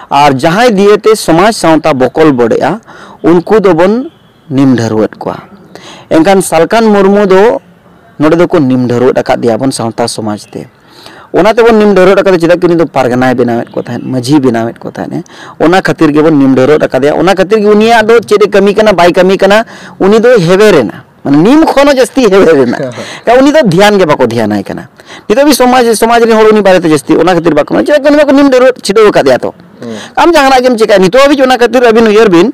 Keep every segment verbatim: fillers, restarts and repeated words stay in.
ᱟᱨ ᱡᱟᱦᱟᱸᱭ ᱫᱤᱭᱮᱛᱮ ᱥᱚᱢᱟᱡᱽ ᱥᱟᱶᱛᱟ ᱵᱚᱠᱚᱞ ᱵᱚᱰᱮᱜᱼᱟ, ᱩᱱᱠᱩ ᱫᱚᱵᱚᱱ ᱱᱤᱢ ᱰᱷᱟᱹᱨᱣᱟᱹᱫ ᱠᱚᱣᱟ᱾ ᱮᱱᱠᱷᱟᱱ ᱥᱟᱞᱠᱷᱟᱱ ᱢᱩᱨᱢᱩ ᱫᱚ ᱱᱚᱰᱮ ᱫᱚᱠᱚ ᱱᱤᱢ ᱰᱷᱟᱹᱨᱣᱟᱹᱫ ᱟᱠᱟᱫ ᱫᱮᱭᱟ ᱵᱚᱱ ᱥᱟᱶᱛᱟ ᱥᱚᱢᱟᱡᱽ ᱛᱮ᱾ ᱚᱱᱟ ᱛᱮᱵᱚᱱ ᱱᱤᱢ ᱰᱷᱟᱹᱨᱣᱟᱹᱫ ᱟᱠᱟᱫᱟ, ᱪᱮᱫᱟᱜ ᱠᱤ ᱩᱱᱤ ᱫᱚ ᱯᱟᱨᱜᱟᱱᱟᱭ ᱵᱮᱱᱟᱣᱮᱫ ᱠᱚ ᱛᱟᱦᱮᱸᱫ, ᱢᱟᱹᱡᱷᱤ ᱵᱮᱱᱟᱣᱮᱫ ᱠᱚ ᱛᱟᱦᱮᱸᱫ᱾ ᱚᱱᱟ ᱠᱷᱟᱹᱛᱤᱨ ᱜᱮᱵᱚᱱ ᱱᱤᱢ ᱰᱷᱟᱹᱨᱣᱟᱹᱫ ᱟᱠᱟᱫᱮᱭᱟ᱾ ᱚᱱᱟ ᱠᱷᱟᱹᱛᱤᱨ ᱜᱮ ᱩᱱᱤᱭᱟᱜ ᱫᱚ ᱪᱮᱫ ᱮ ᱠᱟᱹᱢᱤ ᱠᱟᱱᱟ, ᱵᱟᱭ ᱠᱟᱹᱢᱤ ᱠᱟᱱᱟ, ᱩᱱᱤ ᱫᱚ ᱦᱮᱣᱮᱨ ᱮᱱᱟ᱾ ᱢᱟᱱᱮ ᱱᱤᱢ ᱠᱷᱚᱱ ᱦᱚᱸ ᱡᱟᱹᱥᱛᱤ ᱦᱮᱣᱮᱨ ᱨᱮᱱᱟᱜ᱾ ᱠᱟᱨᱚᱱ ᱩᱱᱤ ᱫᱚ ᱫᱷᱮᱭᱟᱱ ᱜᱮ ᱵᱟᱠᱚ ᱫᱷᱮᱭᱟᱱᱟᱭ ᱠᱟᱱᱟ᱾ ᱱᱤᱛᱚᱜ ᱦᱟᱹᱵᱤᱡ ᱥᱚᱢᱟᱡᱽ, ᱥᱚᱢᱟᱡᱽ ᱨᱮᱱ ᱦᱚᱲ ᱩᱱᱤ ᱵᱟᱨᱮᱛᱮ ᱡᱟᱹᱥᱛᱤ ᱚᱱᱟ ᱠᱷᱟᱹᱛᱤᱨ ᱵᱟᱠᱚ ᱢᱮᱱᱟ, ᱪᱮᱫᱟᱜ ᱠᱤ ᱩᱱᱤ ᱢᱟᱠᱚ ᱱᱤᱢ ᱰᱷᱟᱹᱨᱣᱟᱹᱫ ᱪᱷᱤᱰᱟᱹᱣ ᱟᱠᱟᱫᱮᱭᱟ ᱛᱚ᱾ ᱦᱩᱸ᱾ ᱟᱢ ᱡᱟᱦᱟᱱᱟᱜ ᱜᱮᱢ ᱪᱮᱠᱟᱭᱟ, ᱱᱤᱛᱚᱜ ᱦᱟᱹᱵᱤᱡ ᱚᱱᱟ ᱠᱷᱟᱹᱛᱤᱨ ᱟᱹᱵᱤᱱ ᱩᱭᱦᱟᱹᱨ ᱵᱤᱱ,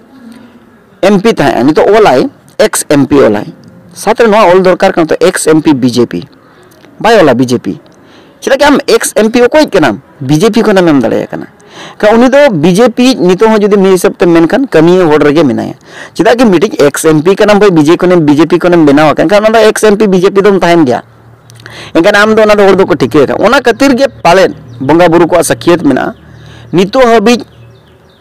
ᱮᱢᱯᱤ ᱛᱟᱦᱮᱸᱜᱼᱟ, ᱱᱤᱛᱚᱜ ᱚᱞᱟᱭ, ᱮᱠᱥ ᱮᱢᱯᱤ ᱚᱞᱟᱭ, ᱥᱟᱶᱛᱮ ᱱᱚᱣᱟ ᱚᱞ ᱫᱚᱨᱠᱟᱨ ᱠᱟᱱᱟ ᱛᱚ, ᱮᱠᱥ ᱮᱢᱯᱤ ᱵᱤᱡᱮᱯᱤ, ᱵᱟᱭ ᱚᱞᱟ ᱵᱤᱡᱮᱯᱤ᱾ ᱪᱮᱫᱟᱜ ᱠᱤ ᱟᱢ ᱮᱠᱥ ᱮᱢᱯᱤ ᱚᱠᱚᱭᱤᱡ ᱠᱟᱱᱟᱢ? ᱵᱤᱡᱮᱯᱤ ᱠᱷᱚᱱᱮᱢ ᱮᱢ ᱫᱟᱲᱮᱭᱟᱭ ᱠᱟᱱᱟ᱾ ᱠᱟᱨᱚᱱ ᱩᱱᱤ ᱫᱚ ᱵᱤᱡᱮᱯᱤ ᱱᱤᱛᱚᱜ ᱦᱚᱸ ᱡᱩᱫᱤ ᱢᱤᱫ ᱦᱤᱥᱟᱹᱵ ᱛᱮᱢ ᱢᱮᱱᱠᱷᱟᱱ ᱠᱟᱹᱢᱤᱭᱟᱹ ᱦᱚᱲ ᱨᱮᱜᱮ ᱢᱮᱱᱟᱭᱟ᱾ ᱪᱮᱫᱟᱜ ᱠᱤ ᱢᱤᱫᱴᱤᱡ ᱮᱠᱥ ᱮᱢᱯᱤ ᱠᱟᱱᱟᱢ ᱵᱷᱟᱹᱭ, ᱵᱤᱡᱮ ᱠᱷᱚᱱᱮᱢ, ᱵᱤᱡᱮᱯᱤ ᱠᱷᱚᱱᱮᱢ ᱵᱮᱱᱟᱣ ᱟᱠᱟᱱ ᱠᱷᱟᱱ ᱚᱱᱟ ᱫᱚ ᱮᱠᱥ ᱮᱢᱯᱤ ᱵᱤᱡᱮᱯᱤ ᱫᱚᱢ ᱛᱟᱦᱮᱱ ᱜᱮᱭᱟ᱾ ᱮᱱᱠᱷᱟᱱ ᱟᱢ ᱫᱚ ᱚᱱᱟ ᱫᱚ ᱦᱚᱲ ᱫᱚᱠᱚ ᱴᱷᱤᱠᱟᱹ ᱟᱠᱟᱫ᱾ ᱚᱱᱟ ᱠᱷᱟᱹᱛᱤᱨ ᱜᱮ ᱯᱟᱞᱮᱱ ᱵᱚᱸᱜᱟ ᱵᱩᱨᱩ ᱠᱚᱣᱟᱜ ᱥᱟᱹᱠᱷᱭᱟᱹᱛ ᱢᱮᱱᱟᱜᱼᱟ, ᱱᱤᱛᱚᱜ ᱦᱟᱹᱵᱤᱡ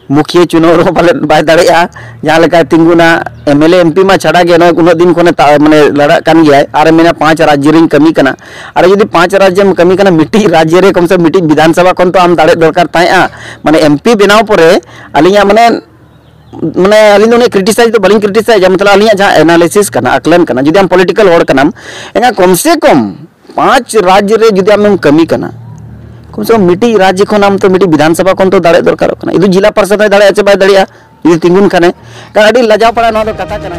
ᱢᱩᱠᱷᱤᱭᱟᱹ ᱪᱩᱱᱟᱹᱣ ᱨᱮᱦᱚᱸ ᱯᱟᱞᱮᱫ ᱵᱟᱭ ᱫᱟᱲᱮᱭᱟᱜᱼᱟ᱾ ᱡᱟᱦᱟᱸ ᱞᱮᱠᱟᱭ ᱛᱤᱸᱜᱩᱱᱟ, M L A, M P ᱢᱟ ᱪᱷᱟᱰᱟ ᱜᱮ, ᱱᱚᱜᱼᱚᱭ ᱩᱱᱟᱹᱜ ᱫᱤᱱ ᱠᱷᱚᱱᱮ ᱛᱟ-, ᱢᱟᱱᱮ ᱞᱟᱲᱟᱜ ᱠᱟᱱ ᱜᱮᱭᱟᱭ, ᱟᱨᱮ ᱢᱮᱱᱟ ᱯᱟᱸᱪ ᱨᱟᱡᱽᱡᱚ ᱨᱤᱧ ᱠᱟᱹᱢᱤ ᱠᱟᱱᱟ᱾ ᱟᱨ ᱡᱩᱫᱤ ᱯᱟᱸᱪ ᱨᱟᱡᱽᱡᱚᱢ ᱠᱟᱹᱢᱤ ᱠᱟᱱᱟ, ᱢᱤᱫᱴᱤᱡ ᱨᱟᱡᱽᱡᱚ ᱨᱮ ᱠᱚᱢ ᱥᱮ ᱠᱚᱢ ᱢᱤᱫᱴᱤᱡ ᱵᱤᱫᱷᱟᱱ ᱥᱚᱵᱷᱟ ᱠᱷᱚᱱ ᱛᱚ ᱟᱢ ᱫᱟᱲᱮ ᱫᱚᱨᱠᱟᱨ ᱛᱟᱦᱮᱸᱜᱼᱟ᱾ ᱢᱟᱱᱮ ᱮᱢ ᱯᱤ ᱵᱮᱱᱟᱣ ᱯᱚᱨᱮ ᱟᱹᱞᱤᱧᱟᱜ ᱢᱟᱱᱮ, ᱢᱟᱱᱮ ᱟᱹᱞᱤᱧ ᱫᱚ ᱩᱱᱤ ᱠᱨᱤᱴᱤᱥᱟᱭᱤᱡᱽ ᱫᱚ ᱵᱟᱹᱞᱤᱧ ᱠᱨᱤᱴᱤᱥᱟᱭᱤᱡᱟ, ᱢᱚᱛᱞᱚᱵ ᱟᱹᱞᱤᱧᱟᱜ ᱡᱟᱦᱟᱸ ᱮᱱᱟᱞᱤᱥᱤᱥ ᱠᱟᱱᱟ, ᱟᱠᱞᱟᱱ ᱠᱟᱱᱟ, ᱡᱩᱫᱤ ᱟᱢ ᱯᱚᱞᱤᱴᱤᱠᱟᱞ ᱦᱚᱲ ᱠᱟᱱᱟᱢ, ᱮᱱᱠᱷᱟᱱ ᱠᱚᱢ ᱥᱮ ᱠᱚᱢ ᱯᱟᱸᱪ ᱨᱟᱡᱽ ᱨᱮ ᱡᱩᱫᱤ ᱟᱢᱮᱢ ᱠᱟᱹᱢᱤ ᱠᱟᱱᱟ, ᱠᱚᱢ ᱥᱮ ᱠᱚᱢ ᱢᱤᱫᱴᱤᱡ ᱨᱟᱡᱽ ᱠᱷᱚᱱ ᱟᱢ ᱛᱚ ᱢᱤᱫᱴᱤᱡ ᱵᱤᱫᱷᱟᱱ ᱥᱚᱵᱷᱟ ᱠᱷᱚᱱ ᱛᱚ ᱫᱟᱲᱮ ᱫᱚᱨᱠᱟᱨᱚᱜ ᱠᱟᱱᱟ᱾ ᱤᱫᱩ ᱡᱮᱞᱟ ᱯᱟᱨᱥᱮᱫ ᱦᱚᱸᱭ ᱫᱟᱲᱮᱭᱟᱜᱼᱟ ᱪᱮ ᱵᱟᱭ ᱫᱟᱲᱮᱭᱟᱜᱼᱟ, ᱡᱩᱫᱤ ᱛᱤᱸᱜᱩᱱ ᱠᱷᱟᱱᱮ? ᱠᱟᱨᱚᱱ ᱟᱹᱰᱤ ᱞᱟᱡᱟᱣ ᱯᱟᱲᱟ ᱱᱚᱣᱟ ᱫᱚ ᱠᱟᱛᱷᱟ ᱠᱟᱱᱟ᱾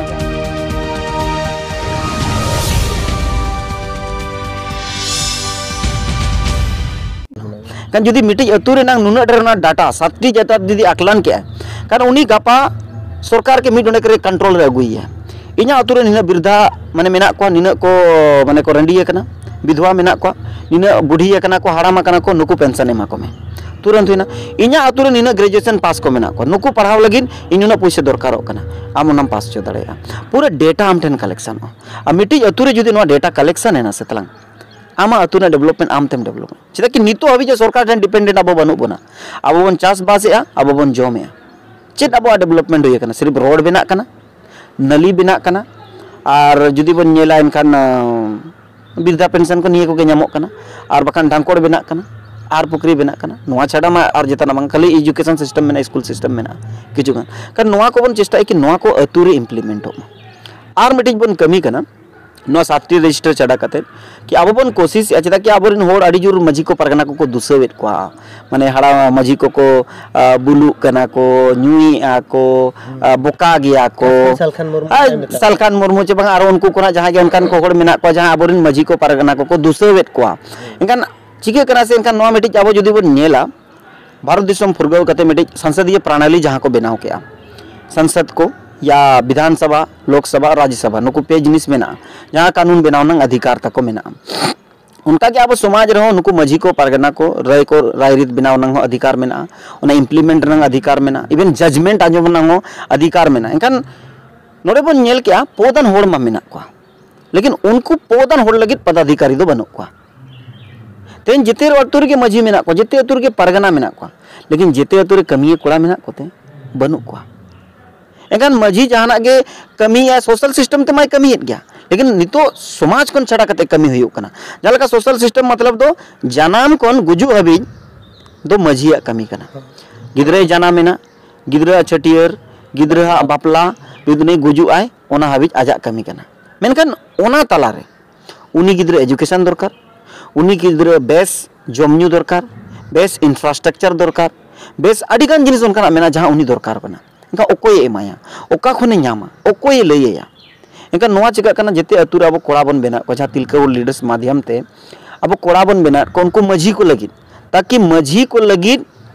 ᱠᱷᱟᱱ ᱡᱩᱫᱤ ᱢᱤᱫᱴᱤᱡ ᱟᱹᱛᱩ ᱨᱮᱱᱟᱜ ᱱᱩᱱᱟᱹᱜ ᱰᱷᱮᱨ ᱚᱱᱟ ᱰᱟᱴᱟ, ᱥᱟᱛᱴᱤ ᱰᱟᱴᱟ ᱡᱩᱫᱤ ᱟᱠᱞᱟᱱ ᱠᱮᱜᱼᱟ, ᱠᱷᱟᱱ ᱩᱱᱤ ᱜᱟᱯᱟ ᱥᱚᱨᱠᱟᱨ ᱜᱮ ᱢᱤᱫ ᱰᱚᱸᱰᱮᱠ ᱨᱮ ᱠᱚᱱᱴᱨᱳᱞ ᱨᱮ ᱟᱹᱜᱩᱭᱮᱭᱟ᱾ ᱤᱧᱟᱹᱜ ᱟᱹᱛᱩ ᱨᱮ ᱱᱤᱱᱟᱹᱜ ᱵᱤᱨᱫᱷᱟ ᱢᱟᱱᱮ ᱢᱮᱱᱟᱜ ᱠᱚᱣᱟ, ᱱᱤᱱᱟᱹᱜ ᱠᱚ ᱢᱟᱱᱮ ᱠᱚ ᱨᱟᱺᱰᱤ ᱟᱠᱟᱱᱟ, ᱵᱤᱫᱷᱣᱟ ᱢᱮᱱᱟᱜ ᱠᱚᱣᱟ, ᱱᱤᱱᱟᱹᱜ ᱵᱩᱰᱷᱤ ᱟᱠᱟᱱᱟ ᱠᱚ, ᱦᱟᱲᱟᱢ ᱟᱠᱟᱱᱟ ᱠᱚ, ᱱᱩᱠᱩ ᱯᱮᱱᱥᱚᱱ ᱮᱢᱟ ᱠᱚᱢᱮ᱾ ᱛᱩᱨᱟᱹᱱᱛ ᱦᱩᱭᱱᱟ᱾ ᱤᱧᱟᱹᱜ ᱟᱹᱛᱩ ᱨᱮ ᱱᱤᱱᱟᱹᱜ ᱜᱨᱮᱡᱩᱭᱮᱥᱚᱱ ᱯᱟᱥ ᱠᱚ ᱢᱮᱱᱟᱜ ᱠᱚᱣᱟ, ᱱᱩᱠᱩ ᱯᱟᱲᱦᱟᱣ ᱞᱟᱹᱜᱤᱫ ᱤᱧ ᱱᱩᱱᱟᱹᱜ ᱯᱩᱭᱥᱟᱹ ᱫᱚᱨᱠᱟᱨᱚᱜ ᱠᱟᱱᱟ, ᱟᱢ ᱚᱱᱟᱢ ᱯᱟᱥ ᱦᱚᱪᱚ ᱫᱟᱲᱮᱭᱟᱜᱼᱟ᱾ ᱯᱩᱨᱟᱹ ᱰᱮᱴᱟ ᱟᱢ ᱴᱷᱮᱱ ᱠᱟᱞᱮᱠᱥᱚᱱᱚᱜᱼᱟ᱾ ᱟᱨ ᱢᱤᱫᱴᱤᱡ ᱟᱹᱛᱩ ᱨᱮ ᱡᱩᱫᱤ ᱱᱚᱣᱟ ᱰᱮᱴᱟ ᱠᱟᱞᱮᱠᱥᱚᱱ ᱮᱱᱟ ᱥᱮ ᱛᱟᱞᱟᱝ, ᱟᱢᱟᱜ ᱟᱹᱛᱩ ᱨᱮᱱᱟᱜ ᱰᱮᱵᱷᱞᱚᱯᱢᱮᱱᱴ ᱟᱢ ᱛᱮᱢ ᱰᱮᱵᱷᱞᱚᱯᱟ᱾ ᱪᱮᱫᱟᱜ ᱠᱤ ᱱᱤᱛᱚᱜ ᱦᱟᱹᱵᱤᱡ ᱡᱮ ᱥᱚᱨᱠᱟᱨ ᱴᱷᱮᱱ ᱰᱤᱯᱮᱱᱰᱮᱱᱴ ᱟᱵᱚ ᱵᱟᱹᱱᱩᱜ ᱵᱚᱱᱟ, ᱟᱵᱚ ᱵᱚᱱ ᱪᱟᱥᱵᱟᱥᱮᱜᱼᱟ, ᱟᱵᱚ ᱵᱚᱱ ᱡᱚᱢᱮᱜᱼᱟ᱾ ᱪᱮᱫ ᱟᱵᱚᱣᱟᱜ ᱰᱮᱵᱷᱞᱚᱯᱢᱮᱱᱴ ᱦᱩᱭ ᱟᱠᱟᱱᱟ? ᱥᱤᱨᱯ ᱨᱳᱰ ᱵᱮᱱᱟᱜ ᱠᱟᱱᱟ, ᱱᱟᱹᱞᱤ ᱵᱮᱱᱟᱜ ᱠᱟᱱᱟ, ᱟᱨ ᱡᱩᱫᱤ ᱵᱚᱱ ᱧᱮᱞᱟ ᱮᱱᱠᱷᱟᱱ, ᱟᱸ, ᱵᱤᱨᱫᱷᱟ ᱯᱮᱱᱥᱚᱱ ᱠᱚ ᱱᱤᱭᱟᱹ ᱠᱚᱜᱮ ᱧᱟᱢᱚᱜ ᱠᱟᱱᱟ, ᱟᱨ ᱵᱟᱠᱷᱟᱱ ᱰᱷᱟᱝᱠᱚᱲ ᱵᱮᱱᱟᱜ ᱠᱟᱱᱟ, ᱟᱨ ᱯᱩᱠᱷᱨᱤ ᱵᱮᱱᱟᱜ ᱠᱟᱱᱟ᱾ ᱱᱚᱣᱟ ᱪᱷᱟᱰᱟ ᱢᱟ ᱟᱨ ᱡᱮᱛᱟᱱᱟᱜ ᱵᱟᱝ, ᱠᱷᱟᱹᱞᱤ education system ᱢᱮᱱᱟᱜᱼᱟ, school system ᱢᱮᱱᱟᱜᱼᱟ, ᱠᱤᱪᱷᱩ ᱜᱟᱱ᱾ ᱠᱷᱟᱱ ᱱᱚᱣᱟ ᱠᱚᱵᱚᱱ ᱪᱮᱥᱴᱟᱭᱟ ᱠᱤ ᱱᱚᱣᱟ ᱠᱚ ᱟᱹᱛᱩ ᱨᱮ implement ᱚᱜ ᱢᱟ᱾ ᱟᱨ ᱢᱤᱫᱴᱤᱡ ᱵᱚᱱ ᱠᱟᱹᱢᱤ ᱠᱟᱱᱟ, ᱱᱚᱣᱟ ᱥᱟᱛᱴᱤ register ᱪᱷᱟᱰᱟ ᱠᱟᱛᱮ ᱠᱤ ᱟᱵᱚ ᱵᱚᱱ ᱠᱳᱥᱤᱥᱮᱜᱼᱟ, ᱪᱮᱫᱟᱜ ᱠᱤ ᱟᱵᱚᱨᱮᱱ ᱦᱚᱲ ᱟᱹᱰᱤ ᱡᱳᱨ ᱢᱟᱹᱡᱷᱤ ᱠᱚ ᱯᱟᱨᱜᱟᱱᱟ ᱠᱚᱠᱚ ᱫᱩᱥᱟᱹᱣᱮᱫ ᱠᱚᱣᱟ, ᱢᱟᱱᱮ ᱦᱟᱲᱟᱢ ᱢᱟᱹᱡᱷᱤ ᱠᱚᱠᱚ, ᱟ, ᱵᱩᱞᱩᱜ ᱠᱟᱱᱟ ᱠᱚ, ᱧᱩᱭᱮᱫᱼᱟ ᱠᱚ, ᱟ, ᱵᱚᱠᱟ ᱜᱮᱭᱟ ᱠᱚ᱾ ᱥᱟᱞᱠᱷᱟᱱ ᱢᱩᱨᱢᱩ ᱟᱨ ᱠᱚ ᱢᱮᱛᱟᱜ ᱥᱟᱞᱠᱷᱟᱱ ᱢᱩᱨᱢᱩ ᱪᱮ ᱵᱟᱝ ᱟᱨᱚ ᱩᱱᱠᱩ ᱠᱚ ᱱᱟᱜ ᱡᱟᱦᱟᱸᱭ ᱜᱮ ᱚᱱᱠᱟᱱ ᱠᱚ ᱦᱚᱲ ᱢᱮᱱᱟᱜ ᱠᱚᱣᱟ, ᱡᱟᱦᱟᱸ ᱟᱵᱚᱨᱮᱱ ᱢᱟᱹᱡᱷᱤ ᱠᱚ ᱯᱟᱨᱜᱟᱱᱟ ᱠᱚᱠᱚ ᱫᱩᱥᱟᱹᱣᱮᱫ ᱠᱚᱣᱟ᱾ ᱮᱱᱠᱷᱟᱱ ᱪᱤᱠᱟᱹᱜ ᱠᱟᱱᱟ ᱥᱮ, ᱮᱱᱠᱷᱟᱱ ᱱᱚᱣᱟ ᱢᱤᱫᱴᱤᱡ ᱟᱵᱚ ᱡᱩᱫᱤ ᱵᱚᱱ ᱧᱮᱞᱟ, ᱵᱷᱟᱨᱚᱛ ᱫᱤᱥᱚᱢ ᱯᱷᱩᱨᱜᱟᱹᱞ ᱠᱟᱛᱮ ᱢᱤᱫᱴᱤᱡ ᱥᱚᱝᱥᱚᱫᱤᱭᱚ ᱯᱨᱟᱱᱟᱞᱤ ᱡᱟᱦᱟᱸ ᱠᱚ ᱵᱮᱱᱟᱣ ᱠᱮᱜᱼᱟ, ᱥᱚᱝᱥᱚᱫ ᱠᱚ ᱭᱟ ᱵᱤᱫᱷᱟᱱ ᱥᱚᱵᱷᱟ, ᱞᱳᱠ ᱥᱚᱵᱷᱟ, ᱨᱟᱡᱽ ᱥᱚᱵᱷᱟ, ᱱᱩᱠᱩ ᱯᱮ ᱡᱤᱱᱤᱥ ᱢᱮᱱᱟᱜᱼᱟ, ᱡᱟᱦᱟᱸ ᱠᱟᱹᱱᱩᱱ ᱵᱮᱱᱟᱣ ᱨᱮᱱᱟᱜ ᱚᱫᱷᱤᱠᱟᱨ ᱛᱟᱠᱚ ᱢᱮᱱᱟᱜᱼᱟ᱾ ᱚᱱᱠᱟᱜᱮ ᱟᱵᱚ ᱥᱚᱢᱟᱡᱽ ᱨᱮᱦᱚᱸ ᱱᱩᱠᱩ ᱢᱟᱹᱡᱷᱤ ᱠᱚ, ᱯᱟᱨᱜᱟᱱᱟ ᱠᱚ, ᱨᱟᱭ ᱠᱚ, ᱨᱟᱭᱨᱤᱛ ᱵᱮᱱᱟᱣ ᱨᱮᱱᱟᱜ ᱦᱚᱸ ᱚᱫᱷᱤᱠᱟᱨ ᱢᱮᱱᱟᱜᱼᱟ, ᱚᱱᱟ implement ᱨᱮᱱᱟᱜ ᱚᱫᱷᱤᱠᱟᱨ ᱢᱮᱱᱟᱜᱼᱟ, even judgement ᱟᱸᱡᱚᱢ ᱨᱮᱱᱟᱜ ᱦᱚᱸ ᱚᱫᱷᱤᱠᱟᱨ ᱢᱮᱱᱟᱜᱼᱟ᱾ ᱮᱱᱠᱷᱟᱱ ᱱᱚᱰᱮ ᱵᱚᱱ ᱧᱮᱞ ᱠᱮᱜᱼᱟ, ᱯᱚᱫᱟᱱ ᱦᱚᱲ ᱢᱟ ᱢᱮᱱᱟᱜ ᱠᱚᱣᱟ, ᱞᱮᱠᱤᱱ ᱩᱱᱠᱩ ᱯᱚᱫᱟᱱ ᱦᱚᱲ ᱞᱟᱹᱜᱤᱫ ᱯᱚᱫᱟᱫᱷᱤᱠᱟᱨᱤ ᱫᱚ ᱵᱟᱹᱱᱩᱜ ᱠᱚᱣᱟ᱾ ᱛᱮᱦᱮᱧ ᱡᱮᱛᱮ ᱟᱹᱛᱩ ᱨᱮᱜᱮ ᱢᱟᱹᱡᱷᱤ ᱢᱮᱱᱟᱜ ᱠᱚᱣᱟ, ᱡᱮᱛᱮ ᱟᱹᱛᱩ ᱨᱮᱜᱮ ᱯᱟᱨᱜᱟᱱᱟ ᱢᱮᱱᱟᱜ ᱠᱚᱣᱟ, ᱞᱮᱠᱤᱱ ᱡᱮᱛᱮ ᱟᱹᱛᱩ ᱨᱮ ᱠᱟᱹᱢᱤᱭᱟᱹ ᱠᱚᱲᱟ ᱢᱮᱱᱟᱜ ᱠᱚᱛᱮ ᱵᱟᱹᱱᱩᱜ ᱠᱚᱣᱟ᱾ ᱮᱱᱠᱷᱟᱱ ᱢᱟᱹᱡᱷᱤ ᱡᱟᱦᱟᱱᱟᱜ ᱜᱮ ᱠᱟᱹᱢᱤᱭᱮᱫᱼᱟ, social system ᱛᱮᱢᱟᱭ ᱠᱟᱹᱢᱤᱭᱮᱫ ᱜᱮᱭᱟ, ᱞᱮᱠᱤᱱ ᱱᱤᱛᱚᱜ ᱥᱚᱢᱟᱡᱽ ᱠᱷᱚᱱ ᱪᱷᱟᱰᱟ ᱠᱟᱛᱮ ᱠᱟᱹᱢᱤ ᱦᱩᱭᱩᱜ ᱠᱟᱱᱟ᱾ ᱡᱟᱦᱟᱸ ᱞᱮᱠᱟ social system ᱢᱚᱛᱞᱚᱵ ᱫᱚ ᱡᱟᱱᱟᱢ ᱠᱷᱚᱱ ᱜᱩᱡᱩᱜ ᱦᱟᱹᱵᱤᱡ ᱫᱚ ᱢᱟᱹᱡᱷᱤᱭᱟᱜ ᱠᱟᱹᱢᱤ ᱠᱟᱱᱟ᱾ ᱜᱤᱫᱽᱨᱟᱹᱭ ᱡᱟᱱᱟᱢ ᱮᱱᱟ, ᱜᱤᱫᱽᱨᱟᱹᱣᱟᱜ ᱪᱷᱟᱹᱴᱭᱟᱹᱨ, ᱜᱤᱫᱽᱨᱟᱹᱣᱟᱜ ᱵᱟᱯᱞᱟ, ᱡᱩᱫᱤ ᱱᱩᱭ ᱜᱩᱡᱩᱜ ᱟᱭ, ᱚᱱᱟ ᱦᱟᱹᱵᱤᱡ ᱟᱡᱟᱜ ᱠᱟᱹᱢᱤ ᱠᱟᱱᱟ᱾ ᱢᱮᱱᱠᱷᱟᱱ ᱚᱱᱟ ᱛᱟᱞᱟᱨᱮ ᱩᱱᱤ ᱜᱤᱫᱽᱨᱟᱹ education ᱫᱚᱨᱠᱟᱨ, ᱩᱱᱤ ᱜᱤᱫᱽᱨᱟᱹ ᱵᱮᱥ ᱡᱚᱢ ᱧᱩ ᱫᱚᱨᱠᱟᱨ, ᱵᱮᱥ infrastructure ᱫᱚᱨᱠᱟᱨ, ᱵᱮᱥ ᱟᱹᱰᱤᱜᱟᱱ ᱡᱤᱱᱤᱥ ᱚᱱᱠᱟᱱᱟᱜ ᱢᱮᱱᱟᱜᱼᱟ ᱡᱟᱦᱟᱸ ᱩᱱᱤ ᱫᱚᱨᱠᱟᱨ ᱠᱟᱱᱟ᱾ ᱮᱱᱠᱷᱟᱱ ᱚᱠᱚᱭᱮ ᱮᱢᱟᱭᱟ, ᱚᱠᱟ ᱠᱷᱚᱱᱮ ᱧᱟᱢᱟ, ᱚᱠᱚᱭᱮ ᱞᱟᱹᱭ ᱟᱭᱟ? ᱮᱱᱠᱷᱟᱱ ᱱᱚᱣᱟ ᱪᱤᱠᱟᱹᱜ ᱠᱟᱱᱟ, ᱡᱮᱛᱮ ᱟᱹᱛᱩ ᱨᱮ ᱟᱵᱚ ᱠᱚᱲᱟ ᱵᱚᱱ ᱵᱮᱱᱟᱜ ᱠᱚᱣᱟ, ᱡᱟᱦᱟᱸ ᱛᱤᱞᱠᱟᱹ ᱢᱩᱲ leaders ᱢᱟᱫᱷᱭᱚᱢ ᱛᱮ ᱟᱵᱚ ᱠᱚᱲᱟ ᱵᱚᱱ ᱵᱮᱱᱟᱣᱮᱫ ᱠᱚᱣᱟ, ᱩᱱᱠᱩ ᱢᱟᱹᱡᱷᱤ ᱠᱚ ᱞᱟᱹᱜᱤᱫ, ᱛᱟᱠᱤ ᱢᱟᱹᱡᱷᱤ ᱠᱚ ᱞᱟᱹᱜᱤᱫ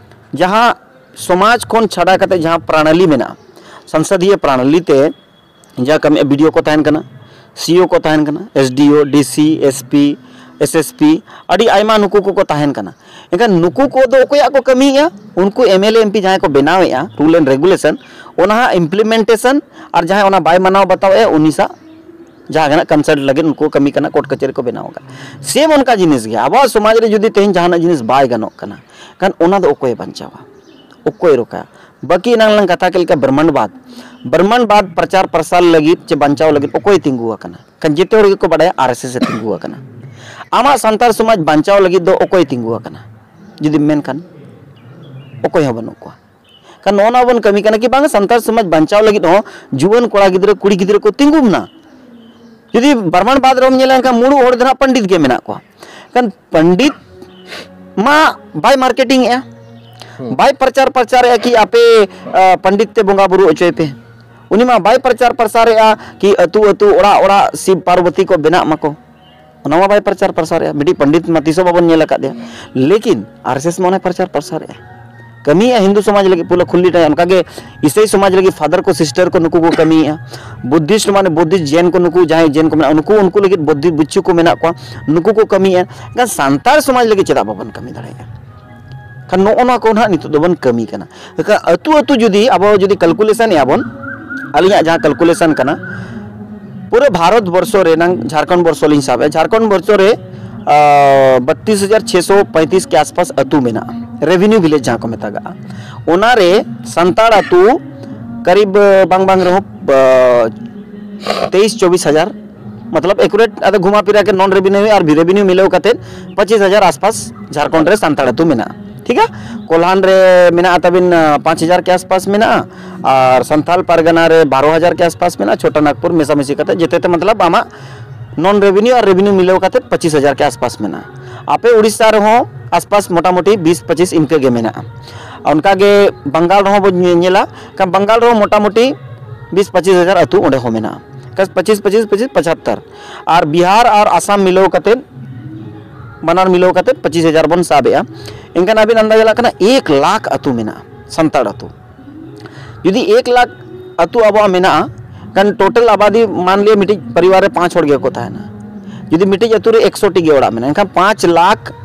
ᱡᱟᱦᱟᱸ ᱥᱚᱢᱟᱡᱽ ᱠᱷᱚᱱ ᱪᱷᱟᱰᱟ ᱠᱟᱛᱮ ᱡᱟᱦᱟᱸ ᱯᱨᱟᱱᱟᱞᱤ ᱢᱮᱱᱟᱜᱼᱟ, ᱥᱚᱝᱥᱚᱫᱤᱭᱟᱹ ᱯᱨᱟᱱᱟᱞᱤ ᱛᱮ ᱡᱟᱦᱟᱸ ᱠᱟᱹᱢᱤ, BDO ᱠᱚ ᱛᱟᱦᱮᱱ ᱠᱟᱱᱟ, CO ᱠᱚ ᱛᱟᱦᱮᱱ ᱠᱟᱱᱟ, SDO, DC, SP, SSP, ᱟᱹᱰᱤ ᱟᱭᱢᱟ ᱱᱩᱠᱩ ᱠᱚᱠᱚ ᱛᱟᱦᱮᱱ ᱠᱟᱱᱟ᱾ ᱮᱱᱠᱷᱟᱱ ᱱᱩᱠᱩ ᱠᱚᱫᱚ ᱚᱠᱚᱭᱟᱜ ᱠᱚ ᱠᱟᱹᱢᱤᱭᱮᱫᱼᱟ? ᱩᱱᱠᱩ MLA, MP ᱡᱟᱦᱟᱸᱭ ᱠᱚ ᱵᱮᱱᱟᱣᱮᱫᱼᱟ rule and regulation, ᱚᱱᱟ ᱦᱟᱸᱜ implementation, ᱟᱨ ᱡᱟᱦᱟᱸᱭ ᱚᱱᱟ ᱵᱟᱭ ᱢᱟᱱᱟᱣ ᱵᱟᱛᱟᱣᱮᱫᱼᱟ, ᱩᱱᱤ ᱥᱟᱶ ᱡᱟᱦᱟᱸ ᱜᱮ consult ᱞᱟᱹᱜᱤᱫ ᱩᱱᱠᱩ ᱠᱟᱹᱢᱤ ᱠᱟᱱᱟ, court ᱠᱟᱪᱷᱟᱹᱨᱤ ᱠᱚ ᱵᱮᱱᱟᱣ ᱟᱠᱟᱫ᱾ Same ᱚᱱᱠᱟ ᱡᱤᱱᱤᱥ ᱜᱮ, ᱟᱵᱚᱣᱟᱜ ᱥᱚᱢᱟᱡᱽ ᱨᱮ ᱡᱩᱫᱤ ᱛᱮᱦᱮᱧ ᱡᱟᱦᱟᱱᱟᱜ ᱡᱤᱱᱤᱥ ᱵᱟᱭ ᱜᱟᱱᱚᱜ ᱠᱟᱱᱟ, ᱠᱷᱟᱱ ᱚᱱᱟ ᱫᱚ ᱚᱠᱚᱭᱮ ᱵᱟᱧᱪᱟᱣᱟ? ᱚᱠᱚᱭᱮ ᱨᱚᱠᱷᱟᱭᱟ? ᱵᱟᱹᱠᱤ ᱮᱱᱟᱝ ᱞᱟᱝ ᱠᱟᱛᱷᱟ ᱠᱮᱫ ᱞᱮᱠᱟ ᱵᱨᱟᱦᱢᱚᱬᱵᱟᱫ, ᱵᱨᱟᱦᱢᱚᱬᱵᱟᱫ ᱯᱨᱚᱪᱟᱨ ᱯᱨᱚᱥᱟᱨ ᱞᱟᱹᱜᱤᱫ ᱪᱮ ᱵᱟᱧᱪᱟᱣ ᱞᱟᱹᱜᱤᱫ ᱚᱠᱚᱭ ᱛᱤᱸᱜᱩ ᱟᱠᱟᱱᱟ? ᱠᱷᱟᱱ ᱡᱮᱛᱮ ᱦᱚᱲ ᱜᱮᱠᱚ ᱵᱟᱰᱟᱭᱟ RSS ᱮ ᱛᱤᱸᱜᱩ ᱟᱠᱟᱱᱟ᱾ ᱟᱢᱟᱜ ᱥᱟᱱᱛᱟᱲ ᱥᱚᱢᱟᱡᱽ ᱵᱟᱧᱪᱟᱣ ᱞᱟᱹᱜᱤᱫ ᱫᱚ ᱚᱠᱚᱭ ᱛᱤᱸᱜᱩ ᱟᱠᱟᱱᱟ? ᱡᱩᱫᱤᱢ ᱢᱮᱱᱠᱷᱟᱱ, ᱚᱠᱚᱭ ᱦᱚᱸ ᱵᱟᱹᱱᱩᱜ ᱠᱚᱣᱟ᱾ ᱠᱷᱟᱱ ᱱᱚᱜᱼᱚ ᱱᱚᱣᱟ ᱵᱚᱱ ᱠᱟᱹᱢᱤ ᱠᱟᱱᱟ ᱠᱤ ᱵᱟᱝ, ᱥᱟᱱᱛᱟᱲ ᱥᱚᱢᱟᱡᱽ ᱵᱟᱧᱪᱟᱣ ᱞᱟᱹᱜᱤᱫ ᱦᱚᱸ ᱡᱩᱣᱟᱹᱱ ᱠᱚᱲᱟ ᱜᱤᱫᱽᱨᱟᱹ, ᱠᱩᱲᱤ ᱜᱤᱫᱽᱨᱟᱹ ᱠᱚ ᱛᱤᱸᱜᱩᱱᱟ᱾ ᱡᱩᱫᱤ ᱵᱨᱟᱦᱢᱚᱬ ᱵᱟᱫ ᱨᱮᱦᱚᱸᱢ ᱧᱮᱞᱟ, ᱮᱱᱠᱷᱟᱱ ᱢᱩᱬᱩᱫ ᱦᱚᱲ ᱫᱚ ᱱᱟᱦᱟᱜ ᱯᱚᱱᱰᱤᱛ ᱜᱮ ᱢᱮᱱᱟᱜ ᱠᱚᱣᱟ᱾ ᱠᱷᱟᱱ ᱯᱚᱱᱰᱤᱛ ᱢᱟ ᱵᱟᱭ ᱢᱟᱨᱠᱮᱴᱤᱝ ᱮᱜᱼᱟ, ᱵᱟᱭ ᱯᱨᱚᱪᱟᱨ ᱯᱨᱚᱪᱟᱨᱮᱜᱼᱟ ᱠᱤ ᱟᱯᱮ, ᱟ, ᱯᱚᱱᱰᱤᱛ ᱛᱮ ᱵᱚᱸᱜᱟ ᱵᱩᱨᱩ ᱦᱚᱪᱚᱭ ᱯᱮ᱾ ᱩᱱᱤ ᱢᱟ ᱵᱟᱭ ᱯᱨᱚᱪᱟᱨ ᱯᱨᱚᱥᱟᱨᱮᱜᱼᱟ ᱠᱤ ᱟᱹᱛᱩ ᱟᱹᱛᱩ, ᱚᱲᱟᱜ ᱚᱲᱟᱜ ᱥᱤᱵ ᱯᱟᱨᱵᱚᱛᱤ ᱠᱚ ᱵᱮᱱᱟᱜ ᱢᱟᱠᱚ᱾ ᱚᱱᱟ ᱢᱟ ᱵᱟᱭ ᱯᱨᱚᱪᱟᱨ ᱯᱨᱚᱥᱟᱨᱮᱜᱼᱟ᱾ ᱢᱤᱫᱴᱤᱡ ᱯᱚᱱᱰᱤᱛ ᱢᱟ ᱛᱤᱥ ᱦᱚᱸ ᱵᱟᱵᱚᱱ ᱧᱮᱞ ᱟᱠᱟᱫᱮᱭᱟ᱾ ᱞᱮᱠᱤᱱ ᱟᱨ ᱮᱥ ᱮᱥ ᱢᱟ ᱚᱱᱟᱭ ᱯᱨᱚᱪᱟᱨ ᱯᱨᱚᱥᱟᱨᱮᱜᱼᱟ, ᱠᱟᱹᱢᱤᱭᱮᱜᱼᱟ ᱦᱤᱱᱫᱩ ᱥᱚᱢᱟᱡᱽ ᱞᱟᱹᱜᱤᱫ ᱯᱩᱨᱟᱹ ᱠᱷᱩᱞᱞᱤ ᱴᱟᱭᱟ᱾ ᱚᱱᱠᱟᱜᱮ ᱤᱥᱟᱹᱭ ᱥᱚᱢᱟᱡᱽ ᱞᱟᱹᱜᱤᱫ ᱯᱷᱟᱫᱟᱨ ᱠᱚ, ᱥᱤᱥᱴᱟᱨ ᱠᱚ, ᱱᱩᱠᱩ ᱠᱚ ᱠᱟᱹᱢᱤᱭᱮᱜᱼᱟ᱾ ᱵᱩᱫᱽᱫᱷᱤᱥᱴ ᱢᱟᱱᱮ ᱵᱩᱫᱽᱫᱷᱤᱥᱴ ᱡᱮᱱ ᱠᱚ, ᱱᱩᱠᱩ ᱡᱟᱦᱟᱸᱭ ᱡᱮᱱ ᱠᱚ ᱢᱮᱱᱟᱜᱼᱟ, ᱱᱩᱠᱩ, ᱩᱱᱠᱩ ᱞᱟᱹᱜᱤᱫ ᱵᱩᱫᱽᱫᱷᱤ ᱵᱩᱪᱪᱷᱩ ᱠᱚ ᱢᱮᱱᱟᱜ ᱠᱚᱣᱟ, ᱱᱩᱠᱩ ᱠᱚ ᱠᱟᱹᱢᱤᱭᱮᱜᱼᱟ᱾ ᱮᱱᱠᱷᱟᱱ ᱥᱟᱱᱛᱟᱲ ᱥᱚᱢᱟᱡᱽ ᱞᱟᱹᱜᱤᱫ ᱪᱮᱫᱟᱜ ᱵᱟᱵᱚᱱ ᱠᱟᱹᱢᱤ ᱫᱟᱲᱮᱭᱟᱜᱼᱟ? ᱠᱷᱟᱱ ᱱᱚᱜᱼᱚ ᱱᱚᱣᱟ ᱠᱚ ᱱᱟᱦᱟᱜ ᱱᱤᱛᱚᱜ ᱫᱚᱵᱚᱱ ᱠᱟᱹᱢᱤ ᱠᱟᱱᱟ᱾ ᱮᱱᱠᱷᱟᱱ ᱟᱹᱛᱩ ᱟᱹᱛᱩ ᱡᱩᱫᱤ ᱟᱵᱚ ᱡᱩᱫᱤ ᱠᱮᱞᱠᱩᱞᱮᱥᱚᱱ ᱮᱜᱼᱟ ᱵᱚᱱ, ᱟᱹᱞᱤᱧᱟᱜ ᱡᱟᱦᱟᱸ ᱠᱮᱞᱠᱩᱞᱮᱥᱚᱱ ᱠᱟᱱᱟ, ᱯᱩᱨᱟᱹ ᱵᱷᱟᱨᱚᱛ ᱵᱚᱨᱥᱚ ᱨᱮᱱᱟᱝ ᱡᱷᱟᱲᱠᱷᱚᱸᱰ ᱵᱚᱨᱥᱚ ᱞᱤᱧ ᱥᱟᱵᱮᱜᱼᱟ, ᱡᱷᱟᱲᱠᱷᱚᱸᱰ ᱵᱚᱨᱥᱚ ᱨᱮ, ᱟ, ᱵᱟᱛᱤᱥ ᱦᱟᱡᱟᱨ ᱪᱷᱮᱥᱚ ᱯᱚᱸᱭᱛᱤᱥ ᱠᱮ ᱟᱥᱯᱟᱥ ᱟᱹᱛᱩ ᱢᱮᱱᱟᱜᱼᱟ, ᱨᱮᱵᱷᱮᱱᱤᱭᱩ ᱵᱷᱤᱞᱮᱡᱽ ᱡᱟᱦᱟᱸ ᱠᱚ ᱢᱮᱛᱟᱜᱟᱜᱼᱟ᱾ ᱚᱱᱟᱨᱮ ᱥᱟᱱᱛᱟᱲ ᱟᱹᱛᱩ ᱠᱟᱨᱤᱵ, ᱵᱟᱝ, ᱵᱟᱝ ᱨᱮᱦᱚᱸ, ᱟ, ᱛᱮᱭᱤᱥ ᱪᱚᱵᱵᱤᱥ ᱦᱟᱡᱟᱨ, ᱢᱚᱛᱞᱚᱵ ᱮᱠᱩᱨᱮᱴ ᱟᱫᱚ ᱜᱷᱩᱢᱟ ᱯᱷᱤᱨᱟ ᱠᱮ ᱱᱚᱱ ᱨᱮᱵᱷᱮᱱᱤᱭᱩ ᱟᱨ ᱨᱮᱵᱷᱮᱱᱤᱭᱩ ᱢᱤᱞᱟᱹᱣ ᱠᱟᱛᱮ ᱯᱚᱸᱪᱤᱥ ᱦᱟᱡᱟᱨ ᱟᱥᱯᱟᱥ ᱡᱷᱟᱲᱠᱷᱚᱸᱰ ᱨᱮ ᱥᱟᱱᱛᱟᱲ ᱟᱹᱛᱩ ᱢᱮᱱᱟᱜᱼᱟ᱾ ᱴᱷᱤᱠᱟ, ᱠᱚᱞᱦᱟᱱ ᱨᱮ ᱢᱮᱱᱟᱜᱼᱟ ᱛᱟᱵᱤᱱ, ᱟ, ᱯᱟᱸᱪ ᱦᱟᱡᱟᱨ ᱠᱮ ᱟᱥᱯᱟᱥ ᱢᱮᱱᱟᱜᱼᱟ, ᱟᱨ ᱥᱟᱱᱛᱟᱞ ᱯᱟᱨᱜᱟᱱᱟ ᱨᱮ ᱵᱟᱨᱚ ᱦᱟᱡᱟᱨ ᱠᱮ ᱟᱥᱯᱟᱥ ᱢᱮᱱᱟᱜᱼᱟ, ᱪᱷᱳᱴᱟ ᱱᱟᱜᱽᱯᱩᱨ ᱢᱮᱥᱟᱢᱤᱥᱤ ᱠᱟᱛᱮ ᱡᱮᱛᱮ ᱛᱮ, ᱢᱚᱛᱞᱚᱵ ᱟᱢᱟᱜ ᱱᱚᱱ ᱨᱮᱵᱷᱮᱱᱤᱭᱩ ᱟᱨ ᱨᱮᱵᱷᱮᱱᱤᱭᱩ ᱢᱤᱞᱟᱹᱣ ᱠᱟᱛᱮ ᱯᱚᱸᱪᱤᱥ ᱦᱟᱡᱟᱨ ᱠᱮ ᱟᱥᱯᱟᱥ ᱢᱮᱱᱟᱜᱼᱟ᱾ ᱟᱯᱮ ᱩᱲᱤᱥᱥᱟ ᱨᱮᱦᱚᱸ ᱟᱥᱯᱟᱥ ᱢᱚᱴᱟᱢᱩᱴᱤ ᱵᱤᱥ ᱯᱚᱸᱪᱤᱥ ᱤᱱᱠᱟᱹ ᱜᱮ ᱢᱮᱱᱟᱜᱼᱟ᱾ ᱚᱱᱠᱟᱜᱮ ᱵᱟᱝᱜᱟᱞ ᱨᱮᱦᱚᱸ ᱵᱚᱱ ᱧᱮ-, ᱧᱮᱞᱟ, ᱠᱷᱟᱱ ᱵᱟᱝᱜᱟᱞ ᱨᱮᱦᱚᱸ ᱢᱚᱴᱟᱢᱩᱴᱤ ᱵᱤᱥ ᱯᱚᱸᱪᱤᱥ ᱦᱟᱡᱟᱨ ᱟᱹᱛᱩ ᱚᱸᱰᱮ ᱦᱚᱸ ᱢᱮᱱᱟᱜᱼᱟ᱾ ᱠᱟᱥ ᱯᱚᱸᱪᱤᱥ, ᱯᱚᱸᱪᱤᱥ, ᱯᱚᱸᱪᱤᱥ, ᱯᱚᱸᱪᱟᱛᱛᱚᱨ᱾ ᱟᱨ ᱵᱤᱦᱟᱨ ᱟᱨ ᱟᱥᱟᱢ ᱢᱤᱞᱟᱹᱣ ᱠᱟᱛᱮᱫ, ᱵᱟᱱᱟᱨ ᱢᱤᱞᱟᱹᱣ ᱠᱟᱛᱮᱫ ᱯᱚᱸᱪᱤᱥ ᱦᱟᱡᱟᱨ ᱵᱚᱱ ᱥᱟᱵ ᱮᱜᱼᱟ᱾ ᱮᱱᱠᱷᱟᱱ ᱟᱹᱵᱤᱱ ᱟᱱᱫᱟᱡᱟ ᱞᱟᱜᱟᱜ ᱠᱟᱱᱟ, ᱮᱠ ᱞᱟᱠᱷ ᱟᱹᱛᱩ ᱢᱮᱱᱟᱜᱼᱟ, ᱥᱟᱱᱛᱟᱲ ᱟᱹᱛᱩ᱾ ᱡᱩᱫᱤ ᱮᱠ ᱞᱟᱠᱷ ᱟᱹᱛᱩ ᱟᱵᱚᱣᱟᱜ ᱢᱮᱱᱟᱜᱼᱟ, ᱠᱷᱟᱱ ᱴᱳᱴᱟᱞ ᱟᱵᱟᱫᱤ ᱢᱟᱱ ᱞᱤᱭᱟ ᱢᱤᱫᱴᱤᱡ ᱯᱚᱨᱤᱵᱟᱨ ᱨᱮ ᱯᱟᱸᱪ ᱦᱚᱲ ᱜᱮᱠᱚ ᱛᱟᱦᱮᱱᱟ᱾ ᱡᱩᱫᱤ ᱢᱤᱫᱴᱤᱡ ᱟᱹᱛᱩ ᱨᱮ ᱮᱠᱥᱚ ᱴᱤ ᱜᱮ ᱚᱲᱟᱜ ᱢᱮᱱᱟᱜᱼᱟ, ᱮᱱᱠᱷᱟᱱ ᱯᱟᱸᱪ ᱞᱟᱠᱷ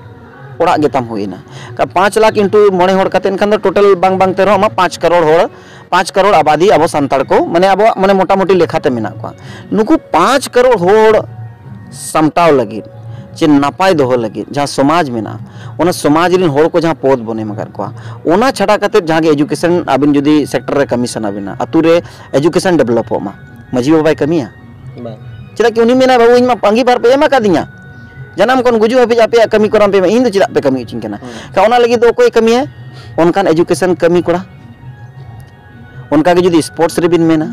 ᱚᱲᱟᱜ ᱜᱮᱛᱟᱢ ᱦᱩᱭᱮᱱᱟ᱾ ᱮᱱᱠᱷᱟᱱ ᱯᱟᱸᱪ ᱞᱟᱠᱷ ᱤᱱᱴᱩ ᱢᱚᱬᱮ ᱦᱚᱲ ᱠᱟᱛᱮ, ᱮᱱᱠᱷᱟᱱ ᱫᱚ ᱴᱳᱴᱟᱞ ᱵᱟᱝ ᱵᱟᱝ ᱛᱮ ᱨᱮᱦᱚᱸ ᱟᱢᱟᱜ ᱯᱟᱸᱪ ᱠᱟᱨᱳᱲ ᱦᱚᱲ, ᱯᱟᱸᱪ ᱠᱟᱨᱳᱲ ᱟᱵᱟᱫᱤ ᱟᱵᱚ ᱥᱟᱱᱛᱟᱲ ᱠᱚ, ᱢᱟᱱᱮ ᱟᱵᱚᱣᱟᱜ ᱢᱟᱱᱮ ᱢᱚᱴᱟᱢᱩᱴᱤ ᱞᱮᱠᱷᱟᱛᱮ ᱢᱮᱱᱟᱜ ᱠᱚᱣᱟ᱾ ᱱᱩᱠᱩ ᱯᱟᱸᱪ ᱠᱟᱨᱳᱲ ᱦᱚᱲ ᱥᱟᱢᱴᱟᱣ ᱞᱟᱹᱜᱤᱫ, ᱪᱮ ᱱᱟᱯᱟᱭ ᱫᱚᱦᱚ ᱞᱟᱹᱜᱤᱫ ᱡᱟᱦᱟᱸ ᱥᱚᱢᱟᱡᱽ ᱢᱮᱱᱟᱜᱼᱟ, ᱚᱱᱟ ᱥᱚᱢᱟᱡᱽ ᱨᱮᱱ ᱦᱚᱲ ᱠᱚ ᱡᱟᱦᱟᱸ ᱯᱚᱫᱽ ᱵᱚᱱ ᱮᱢ ᱟᱠᱟᱫ ᱠᱚᱣᱟ, ᱚᱱᱟ ᱪᱷᱟᱰᱟ ᱠᱟᱛᱮᱫ ᱡᱟᱦᱟᱸ ᱜᱮ ᱮᱡᱩᱠᱮᱥᱚᱱ ᱟᱹᱵᱤᱱ ᱡᱩᱫᱤ ᱥᱮᱠᱴᱚᱨ ᱨᱮ ᱠᱟᱹᱢᱤ ᱥᱟᱱᱟ ᱵᱤᱱᱟ, ᱟᱹᱛᱩ ᱨᱮ ᱮᱡᱩᱠᱮᱥᱚᱱ ᱰᱮᱵᱷᱞᱚᱯᱚᱜ ᱢᱟ, ᱢᱟᱺᱡᱷᱤ ᱵᱟᱵᱟᱭ ᱠᱟᱹᱢᱤᱭᱟ? ᱵᱟᱝ᱾ ᱪᱮᱫᱟᱜ ᱠᱤ ᱩᱱᱤ ᱢᱮᱱᱟᱭ, "ᱵᱟᱹᱵᱩ, ᱤᱧ ᱢᱟ ᱟᱺᱜᱤᱵᱷᱟᱨ ᱯᱮ ᱮᱢ ᱟᱠᱟᱫᱤᱧᱟ, ᱡᱟᱱᱟᱢ ᱠᱷᱚᱱ ᱜᱩᱡᱩᱜ ᱦᱟᱹᱵᱤᱡ ᱟᱯᱮᱭᱟᱜ ᱠᱟᱹᱢᱤ ᱠᱚᱨᱟᱣ ᱯᱮ ᱢᱮ, ᱤᱧ ᱫᱚ ᱪᱮᱫᱟᱜ ᱯᱮ ᱠᱟᱹᱢᱤ ᱦᱚᱪᱚᱧ ᱠᱟᱱᱟ? ᱦᱩᱸ᱾ ᱮᱱᱠᱷᱟᱱ ᱚᱱᱟ ᱞᱟᱹᱜᱤᱫ ᱫᱚ ᱚᱠᱚᱭ ᱠᱟᱹᱢᱤᱭᱟ? ᱚᱱᱠᱟᱱ ᱮᱡᱩᱠᱮᱥᱚᱱ ᱠᱟᱹᱢᱤ ᱠᱚᱲᱟ᱾ ᱚᱱᱠᱟ ᱜᱮ ᱡᱩᱫᱤ ᱥᱯᱳᱨᱴᱥ ᱨᱮᱵᱤᱱ ᱢᱮᱱᱟ,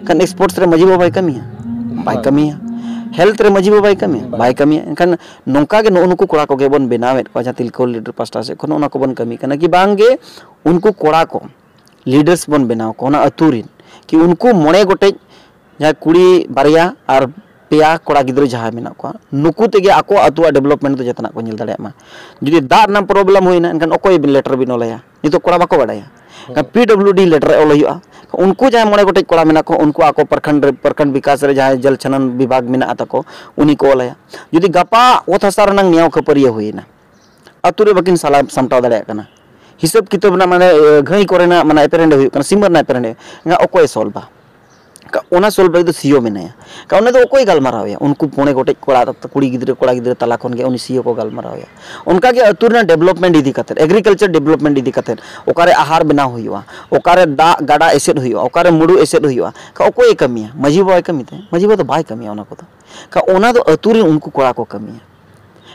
ᱮᱱᱠᱷᱟᱱ ᱥᱯᱳᱨᱴᱥ ᱨᱮ ᱢᱟᱹᱡᱷᱤ ᱵᱟᱵᱟᱭ ᱠᱟᱹᱢᱤᱭᱟ? ᱵᱟᱭ ᱵᱟᱝ᱾ ᱠᱟᱹᱢᱤᱭᱟ᱾ ᱦᱮᱞᱛᱷ ᱨᱮ ᱢᱟᱹᱡᱷᱤ ᱵᱟᱵᱟᱭ ᱠᱟᱹᱢᱤᱭᱟ? ᱵᱟᱝ᱾ ᱵᱟᱭ ᱠᱟᱹᱢᱤᱭᱟ᱾ ᱮᱱᱠᱷᱟᱱ ᱱᱚᱝᱠᱟ ᱜᱮ ᱱᱩᱜᱼᱩ ᱱᱩᱠᱩ ᱠᱚᱲᱟ ᱠᱚᱜᱮ ᱵᱚᱱ ᱵᱮᱱᱟᱣᱮᱫ ᱠᱚᱣᱟ, ᱡᱟᱦᱟᱸ ᱛᱤᱞᱠᱟᱹ ᱞᱤᱰᱟᱨ ᱯᱟᱥᱴᱟ ᱥᱮᱫ ᱠᱷᱚᱱ ᱚᱱᱟ ᱠᱚᱵᱚᱱ ᱠᱟᱹᱢᱤ ᱠᱟᱱᱟ ᱠᱤ ᱵᱟᱝ ᱜᱮ ᱩᱱᱠᱩ ᱠᱚᱲᱟ ᱠᱚ ᱞᱤᱰᱟᱨᱥ ᱵᱚᱱ ᱵᱮᱱᱟᱣ ᱠᱚᱣᱟ ᱚᱱᱟ ᱟᱹᱛᱩ ᱨᱮᱱ, ᱠᱤ ᱩᱱᱠᱩ ᱢᱚᱬᱮ ᱜᱚᱴᱮᱡ ᱡᱟᱦᱟᱸᱭ ᱠᱩᱲᱤ ᱵᱟᱨᱭᱟ ᱟᱨ ᱯᱮᱭᱟ ᱠᱚᱲᱟ ᱜᱤᱫᱽᱨᱟᱹ ᱡᱟᱦᱟᱸᱭ ᱢᱮᱱᱟᱜ ᱠᱚᱣᱟ, ᱱᱩᱠᱩ ᱛᱮᱜᱮ ᱟᱠᱚ ᱟᱹᱛᱩᱣᱟᱜ ᱰᱮᱵᱷᱞᱚᱯᱢᱮᱱᱴ ᱫᱚ ᱡᱚᱛᱚᱱᱟᱜ ᱠᱚ ᱧᱮᱞ ᱫᱟᱲᱮᱭᱟᱜ ᱢᱟ᱾ ᱡᱩᱫᱤ ᱫᱟᱜ ᱨᱮᱱᱟᱜ ᱯᱨᱚᱵᱞᱮᱢ ᱦᱩᱭᱱᱟ, ᱮᱱᱠᱷᱟᱱ ᱚᱠᱚᱭ ᱞᱮᱴᱟᱨ ᱵᱤᱱ ᱚᱞᱟᱭᱟ? ᱱᱤᱛᱚᱜ ᱠᱚᱲᱟ ᱵᱟᱠᱚ ᱵᱟᱲᱟᱭᱟ᱾ ᱮᱱᱠᱷᱟᱱ ᱯᱤ ᱰᱟᱵᱞᱤᱭᱩ ᱰᱤ ᱞᱮᱴᱟᱨ ᱚᱞ ᱦᱩᱭᱩᱜᱼᱟ᱾ ᱩᱱᱠᱩ ᱡᱟᱦᱟᱸᱭ ᱢᱚᱬᱮ ᱜᱚᱴᱮᱡ ᱠᱚᱲᱟ ᱢᱮᱱᱟᱜ ᱠᱚ, ᱩᱱᱠᱩ ᱟᱠᱚ ᱯᱨᱚᱠᱷᱚᱸᱰ ᱨᱮ, ᱯᱨᱚᱠᱷᱚᱸᱰ ᱵᱤᱠᱟᱥ ᱨᱮ ᱡᱟᱦᱟᱸᱭ ᱡᱚᱞ ᱥᱮᱪᱚᱱ ᱵᱤᱵᱷᱟᱜᱽ ᱢᱮᱱᱟᱜ ᱛᱟᱠᱚ, ᱩᱱᱤ ᱠᱚ ᱚᱞᱟᱭᱟ᱾ ᱡᱩᱫᱤ ᱜᱟᱯᱟ ᱚᱛ ᱦᱟᱥᱟ ᱨᱮᱱᱟᱜ ᱱᱮᱭᱟᱣ ᱠᱷᱟᱹᱯᱟᱹᱨᱤᱭᱟᱹ ᱦᱩᱭᱮᱱᱟ, ᱟᱹᱛᱩ ᱨᱮ ᱵᱟᱹᱠᱤᱱ ᱥᱟᱞᱟ ᱥᱟᱢᱴᱟᱣ ᱫᱟᱲᱮᱭᱟᱜ ᱠᱟᱱᱟ, ᱦᱤᱥᱟᱹᱵ ᱠᱤᱛᱟᱹᱵ ᱨᱮᱱᱟᱜ ᱢᱟᱱᱮ, ᱮ, ᱜᱷᱟᱹᱭ ᱠᱚᱨᱮᱱᱟᱜ ᱢᱟᱱᱮ ᱮᱯᱮᱨᱦᱮᱸᱰᱮ ᱦᱩᱭᱩᱜ ᱠᱟᱱᱟ, ᱥᱤᱢᱟᱹ ᱨᱮᱱᱟᱜ ᱮᱯᱮᱨᱦᱮᱸᱰᱮ, ᱮᱱᱠᱷᱟᱱ ᱚᱠᱚᱭᱮ ᱥᱚᱞᱵᱷᱟ? ᱮᱱᱠᱷᱟᱱ ᱚᱱᱟ ᱥᱚᱞᱵᱷ ᱞᱟᱹᱜᱤᱫ ᱫᱚ ᱥᱤᱭᱳ ᱢᱮᱱᱟᱭᱟ᱾ ᱮᱱᱠᱷᱟᱱ ᱩᱱᱤ ᱫᱚ ᱚᱠᱚᱭ ᱜᱟᱞᱢᱟᱨᱟᱣ ᱮᱭᱟ? ᱩᱱᱠᱩ ᱢᱚᱬᱮ ᱜᱚᱴᱮᱡ ᱠᱚᱲᱟ, ᱠᱩᱲᱤ ᱜᱤᱫᱽᱨᱟᱹ, ᱠᱚᱲᱟ ᱜᱤᱫᱽᱨᱟᱹ ᱛᱟᱞᱟ ᱠᱷᱚᱱ ᱜᱮ ᱩᱱᱤ ᱥᱤᱭᱳ ᱠᱚ ᱜᱟᱞᱢᱟᱨᱟᱣ ᱮᱭᱟ᱾ ᱚᱱᱠᱟ ᱜᱮ ᱟᱹᱛᱩ ᱨᱮᱱᱟᱜ ᱰᱮᱵᱷᱞᱚᱯᱢᱮᱱᱴ ᱤᱫᱤ ᱠᱟᱛᱮᱫ, ᱮᱜᱽᱨᱤᱠᱟᱞᱪᱟᱨ ᱰᱮᱵᱷᱞᱚᱯᱢᱮᱱᱴ ᱤᱫᱤ ᱠᱟᱛᱮᱫ, ᱚᱠᱟᱨᱮ ᱟᱦᱟᱨ ᱵᱮᱱᱟᱣ ᱦᱩᱭᱩᱜᱼᱟ, ᱚᱠᱟᱨᱮ ᱫᱟᱜ ᱜᱟᱰᱟ ᱮᱥᱮᱫ ᱦᱩᱭᱩᱜᱼᱟ, ᱚᱠᱟᱨᱮ ᱢᱩᱰᱩ ᱮᱥᱮᱫ ᱦᱩᱭᱩᱜᱼᱟ, ᱮᱱᱠᱷᱟᱱ ᱚᱠᱚᱭᱮ ᱠᱟᱹᱢᱤᱭᱟ? ᱢᱟᱹᱡᱷᱤ ᱵᱟᱵᱟᱭ ᱠᱟᱹᱢᱤ ᱛᱟᱭᱟ? ᱢᱟᱹᱡᱷᱤ ᱵᱟᱵᱟ ᱫᱚ ᱵᱟᱭ ᱠᱟᱹᱢᱤᱭᱟ ᱚᱱᱟ ᱠᱚᱫᱚ᱾ ᱮᱱᱠᱷᱟᱱ ᱚᱱᱟ ᱫᱚ ᱟᱹᱛᱩ ᱨᱮᱱ ᱩᱱᱠᱩ ᱠᱚᱲᱟ ᱠᱚ ᱠᱟᱹᱢᱤᱭᱟ᱾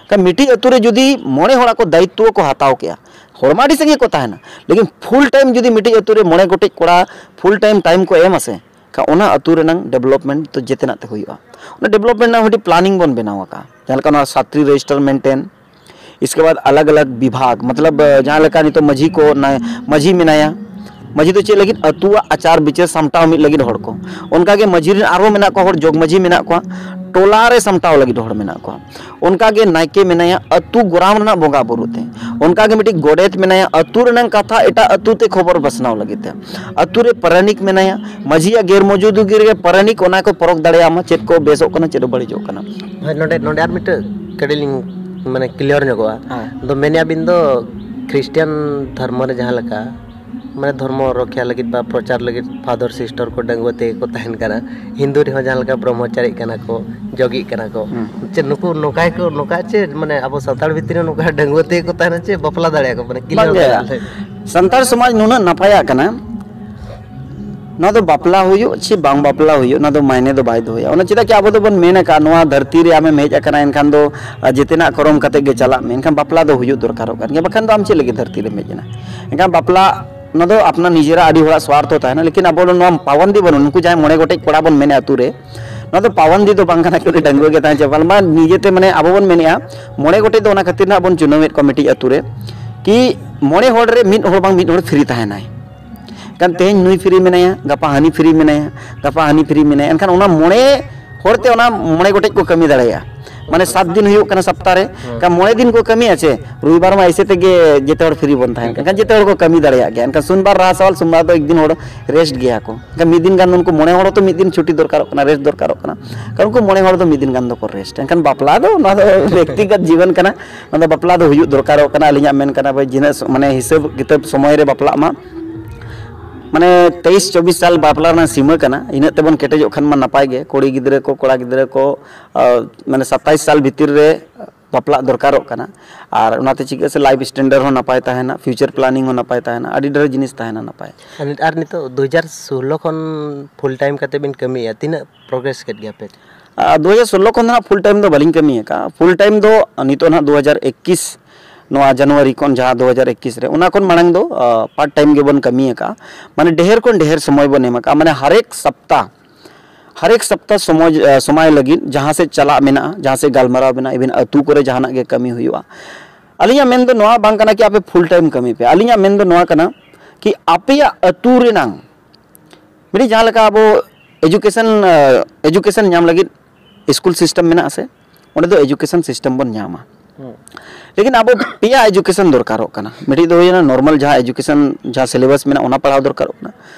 ᱮᱱᱠᱷᱟᱱ ᱢᱤᱫᱴᱤᱡ ᱟᱹᱛᱩ ᱨᱮ ᱡᱩᱫᱤ ᱢᱚᱬᱮ ᱦᱚᱲᱟᱜ ᱠᱚ ᱫᱟᱭᱤᱛᱛᱚ ᱠᱚ ᱦᱟᱛᱟᱣ ᱠᱮᱜᱼᱟ, ᱦᱚᱲ ᱢᱟ ᱟᱹᱰᱤ ᱥᱟᱸᱜᱮ ᱠᱚ ᱛᱟᱦᱮᱱᱟ, ᱞᱮᱠᱤᱱ ᱯᱷᱩᱞ ᱴᱟᱭᱤᱢ ᱡᱩᱫᱤ ᱢᱤᱫᱴᱤᱡ ᱟᱹᱛᱩ ᱨᱮ ᱢᱚᱬᱮ ᱜᱚᱴᱮᱡ ᱠᱚᱲᱟ ᱯᱷᱩᱞ ᱴᱟᱭᱤᱢ ᱴᱟᱭᱤᱢ ᱠᱚ ᱮᱢᱟ ᱥᱮ, ᱮᱱᱠᱷᱟᱱ ᱚᱱᱟ ᱟᱹᱛᱩ ᱨᱮᱱᱟᱝ ᱰᱮᱵᱷᱞᱚᱯᱢᱮᱱᱴ ᱫᱚ ᱡᱮᱛᱮᱱᱟᱜ ᱛᱮ ᱦᱩᱭᱩᱜᱼᱟ᱾ ᱚᱱᱟ ᱰᱮᱵᱷᱞᱚᱯᱢᱮᱱᱴ ᱨᱮᱱᱟᱜ ᱢᱤᱫᱴᱤᱡ ᱯᱞᱟᱱᱤᱝ ᱵᱚᱱ ᱵᱮᱱᱟᱣ ᱟᱠᱟᱫᱼᱟ, ᱡᱟᱦᱟᱸ ᱞᱮᱠᱟ ᱱᱚᱣᱟ ᱥᱟᱛᱴᱤ ᱨᱮᱡᱤᱥᱴᱟᱨ ᱢᱮᱱᱴᱮᱱ, ᱤᱥᱠᱮ ᱵᱟᱫ ᱟᱞᱟᱜᱽ ᱟᱞᱟᱜᱽ ᱵᱤᱵᱷᱟᱜᱽ, ᱢᱚᱛᱞᱚᱵ, ᱡᱟᱦᱟᱸ ᱞᱮᱠᱟ ᱱᱤᱛᱚᱜ ᱢᱟᱹᱡᱷᱤ ᱠᱚ, ᱱᱟᱭ-, ᱢᱟᱹᱡᱷᱤ ᱢᱮᱱᱟᱭᱟ, ᱢᱟᱹᱡᱷᱤ ᱫᱚ ᱪᱮᱫ ᱞᱟᱹᱜᱤᱫ? ᱟᱹᱛᱩᱣᱟᱜ ᱟᱪᱟᱨ ᱵᱤᱪᱟᱹᱨ ᱥᱟᱢᱴᱟᱣ ᱢᱤᱫ ᱞᱟᱹᱜᱤᱫ ᱦᱚᱲ ᱠᱚ, ᱚᱱᱠᱟᱜᱮ ᱢᱟᱹᱡᱷᱤ ᱨᱮᱱ ᱟᱨᱦᱚᱸ ᱢᱮᱱᱟᱜ ᱠᱚᱣᱟ ᱦᱚᱲ, ᱡᱚᱜᱽ ᱢᱟᱹᱡᱷᱤ ᱢᱮᱱᱟᱜ ᱠᱚᱣᱟ, ᱴᱚᱞᱟ ᱨᱮ ᱥᱟᱢᱴᱟᱣ ᱞᱟᱹᱜᱤᱫ ᱦᱚᱲ ᱢᱮᱱᱟᱜ ᱠᱚᱣᱟ, ᱚᱱᱠᱟᱜᱮ ᱱᱟᱭᱠᱮ ᱢᱮᱱᱟᱭᱟ ᱟᱹᱛᱩ ᱜᱚᱨᱟᱢ ᱨᱮᱱᱟᱜ ᱵᱚᱸᱜᱟ ᱵᱩᱨᱩ ᱛᱮ, ᱚᱱᱠᱟᱜᱮ ᱢᱤᱫᱴᱤᱡ ᱜᱚᱰᱮᱛ ᱢᱮᱱᱟᱭᱟ ᱟᱹᱛᱩ ᱨᱮᱱᱟᱜ ᱠᱟᱛᱷᱟ ᱮᱴᱟᱜ ᱟᱹᱛᱩ ᱛᱮ ᱠᱷᱚᱵᱚᱨ ᱯᱟᱥᱱᱟᱣ ᱞᱟᱹᱜᱤᱫ ᱛᱮ, ᱟᱹᱛᱩ ᱨᱮ ᱯᱟᱨᱟᱱᱤᱠ ᱢᱮᱱᱟᱭᱟ, ᱢᱟᱹᱡᱷᱤᱭᱟᱜ ᱜᱮᱨ ᱢᱚᱡᱩᱫᱜᱤ ᱨᱮᱜᱮ ᱯᱟᱨᱟᱱᱤᱠ ᱚᱱᱟ ᱠᱚ ᱯᱚᱨᱚᱠ ᱫᱟᱲᱮᱭᱟᱜ ᱢᱟ ᱪᱮᱫ ᱠᱚ ᱵᱮᱥᱚᱜ ᱠᱟᱱᱟ, ᱪᱮᱫ ᱠᱚ ᱵᱟᱹᱲᱤᱡᱚᱜ ᱠᱟᱱᱟ᱾ ᱦᱳᱭ, ᱱᱚᱰᱮ, ᱱᱚᱰᱮ ᱟᱨ ᱢᱤᱫᱴᱮᱡ ᱠᱟᱹᱴᱤᱡ ᱞᱤᱧ ᱢᱟᱱᱮ ᱠᱞᱤᱭᱟᱨ ᱧᱚᱜᱚᱜᱼᱟ᱾ ᱦᱮᱸ᱾ ᱫᱚ ᱢᱮᱱᱮᱫ ᱟᱵᱤᱱ ᱫᱚ ᱠᱷᱨᱤᱥᱴᱤᱭᱟᱱ ᱫᱷᱚᱨᱢᱚ ᱨᱮ ᱡᱟᱦᱟᱸ ᱞᱮᱠᱟ ᱢᱟᱱᱮ ᱫᱷᱚᱨᱢᱚ ᱨᱚᱠᱷᱭᱟ ᱞᱟᱹᱜᱤᱫ ᱵᱟ ᱯᱨᱚᱪᱟᱨ ᱞᱟᱹᱜᱤᱫ ᱯᱷᱟᱫᱟᱨ ᱥᱤᱥᱴᱟᱨ ᱠᱚ ᱰᱟᱺᱜᱩᱣᱟᱹ ᱛᱮᱜᱮ ᱠᱚ ᱛᱟᱦᱮᱱ ᱠᱟᱱᱟ, ᱦᱤᱱᱫᱩ ᱨᱮᱦᱚᱸ ᱡᱟᱦᱟᱸ ᱞᱮᱠᱟ ᱵᱨᱚᱦᱢᱚᱪᱟᱨᱤᱜ ᱠᱟᱱᱟ ᱠᱚ, ᱡᱚᱜᱤᱜ ᱠᱟᱱᱟ ᱠᱚ, ᱦᱩᱸ᱾ ᱪᱮᱫ ᱱᱩᱠᱩ ᱱᱚᱝᱠᱟ ᱜᱮᱠᱚ, ᱱᱚᱝᱠᱟ ᱪᱮ ᱢᱟᱱᱮ ᱟᱵᱚ ᱥᱟᱱᱛᱟᱲ ᱵᱷᱤᱛᱨᱤ ᱨᱮ ᱱᱚᱝᱠᱟ ᱰᱟᱺᱜᱩᱣᱟᱹ ᱛᱮᱜᱮ ᱠᱚ ᱛᱟᱦᱮᱱᱟ ᱪᱮ ᱵᱟᱯᱞᱟ ᱫᱟᱲᱮᱭᱟᱜᱼᱟ ᱠᱚ? ᱢᱟᱱᱮ ᱠᱞᱤᱭᱟᱨ ᱵᱟᱝᱜᱮ, ᱠᱟᱛᱷᱟ ᱞᱟᱹᱭ᱾ ᱥᱟᱱᱛᱟᱲ ᱥᱚᱢᱟᱡᱽ ᱱᱩᱱᱟᱹᱜ ᱱᱟᱯᱟᱭᱟᱜ ᱠᱟᱱᱟ, ᱱᱚᱣᱟ ᱫᱚ ᱵᱟᱯᱞᱟ ᱦᱩᱭᱩᱜ ᱪᱮ ᱵᱟᱝ ᱵᱟᱯᱞᱟ ᱦᱩᱭᱩᱜ, ᱱᱚᱣᱟ ᱫᱚ ᱢᱟᱭᱱᱮ ᱫᱚ ᱵᱟᱭ ᱫᱚᱦᱚᱭᱟ᱾ ᱚᱱᱟ ᱪᱮᱫᱟᱜ ᱠᱤ ᱟᱵᱚ ᱫᱚᱵᱚᱱ ᱢᱮᱱ ᱟᱠᱟᱫ, ᱱᱚᱣᱟ ᱫᱷᱟᱹᱨᱛᱤ ᱨᱮ ᱟᱢᱮᱢ ᱦᱮᱡ ᱟᱠᱟᱱᱟ, ᱮᱱᱠᱷᱟᱱ ᱫᱚ ᱟᱨ ᱡᱮᱛᱮᱱᱟᱜ ᱠᱚᱨᱚᱢ ᱠᱟᱛᱮ ᱜᱮ ᱪᱟᱞᱟᱜ ᱢᱮ, ᱮᱱᱠᱷᱟᱱ ᱵᱟᱯᱞᱟ ᱫᱚ ᱦᱩᱭᱩᱜ ᱫᱚᱨᱠᱟᱨᱚᱜ ᱠᱟᱱ ᱜᱮᱭᱟ, ᱵᱟᱠᱷᱟᱱ ᱫᱚ ᱟᱢ ᱪᱮᱫ ᱞᱟᱹᱜᱤᱫ ᱫᱷᱟᱹᱨᱛᱤ ᱨᱮᱢ ᱦᱮᱡ ᱮᱱᱟ? ᱮᱱᱠᱷᱟᱱ ᱵᱟᱯᱞᱟ, ᱚᱱᱟ ᱫᱚ ᱟᱯᱱᱟᱨ ᱱᱤᱡᱮᱨᱟᱜ ᱟᱹᱰᱤ ᱦᱚᱲᱟᱜ ᱥᱣᱟᱨᱛᱷᱚ ᱛᱟᱦᱮᱱᱟ, ᱞᱮᱠᱤᱱ ᱟᱵᱚ ᱫᱚ ᱱᱚᱣᱟ ᱯᱟᱵᱚᱱᱫᱤ ᱵᱟᱹᱱᱩᱜ᱾ ᱱᱩᱠᱩ ᱡᱟᱦᱟᱸᱭ ᱢᱚᱬᱮ ᱜᱚᱴᱮᱡ ᱠᱚᱲᱟ ᱵᱚᱱ ᱢᱮᱱᱮᱫᱼᱟ ᱟᱹᱛᱩ ᱨᱮ, ᱱᱚᱣᱟ ᱫᱚ ᱯᱟᱵᱚᱱᱫᱤ ᱫᱚ ᱵᱟᱝ ᱠᱟᱱᱟ, ᱠᱤ ᱩᱱᱤ ᱰᱟᱺᱜᱩᱣᱟᱹ ᱜᱮ ᱛᱟᱦᱮᱸ ᱪᱮ ᱵᱟᱝ, ᱱᱤᱡᱮᱛᱮ, ᱢᱟᱱᱮ ᱟᱵᱚ ᱵᱚᱱ ᱢᱮᱱᱮᱫᱼᱟ, ᱢᱚᱬᱮ ᱜᱚᱴᱮᱡ ᱫᱚ ᱚᱱᱟ ᱠᱷᱟᱹᱛᱤᱨ ᱱᱟᱜ ᱵᱚᱱ ᱪᱩᱱᱟᱹᱣᱮᱫ ᱠᱚᱣᱟ ᱢᱤᱫᱴᱤᱡ ᱟᱹᱛᱩ ᱨᱮ, ᱠᱤ ᱢᱚᱬᱮ ᱦᱚᱲ ᱨᱮ ᱢᱤᱫ ᱦᱚᱲ ᱵᱟᱝ ᱢᱤᱫ ᱦᱚᱲ ᱯᱷᱨᱤ ᱛᱟᱦᱮᱱᱟᱭ᱾ ᱠᱟᱱ ᱛᱮᱦᱮᱧ ᱱᱩᱭ ᱯᱷᱨᱤ ᱢᱮᱱᱟᱭᱟ, ᱜᱟᱯᱟ ᱦᱟᱹᱱᱤ ᱯᱷᱨᱤ ᱢᱮᱱᱟᱭᱟ, ᱜᱟᱯᱟ ᱦᱟᱹᱱᱤ ᱯᱷᱨᱤ ᱢᱮᱱᱟᱭᱟ, ᱮᱱᱠᱷᱟᱱ ᱚᱱᱟ ᱢᱚᱬᱮ ᱦᱚᱲ ᱛᱮ ᱚᱱᱟ ᱢᱚᱬᱮ ᱜᱚᱴᱮᱡ ᱠᱚ ᱠᱟᱹᱢᱤ ᱫᱟᱲᱮᱭᱟᱜᱼᱟ᱾ ᱢᱟᱱᱮ ᱥᱟᱛ ᱫᱤᱱ ᱦᱩᱭᱩᱜ ᱠᱟᱱᱟ ᱥᱚᱯᱛᱟᱦᱚ ᱨᱮ, ᱦᱮᱸ᱾ ᱮᱱᱠᱷᱟᱱ ᱢᱚᱬᱮ ᱫᱤᱱ ᱠᱚ ᱠᱟᱹᱢᱤᱭᱟ ᱪᱮ, ᱨᱚᱵᱤᱵᱟᱨ ᱢᱟ ᱮᱭᱥᱮ ᱛᱮᱜᱮ ᱡᱮᱛᱮ ᱦᱚᱲ ᱯᱷᱨᱤ ᱵᱚᱱ ᱛᱟᱦᱮᱱ ᱠᱟᱱᱟ, ᱮᱱᱠᱷᱟᱱ ᱡᱮᱛᱮ ᱦᱚᱲ ᱠᱚ ᱠᱟᱹᱢᱤ ᱫᱟᱲᱮᱭᱟᱜ ᱜᱮᱭᱟ᱾ ᱮᱱᱠᱷᱟᱱ ᱥᱳᱢᱵᱟᱨ ᱨᱟᱦᱟ ᱥᱟᱣᱟᱞ ᱥᱳᱢᱵᱟᱨ ᱫᱚ ᱮᱠ ᱫᱤᱱ ᱦᱚᱲ ᱨᱮᱥᱴ ᱜᱮᱭᱟ ᱠᱚ, ᱮᱱᱠᱷᱟᱱ ᱢᱤᱫ ᱫᱤᱱ ᱜᱟᱱ ᱩᱱᱠᱩ ᱢᱚᱬᱮ ᱦᱚᱲ ᱦᱚᱸᱛᱚ ᱢᱤᱫ ᱫᱤᱱ ᱪᱷᱩᱴᱤ ᱫᱚᱨᱠᱟᱨᱚᱜ ᱠᱟᱱᱟ, ᱨᱮᱥᱴ ᱫᱚᱨᱠᱟᱨᱚᱜ ᱠᱟᱱᱟ, ᱠᱟᱨᱚᱱ ᱩᱱᱠᱩ ᱢᱚᱬᱮ ᱦᱚᱲ ᱫᱚ ᱢᱤᱫ ᱫᱤᱱ ᱜᱟᱱ ᱫᱚᱠᱚ ᱨᱮᱥᱴ᱾ ᱮᱱᱠᱷᱟᱱ ᱵᱟᱯᱞᱟ ᱫᱚ ᱚᱱᱟ ᱫᱚ ᱵᱮᱠᱛᱤᱜᱚᱛ ᱡᱤᱵᱚᱱ ᱠᱟᱱᱟ, ᱚᱱᱟ ᱫᱚ ᱵᱟᱯᱞᱟ ᱫᱚ ᱦᱩᱭᱩᱜ ᱫᱚᱨᱠᱟᱨᱚᱜ ᱠᱟᱱᱟ᱾ ᱟᱹᱞᱤᱧᱟᱜ ᱢᱮᱱ ᱠᱟᱱᱟ ᱵᱷᱟᱹᱭ, ᱡᱤᱱᱟᱹᱜ ᱢᱟᱱᱮ ᱦᱤᱥᱟᱹᱵ ᱠᱤᱛᱟᱹᱵ ᱥᱚᱢᱚᱭ ᱨᱮ ᱵᱟᱯᱞᱟᱜ ᱢᱟ, ᱢᱟᱱᱮ ᱛᱮᱭᱤᱥ ᱪᱚᱵᱵᱤᱥ ᱥᱟᱞ ᱵᱟᱯᱞᱟ ᱨᱮᱱᱟᱜ ᱥᱤᱢᱟᱹ ᱠᱟᱱᱟ, ᱤᱱᱟᱹᱜ ᱛᱮᱵᱚᱱ ᱠᱮᱴᱮᱡᱚᱜ ᱠᱷᱟᱱ ᱢᱟ ᱱᱟᱯᱟᱭ ᱜᱮ᱾ ᱠᱩᱲᱤ ᱜᱤᱫᱽᱨᱟᱹ ᱠᱚ, ᱠᱚᱲᱟ ᱜᱤᱫᱽᱨᱟᱹ ᱠᱚ, ᱟᱨ ᱢᱟᱱᱮ ᱥᱟᱛᱟᱭᱤᱥ ᱥᱟᱞ ᱵᱷᱤᱛᱤᱨ ᱨᱮ ᱵᱟᱯᱞᱟᱜ ᱫᱚᱨᱠᱟᱨᱚᱜ ᱠᱟᱱᱟ᱾ ᱟᱨ ᱚᱱᱟᱛᱮ ᱪᱤᱠᱟᱹᱜ ᱥᱮ, ᱞᱟᱭᱤᱯᱷ ᱥᱴᱮᱱᱰᱟᱨᱰ ᱦᱚᱸ ᱱᱟᱯᱟᱭ ᱛᱟᱦᱮᱱᱟ, ᱯᱷᱤᱭᱩᱪᱟᱨ ᱯᱞᱟᱱᱤᱝ ᱦᱚᱸ ᱱᱟᱯᱟᱭ ᱛᱟᱦᱮᱱᱟ, ᱟᱹᱰᱤ ᱰᱷᱮᱨ ᱡᱤᱱᱤᱥ ᱛᱟᱦᱮᱱᱟ ᱱᱟᱯᱟᱭ᱾ ᱟᱨ ᱱᱤᱛ-, ᱟᱨ ᱱᱤᱛᱚᱜ ᱫᱩ ᱦᱟᱡᱟᱨ ᱥᱳᱞᱞᱳ ᱠᱷᱚᱱ ᱯᱷᱩᱞ ᱴᱟᱭᱤᱢ ᱠᱟᱛᱮ ᱵᱤᱱ ᱠᱟᱹᱢᱤᱭᱮᱫᱼᱟ, ᱛᱤᱱᱟᱹᱜ ᱯᱨᱚᱜᱨᱮᱥ ᱠᱮᱫ ᱜᱮᱭᱟ ᱯᱮ? ᱟᱨ ᱫᱩ ᱦᱟᱡᱟᱨ ᱥᱳᱞᱞᱳ ᱠᱷᱚᱱ ᱫᱚ ᱱᱟᱦᱟᱜ ᱯᱷᱩᱞ ᱴᱟᱭᱤᱢ ᱫᱚ ᱵᱟᱹᱞᱤᱧ ᱠᱟᱹᱢᱤ ᱟᱠᱟᱫᱼᱟ᱾ ᱯᱷᱩᱞ ᱴᱟᱭᱤᱢ ᱫᱚ ᱱᱤᱛᱚᱜ ᱱᱟᱦᱟᱜ ᱫᱩ ᱦᱟᱡᱟᱨ ᱮᱠᱤᱥ, ᱱᱚᱣᱟ ᱡᱟᱱᱩᱣᱟᱨᱤ ᱠᱷᱚᱱ, ᱡᱟᱦᱟᱸ ᱫᱩ ᱦᱟᱡᱟᱨ ᱮᱠᱤᱥ ᱨᱮ, ᱚᱱᱟ ᱠᱷᱚᱱ ᱢᱟᱲᱟᱝ ᱫᱚ, ᱟ, ᱯᱟᱨᱴ ᱴᱟᱭᱤᱢ ᱜᱮᱵᱚᱱ ᱠᱟᱹᱢᱤ ᱟᱠᱟᱫᱼᱟ᱾ ᱢᱟᱱᱮ ᱰᱷᱮᱨ ᱠᱷᱚᱱ ᱰᱷᱮᱨ ᱥᱚᱢᱚᱭ ᱵᱚᱱ ᱮᱢ ᱟᱠᱟᱫᱼᱟ᱾ ᱢᱟᱱᱮ ᱦᱟᱨᱮᱠ ᱥᱟᱯᱛᱟ, ᱦᱟᱨᱮᱠ ᱥᱟᱯᱛᱟ ᱥᱚᱢᱚᱭ, ᱟ, ᱥᱚᱢᱚᱭ ᱞᱟᱹᱜᱤᱫ ᱡᱟᱦᱟᱸ ᱥᱮᱫ ᱪᱟᱞᱟᱜ ᱢᱮᱱᱟᱜᱼᱟ, ᱡᱟᱦᱟᱸ ᱥᱮᱫ ᱜᱟᱞᱢᱟᱨᱟᱣ ᱢᱮᱱᱟᱜᱼᱟ, ᱤᱵᱷᱮᱱ ᱟᱹᱛᱩ ᱠᱚᱨᱮ ᱡᱟᱦᱟᱱᱟᱜ ᱜᱮ ᱠᱟᱹᱢᱤ ᱦᱩᱭᱩᱜᱼᱟ᱾ ᱟᱹᱞᱤᱧᱟᱜ ᱢᱮᱱ ᱫᱚ ᱱᱚᱣᱟ ᱵᱟᱝ ᱠᱟᱱᱟ ᱠᱤ ᱟᱯᱮ ᱯᱷᱩᱞ ᱴᱟᱭᱤᱢ ᱠᱟᱹᱢᱤ ᱯᱮ᱾ ᱟᱹᱞᱤᱧᱟᱜ ᱢᱮᱱ ᱫᱚ ᱱᱚᱣᱟ ᱠᱟᱱᱟ ᱠᱤ ᱟᱯᱮᱭᱟᱜ ᱟᱹᱛᱩ ᱨᱮᱱᱟᱝ ᱢᱤᱫᱴᱤᱡ ᱡᱟᱦᱟᱸ ᱞᱮᱠᱟ ᱟᱵᱚ ᱮᱡᱩᱠᱮᱥᱚᱱ, ᱮ, ᱮᱡᱩᱠᱮᱥᱚᱱ ᱧᱟᱢ ᱞᱟᱹᱜᱤᱫ ᱥᱠᱩᱞ ᱥᱤᱥᱴᱮᱢ ᱢᱮᱱᱟᱜᱼᱟ ᱥᱮ, ᱚᱸᱰᱮ ᱫᱚ ᱮᱡᱩᱠᱮᱥᱚᱱ ᱥᱤᱥᱴᱮᱢ ᱵᱚᱱ ᱧᱟᱢᱟ᱾ ᱦᱩᱸ᱾ ᱞᱮᱠᱤᱱ ᱟᱵᱚ ᱯᱮᱭᱟ ᱮᱡᱩᱠᱮᱥᱚᱱ ᱫᱚᱨᱠᱟᱨᱚᱜ ᱠᱟᱱᱟ᱾ ᱢᱤᱫᱴᱤᱡ ᱫᱚ ᱦᱩᱭᱱᱟ ᱱᱚᱨᱢᱟᱞ ᱡᱟᱦᱟᱸ ᱮᱡᱩᱠᱮᱥᱚᱱ, ᱡᱟᱦᱟᱸ ᱥᱤᱞᱮᱵᱟᱥ ᱢᱮᱱᱟᱜᱼᱟ, ᱚᱱᱟ ᱯᱟᱲᱦᱟᱣ ᱫᱚᱨᱠᱟᱨᱚᱜ ᱠᱟᱱᱟ᱾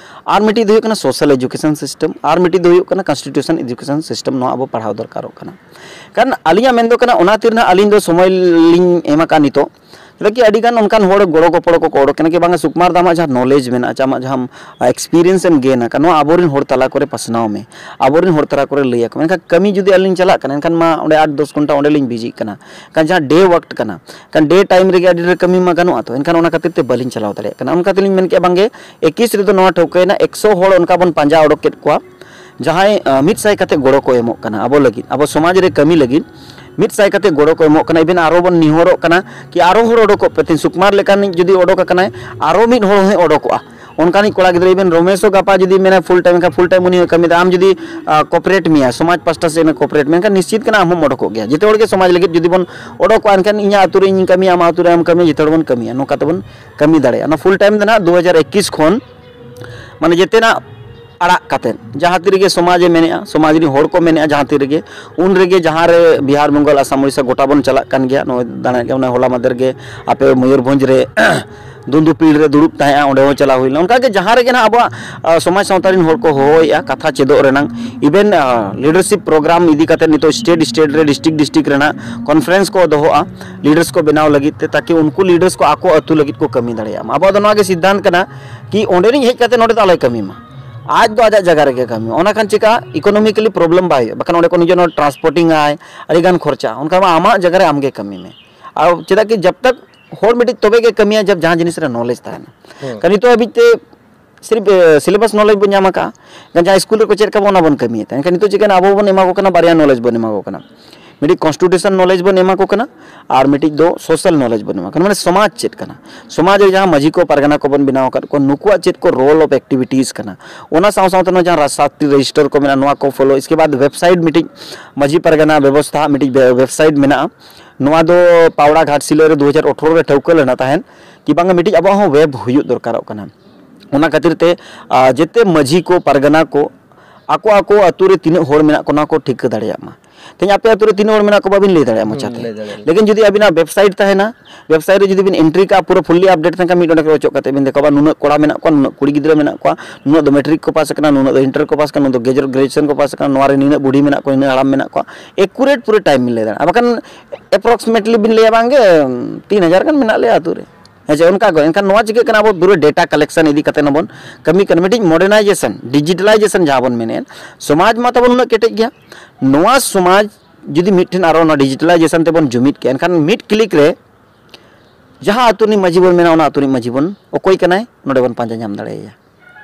ᱟᱨ ᱢᱤᱫᱴᱤᱡ ᱫᱚ ᱦᱩᱭᱩᱜ ᱠᱟᱱᱟ ᱥᱳᱥᱟᱞ ᱮᱡᱩᱠᱮᱥᱚᱱ ᱥᱤᱥᱴᱮᱢ, ᱟᱨ ᱢᱤᱫᱴᱤᱡ ᱫᱚ ᱦᱩᱭᱩᱜ ᱠᱟᱱᱟ ᱠᱚᱱᱥᱴᱤᱴᱤᱭᱩᱥᱚᱱ ᱮᱡᱩᱠᱮᱥᱚᱱ ᱥᱤᱥᱴᱮᱢ᱾ ᱱᱚᱣᱟ ᱟᱵᱚ ᱯᱟᱲᱦᱟᱣ ᱫᱚᱨᱠᱟᱨᱚᱜ ᱠᱟᱱᱟ᱾ ᱠᱟᱨᱚᱱ ᱟᱹᱞᱤᱧᱟᱜ ᱢᱮᱱ ᱫᱚ ᱠᱟᱱᱟ, ᱚᱱᱟ ᱛᱤᱨ ᱱᱟᱦᱟᱜ ᱟᱹᱞᱤᱧ ᱫᱚ ᱥᱚᱢᱚᱭ ᱞᱤᱧ ᱮᱢ ᱟᱠᱟᱫ ᱱᱤᱛᱚᱜ, ᱪᱮᱫᱟᱜ ᱠᱤ ᱟᱹᱰᱤ ᱜᱟᱱ ᱚᱱᱠᱟᱱ ᱦᱚᱲ ᱜᱚᱲᱚ ᱜᱚᱯᱚᱲᱚ ᱠᱚᱠᱚ ᱚᱰᱚᱠ ᱠᱟᱱᱟ ᱠᱤ ᱵᱟᱝᱟ, ᱥᱩᱠᱢᱟᱨ ᱫᱟ ᱟᱢᱟᱜ ᱡᱟᱦᱟᱸ ᱱᱚᱞᱮᱡᱽ ᱢᱮᱱᱟᱜᱼᱟ, ᱟᱢᱟᱜ ᱡᱟᱦᱟᱸ ᱮᱠᱥᱯᱤᱨᱤᱭᱮᱱᱥ ᱮᱢ ᱜᱮᱱ ᱟᱠᱟᱫ, ᱱᱚᱣᱟ ᱟᱵᱚᱨᱮᱱ ᱦᱚᱲ ᱛᱟᱞᱟ ᱠᱚᱨᱮ ᱯᱟᱥᱱᱟᱣ ᱢᱮ, ᱟᱵᱚᱨᱮᱱ ᱦᱚᱲ ᱛᱟᱞᱟ ᱠᱚᱨᱮ ᱞᱟᱹᱭ ᱟᱠᱚ ᱢᱮ᱾ ᱮᱱᱠᱷᱟᱱ ᱠᱟᱹᱢᱤ ᱡᱩᱫᱤ ᱟᱹᱞᱤᱧ ᱪᱟᱞᱟᱜ ᱠᱟᱱᱟ, ᱮᱱᱠᱷᱟᱱ ᱢᱟ ᱚᱸᱰᱮ ᱟᱴ ᱫᱚᱥ ᱜᱷᱚᱱᱴᱟ ᱚᱸᱰᱮ ᱞᱤᱧ ᱵᱤᱡᱤᱜ ᱠᱟᱱᱟ᱾ ᱮᱱᱠᱷᱟᱱ ᱡᱟᱦᱟᱸ ᱰᱮ ᱣᱟᱨᱠ ᱠᱟᱱᱟ, ᱮᱱᱠᱷᱟᱱ ᱰᱮ ᱴᱟᱭᱤᱢ ᱨᱮᱜᱮ ᱟᱹᱰᱤ ᱰᱷᱮᱨ ᱠᱟᱹᱢᱤ ᱢᱟ ᱜᱟᱱᱚᱜᱼᱟ᱾ ᱛᱚ ᱮᱱᱠᱷᱟᱱ ᱚᱱᱟ ᱠᱷᱟᱹᱛᱤᱨ ᱛᱮ ᱵᱟᱹᱞᱤᱧ ᱪᱟᱞᱟᱣ ᱫᱟᱲᱮᱭᱟᱜ ᱠᱟᱱᱟ᱾ ᱚᱱᱠᱟ ᱛᱮᱞᱤᱧ ᱢᱮᱱ ᱠᱮᱫᱼᱟ, ᱵᱟᱝᱜᱮ ᱮᱠᱤᱥ ᱨᱮᱫᱚ ᱱᱚᱣᱟ ᱴᱷᱟᱹᱣᱠᱟᱹᱭᱮᱱᱟ, ᱮᱠᱥᱚ ᱦᱚᱲ ᱚᱱᱠᱟ ᱵᱚᱱ ᱯᱟᱸᱡᱟ ᱚᱰᱚᱠ ᱠᱮᱫ ᱠᱚᱣᱟ, ᱡᱟᱦᱟᱸᱭ ᱟᱸ, ᱢᱤᱫ ᱥᱟᱭ ᱠᱟᱛᱮ ᱜᱚᱲᱚ ᱠᱚ ᱮᱢᱚᱜ ᱠᱟᱱᱟ ᱟᱵᱚ ᱞᱟᱹᱜᱤᱫ, ᱟᱵᱚ ᱥᱚᱢᱟᱡᱽ ᱨᱮ ᱠᱟᱹᱢᱤ ᱞᱟᱹᱜᱤᱫ ᱢᱤᱫ ᱥᱟᱭ ᱠᱟᱛᱮ ᱜᱚᱲᱚ ᱠᱚ ᱮᱢᱚᱜ ᱠᱟᱱᱟ᱾ ᱤᱵᱷᱮᱱ ᱟᱨᱚ ᱵᱚᱱ ᱱᱮᱦᱚᱨᱚᱜ ᱠᱟᱱᱟ ᱠᱤ ᱟᱨᱚ ᱦᱚᱲ ᱚᱰᱚᱠᱚᱜ ᱯᱮ, ᱛᱮᱦᱮᱧ ᱥᱩᱠᱢᱟᱨ ᱞᱮᱠᱟᱱᱤᱡ ᱡᱩᱫᱤ ᱚᱰᱚᱠ ᱟᱠᱟᱱᱟᱭ, ᱟᱨᱚ ᱢᱤᱫ ᱦᱚᱲ ᱦᱚᱸᱭ ᱚᱰᱚᱠᱚᱜᱼᱟ᱾ ᱚᱱᱠᱟᱱᱤᱡ ᱠᱚᱲᱟ ᱜᱤᱫᱽᱨᱟᱹ, ᱤᱵᱷᱮᱱ ᱨᱚᱢᱮᱥ ᱦᱚᱸ ᱜᱟᱯᱟ ᱡᱩᱫᱤ ᱢᱮᱱᱟ ᱯᱷᱩᱞ ᱴᱟᱭᱤᱢ, ᱮᱱᱠᱷᱟᱱ ᱯᱷᱩᱞ ᱴᱟᱭᱤᱢ ᱩᱱᱤ ᱦᱚᱸᱭ ᱠᱟᱹᱢᱤ ᱫᱟ᱾ ᱟᱢ ᱡᱩᱫᱤ ᱠᱚᱯᱟᱨᱮᱴ ᱢᱮᱭᱟ, ᱥᱚᱢᱟᱡᱽ ᱯᱟᱥᱴᱟ ᱥᱮᱫ ᱮᱢ ᱠᱚᱯᱟᱨᱮᱴ ᱢᱮᱭᱟ, ᱮᱱᱠᱷᱟᱱ ᱱᱤᱥᱪᱤᱛ ᱠᱟᱱᱟ ᱟᱢ ᱦᱚᱸᱢ ᱚᱰᱚᱠᱚᱜ ᱜᱮᱭᱟ᱾ ᱡᱚᱛᱚ ᱦᱚᱲ ᱜᱮ ᱥᱚᱢᱟᱡᱽ ᱞᱟᱹᱜᱤᱫ ᱡᱩᱫᱤ ᱵᱚᱱ ᱚᱰᱚᱠᱚᱜᱼᱟ, ᱮᱱᱠᱷᱟᱱ ᱤᱧᱟᱹᱜ ᱟᱹᱛᱩ ᱨᱮ ᱤᱧᱤᱧ ᱠᱟᱹᱢᱤᱭᱟ, ᱟᱢᱟᱜ ᱟᱹᱛᱩ ᱨᱮ ᱟᱢ ᱠᱟᱹᱢᱤᱭᱟ, ᱡᱚᱛᱚ ᱦᱚᱲ ᱵᱚᱱ ᱠᱟᱹᱢᱤ ᱫᱟᱲᱮᱭᱟᱜᱼᱟ᱾ ᱚᱱᱟ ᱯᱷᱩᱞ ᱴᱟᱭᱤᱢ ᱫᱚ ᱱᱟᱦᱟᱜ ᱫᱩ ᱦᱟᱡᱟᱨ ᱮᱠᱩᱥ ᱠᱷᱚᱱ, ᱢᱟᱱᱮ, ᱡᱮᱛᱮᱱᱟᱜ ᱟᱲᱟᱜ ᱠᱟᱛᱮᱫ, ᱡᱟᱦᱟᱸ ᱛᱤ ᱨᱮᱜᱮ ᱥᱚᱢᱟᱡᱽ ᱮ ᱢᱮᱱᱮᱜᱼᱟ, ᱥᱚᱢᱟᱡᱽ ᱨᱮᱱ ᱦᱚᱲ ᱠᱚ ᱢᱮᱱᱮᱜᱼᱟ, ᱡᱟᱦᱟᱸ ᱛᱤ ᱨᱮᱜᱮ, ᱩᱱ ᱨᱮᱜᱮ ᱡᱟᱦᱟᱸ ᱨᱮ ᱵᱤᱦᱟᱨ, ᱵᱮᱝᱜᱚᱞ, ᱟᱥᱟᱢ, ᱩᱲᱤᱥᱥᱟ ᱜᱚᱴᱟ ᱵᱚᱱ ᱪᱟᱞᱟᱜ ᱠᱟᱱ ᱜᱮᱭᱟ᱾ ᱱᱚᱜᱼᱚᱭ ᱫᱟᱬᱟᱱ ᱜᱮ, ᱢᱟᱱᱮ, ᱦᱚᱞᱟ ᱢᱟᱫᱷᱮᱨ ᱜᱮ ᱟᱯᱮ ᱢᱚᱭᱩᱨᱵᱷᱚᱸᱡᱽ ᱨᱮ ᱫᱩᱸᱫᱩᱯᱤᱲ ᱨᱮ ᱫᱩᱲᱩᱵ ᱛᱟᱦᱮᱸᱜᱼᱟ, ᱚᱸᱰᱮ ᱦᱚᱸ ᱪᱟᱞᱟᱣ ᱦᱩᱭ ᱞᱮᱱᱟ᱾ ᱚᱱᱠᱟ ᱜᱮ ᱡᱟᱦᱟᱸ ᱨᱮᱜᱮ ᱱᱟᱦᱟᱜ ᱟᱵᱚᱣᱟᱜ, ᱟ, ᱥᱚᱢᱟᱡᱽ ᱥᱟᱶᱛᱟ ᱨᱮᱱ ᱦᱚᱲ ᱠᱚ ᱦᱚᱦᱚᱭᱮᱜᱼᱟ ᱠᱟᱛᱷᱟ ᱪᱮᱫᱚᱜ ᱨᱮᱱᱟᱝ, ᱤᱵᱷᱮᱱ, ᱟ, ᱞᱤᱰᱟᱨᱥᱤᱯ ᱯᱨᱳᱜᱨᱟᱢ ᱤᱫᱤ ᱠᱟᱛᱮ ᱱᱤᱛᱚᱜ ᱥᱴᱮᱴ ᱥᱴᱮᱴ ᱨᱮ, ᱰᱤᱥᱴᱨᱤᱠᱴ ᱰᱤᱥᱴᱨᱤᱠᱴ ᱨᱮᱱᱟᱜ ᱠᱚᱱᱯᱷᱟᱨᱮᱱᱥ ᱠᱚ ᱫᱚᱦᱚᱜᱼᱟ ᱞᱤᱰᱟᱨᱥ ᱠᱚ ᱵᱮᱱᱟᱣ ᱞᱟᱹᱜᱤᱫ ᱛᱮ, ᱛᱟᱠᱤ ᱩᱱᱠᱩ ᱞᱤᱰᱟᱨᱥ ᱠᱚ ᱟᱠᱚ ᱟᱹᱛᱩ ᱞᱟᱹᱜᱤᱫ ᱠᱚ ᱠᱟᱹᱢᱤ ᱫᱟᱲᱮᱭᱟᱜ ᱢᱟ᱾ ᱟᱵᱚᱣᱟᱜ ᱫᱚ ᱱᱚᱣᱟ ᱜᱮ ᱥᱤᱫᱽᱫᱷᱟᱱᱛ ᱠᱟᱱᱟ ᱠᱤ ᱚᱸᱰᱮᱱᱤᱡ ᱦᱮᱡ ᱠᱟᱛᱮ ᱱᱚᱰᱮ ᱫᱚ ᱟᱞᱚᱭ ᱠᱟᱹᱢᱤ ᱢᱟ, ᱟᱡ ᱫᱚ ᱟᱡᱟᱜ ᱡᱟᱭᱜᱟ ᱨᱮᱜᱮ ᱠᱟᱹᱢᱤ ᱢᱟ᱾ ᱚᱱᱟ ᱠᱷᱟᱱ ᱪᱮᱠᱟ, ᱤᱠᱳᱱᱚᱢᱤᱠᱮᱞᱤ ᱯᱨᱚᱵᱞᱮᱢ ᱵᱟᱭ ᱦᱩᱭᱩᱜᱼᱟ᱾ ᱵᱟᱠᱷᱟᱱ ᱚᱸᱰᱮ ᱠᱷᱚᱱ ᱱᱤᱡᱮ ᱱᱚᱰᱮ ᱴᱨᱟᱱᱥᱯᱳᱨᱴᱤᱝ ᱟᱭ, ᱟᱹᱰᱤ ᱜᱟᱱ ᱠᱷᱚᱨᱪᱟ, ᱚᱱᱠᱟ ᱢᱟ ᱟᱢᱟᱜ ᱡᱟᱭᱜᱟ ᱨᱮ ᱟᱢ ᱜᱮ ᱠᱟᱹᱢᱤ ᱢᱮ᱾ ᱟᱨ ᱪᱮᱫᱟᱜ ᱠᱤ ᱡᱟᱵ ᱛᱟᱠ ᱦᱚᱲ ᱢᱤᱫᱴᱤᱡ ᱛᱚᱵᱮ ᱜᱮ ᱠᱟᱹᱢᱤᱭᱟ ᱡᱟᱵ ᱡᱟᱦᱟᱸ ᱡᱤᱱᱤᱥ ᱨᱮ ᱱᱚᱞᱮᱡᱽ ᱛᱟᱦᱮᱱᱟ᱾ ᱦᱩᱸ᱾ ᱠᱟᱨᱚᱱ ᱱᱤᱛᱚᱜ ᱦᱟᱹᱵᱤᱡ ᱛᱮ ᱥᱤᱨᱯ, ᱮ, ᱥᱤᱞᱮᱵᱟᱥ ᱱᱚᱞᱮᱡᱽ ᱵᱚᱱ ᱧᱟᱢ ᱟᱠᱟᱫᱼᱟ, ᱮᱱᱠᱷᱟᱱ ᱡᱟᱦᱟᱸ ᱥᱠᱩᱞ ᱨᱮᱠᱚ ᱪᱮᱫ ᱠᱟᱜ ᱵᱚᱱᱟ, ᱚᱱᱟ ᱵᱚᱱ ᱠᱟᱹᱢᱤᱭᱮᱫ ᱛᱟᱦᱮᱸᱫ᱾ ᱮᱱᱠᱷᱟᱱ ᱱᱤᱛᱚᱜ ᱪᱤᱠᱟᱹᱭᱮᱱᱟ, ᱟᱵᱚ ᱵᱚᱱ ᱮᱢᱟ ᱠᱚ ᱠᱟᱱᱟ, ᱵᱟᱨᱭᱟ ᱱᱚᱞᱮᱡᱽ ᱵᱚᱱ ᱮᱢᱟ ᱠᱚ ᱠᱟᱱᱟ, ᱢᱤᱫᱴᱤᱡ ᱠᱚᱱᱥᱴᱤᱴᱩᱭᱩᱥᱚᱱ ᱱᱚᱞᱮᱡᱽ ᱵᱚᱱ ᱮᱢᱟ ᱠᱚ ᱠᱟᱱᱟ, ᱟᱨ ᱢᱤᱫᱴᱤᱡ ᱫᱚ ᱥᱳᱥᱟᱞ ᱱᱚᱞᱮᱡᱽ ᱵᱚᱱ ᱮᱢᱟ ᱠᱚ ᱠᱟᱱᱟ, ᱢᱟᱱᱮ ᱥᱚᱢᱟᱡᱽ ᱪᱮᱫ ᱠᱟᱱᱟ, ᱥᱚᱢᱟᱡᱽ ᱨᱮ ᱡᱟᱦᱟᱸ ᱢᱟᱹᱡᱷᱤ ᱠᱚ ᱯᱟᱨᱜᱟᱱᱟ ᱠᱚᱵᱚᱱ ᱵᱮᱱᱟᱣ ᱟᱠᱟᱫ ᱠᱚᱣᱟ, ᱱᱩᱠᱩᱣᱟᱜ ᱪᱮᱫ ᱠᱚ ᱨᱳᱞ ᱚᱯᱷ ᱮᱠᱴᱤᱵᱷᱤᱴᱤᱡᱽ ᱠᱟᱱᱟ, ᱚᱱᱟ ᱥᱟᱶ ᱥᱟᱶᱛᱮ ᱱᱚᱣᱟ ᱡᱟᱦᱟᱸ ᱨᱟᱡᱽ ᱥᱟᱥᱛᱨᱤ ᱨᱮᱡᱤᱥᱴᱟᱨ ᱠᱚ ᱢᱮᱱᱟᱜᱼᱟ, ᱱᱚᱣᱟ ᱠᱚ ᱯᱷᱚᱞᱳ᱾ ᱤᱥᱠᱮ ᱵᱟᱫ ᱣᱮᱵᱥᱟᱭᱤᱴ, ᱢᱤᱫᱴᱤᱡ ᱢᱟᱹᱡᱷᱤ ᱯᱟᱨᱜᱟᱱᱟ ᱵᱮᱵᱚᱥᱛᱷᱟ ᱢᱤᱫᱴᱤᱡ ᱣᱮ-, ᱣᱮᱵᱥᱟᱭᱤᱴ ᱢᱮᱱᱟᱜᱼᱟ, ᱱᱚᱣᱟ ᱫᱚ ᱯᱟᱣᱲᱟ ᱜᱷᱟᱴᱥᱤᱞᱟᱹ ᱨᱮ ᱫᱩ ᱦᱟᱡᱟᱨ ᱟᱴᱷᱨᱚ ᱨᱮ ᱴᱷᱟᱹᱣᱠᱟᱹ ᱞᱮᱱᱟ ᱛᱟᱦᱮᱸᱫ ᱠᱤ ᱵᱟᱝᱟ ᱢᱤᱫᱴᱤᱡ ᱟᱵᱚᱣᱟᱜ ᱦᱚᱸ ᱣᱮᱵ ᱦᱩᱭᱩᱜ ᱫᱚᱨᱠᱟᱨᱚᱜ ᱠᱟᱱᱟ᱾ ᱚᱱᱟ ᱠᱷᱟᱹᱛᱤᱨ ᱛᱮ, ᱟ, ᱡᱮᱛᱮ ᱢᱟᱹᱡᱷᱤ ᱠᱚ, ᱯᱟᱨᱜᱟᱱᱟ ᱠᱚ ᱟᱠᱚ ᱟᱠᱚ ᱟᱹᱛᱩ ᱨᱮ ᱛᱤᱱᱟᱹᱜ ᱦᱚᱲ ᱢᱮᱱᱟᱜ ᱠᱚ, ᱚᱱᱟ ᱠᱚ ᱴᱷᱤᱠᱟᱹ ᱫᱟᱲᱮᱭᱟᱜ ᱢᱟ᱾ ᱛᱮᱦᱮᱧ ᱟᱯᱮ ᱟᱹᱛᱩ ᱨᱮ ᱛᱤᱱᱟᱹᱜ ᱦᱚᱲ ᱢᱮᱱᱟᱜ ᱠᱚᱣᱟ ᱵᱟᱵᱤᱱ ᱞᱟᱹᱭ ᱫᱟᱲᱮᱭᱟᱜᱼᱟ ᱢᱚᱪᱟᱛᱮ᱾ ᱞᱮᱠᱤᱱ ᱡᱩᱫᱤ ᱟᱵᱤᱱᱟᱜ ᱣᱮᱵᱥᱟᱭᱤᱴ ᱛᱟᱦᱮᱱᱟ, ᱣᱮᱵᱥᱟᱭᱤᱴ ᱨᱮ ᱡᱩᱫᱤ ᱵᱤᱱ ᱮᱱᱴᱨᱤ ᱠᱟᱜᱼᱟ, ᱯᱩᱨᱟᱹ ᱯᱷᱩᱞᱞᱤ ᱟᱯᱰᱮᱴ ᱛᱟᱦᱮᱱ ᱠᱷᱟᱱ ᱢᱤᱫ ᱚᱸᱰᱮ ᱠᱚ ᱚᱪᱚᱜ ᱠᱟᱛᱮ ᱵᱤᱱ ᱫᱮᱠᱷᱟᱣᱟ, ᱱᱩᱱᱟᱹᱜ ᱠᱚᱲᱟ ᱢᱮᱱᱟᱜ ᱠᱚᱣᱟ, ᱱᱩᱱᱟᱹᱜ ᱠᱩᱲᱤ ᱜᱤᱫᱽᱨᱟᱹ ᱢᱮᱱᱟᱜ ᱠᱚᱣᱟ, ᱱᱩᱱᱟᱹᱜ ᱫᱚ ᱢᱮᱴᱨᱤᱠ ᱠᱚ ᱯᱟᱥ ᱟᱠᱟᱱᱟ, ᱱᱩᱱᱟᱹᱜ ᱫᱚ ᱤᱱᱴᱟᱨ ᱠᱚ ᱯᱟᱥ ᱟᱠᱟᱱᱟ, ᱱᱩᱱᱟᱹᱜ ᱫᱚ ᱜᱨᱮᱡᱩᱭᱮᱥᱚᱱ ᱠᱚ ᱯᱟᱥ ᱟᱠᱟᱱᱟ, ᱱᱚᱣᱟ ᱨᱮ ᱱᱤᱱᱟᱹᱜ ᱵᱩᱰᱷᱤ ᱢᱮᱱᱟᱜ ᱠᱚᱣᱟ, ᱱᱤᱱᱟᱹᱜ ᱦᱟᱲᱟᱢ ᱢᱮᱱᱟᱜ ᱠᱚᱣᱟ, ᱮᱠᱩᱨᱮᱴ ᱯᱩᱨᱟᱹ ᱴᱟᱭᱤᱢ ᱵᱤᱱ ᱞᱟᱹᱭ ᱫᱟᱲᱮᱭᱟᱜᱼᱟ᱾ ᱵᱟᱠᱷᱟᱱ ᱮᱯᱨᱚᱠᱥᱤᱢᱮᱴᱞᱤ ᱵᱤᱱ ᱞᱟᱹᱭᱟ, ᱵᱟᱝᱜᱮ ᱛᱤᱱ ᱦᱟᱡᱟᱨ ᱜᱟᱱ ᱢᱮᱱᱟᱜ ᱞᱮᱭᱟ ᱟᱹᱛᱩ ᱨᱮ᱾ ᱦᱮᱸ ᱪᱮ? ᱚᱱᱠᱟ ᱠᱚ, ᱮᱱᱠᱷᱟᱱ ᱱᱚᱣᱟ ᱪᱤᱠᱟᱹᱜ ᱠᱟᱱᱟ? ᱟᱵᱚ ᱯᱩᱨᱟᱹ ᱰᱮᱴᱟ ᱠᱟᱞᱮᱠᱥᱚᱱ ᱤᱫᱤ ᱠᱟᱛᱮ ᱦᱚᱸᱵᱚᱱ ᱠᱟᱹᱢᱤ ᱠᱟᱱᱟ᱾ ᱢᱤᱫᱴᱤᱡ ᱢᱚᱰᱟᱨᱱᱟᱭᱡᱮᱥᱚᱱ, ᱰᱤᱡᱤᱴᱟᱞᱟᱭᱡᱮᱥᱚᱱ ᱡᱟᱦᱟᱸ ᱵᱚᱱ ᱢᱮᱱᱮᱫ, ᱥᱚᱢᱟᱡᱽ ᱢᱟ ᱛᱟᱵᱚᱱ ᱩᱱᱟᱹᱜ ᱠᱮᱴᱮᱡ ᱜᱮᱭᱟ, ᱱᱚᱣᱟ ᱥᱚᱢᱟᱡᱽ ᱡᱩᱫᱤ ᱢᱤᱫ ᱴᱷᱮᱱ ᱟᱨᱚ ᱚᱱᱟ ᱰᱤᱡᱤᱴᱟᱞᱟᱭᱡᱮᱥᱚᱱ ᱛᱮᱵᱚᱱ ᱡᱩᱢᱤᱫ ᱠᱮᱭᱟ, ᱮᱱᱠᱷᱟᱱ ᱢᱤᱫ ᱠᱞᱤᱠ ᱨᱮ ᱡᱟᱦᱟᱸ ᱟᱹᱛᱩ ᱨᱤᱱᱤᱡ ᱢᱟᱹᱡᱷᱤ ᱵᱚᱱ ᱢᱮᱱᱟ, ᱚᱱᱟ ᱟᱹᱛᱩ ᱨᱤᱱᱤᱡ ᱢᱟᱹᱡᱷᱤ ᱵᱚᱱ ᱚᱠᱚᱭ ᱠᱟᱱᱟᱭ, ᱱᱚᱰᱮ ᱵᱚᱱ ᱯᱟᱸᱡᱟ ᱧᱟᱢ ᱫᱟᱲᱮᱭᱟᱭᱟ᱾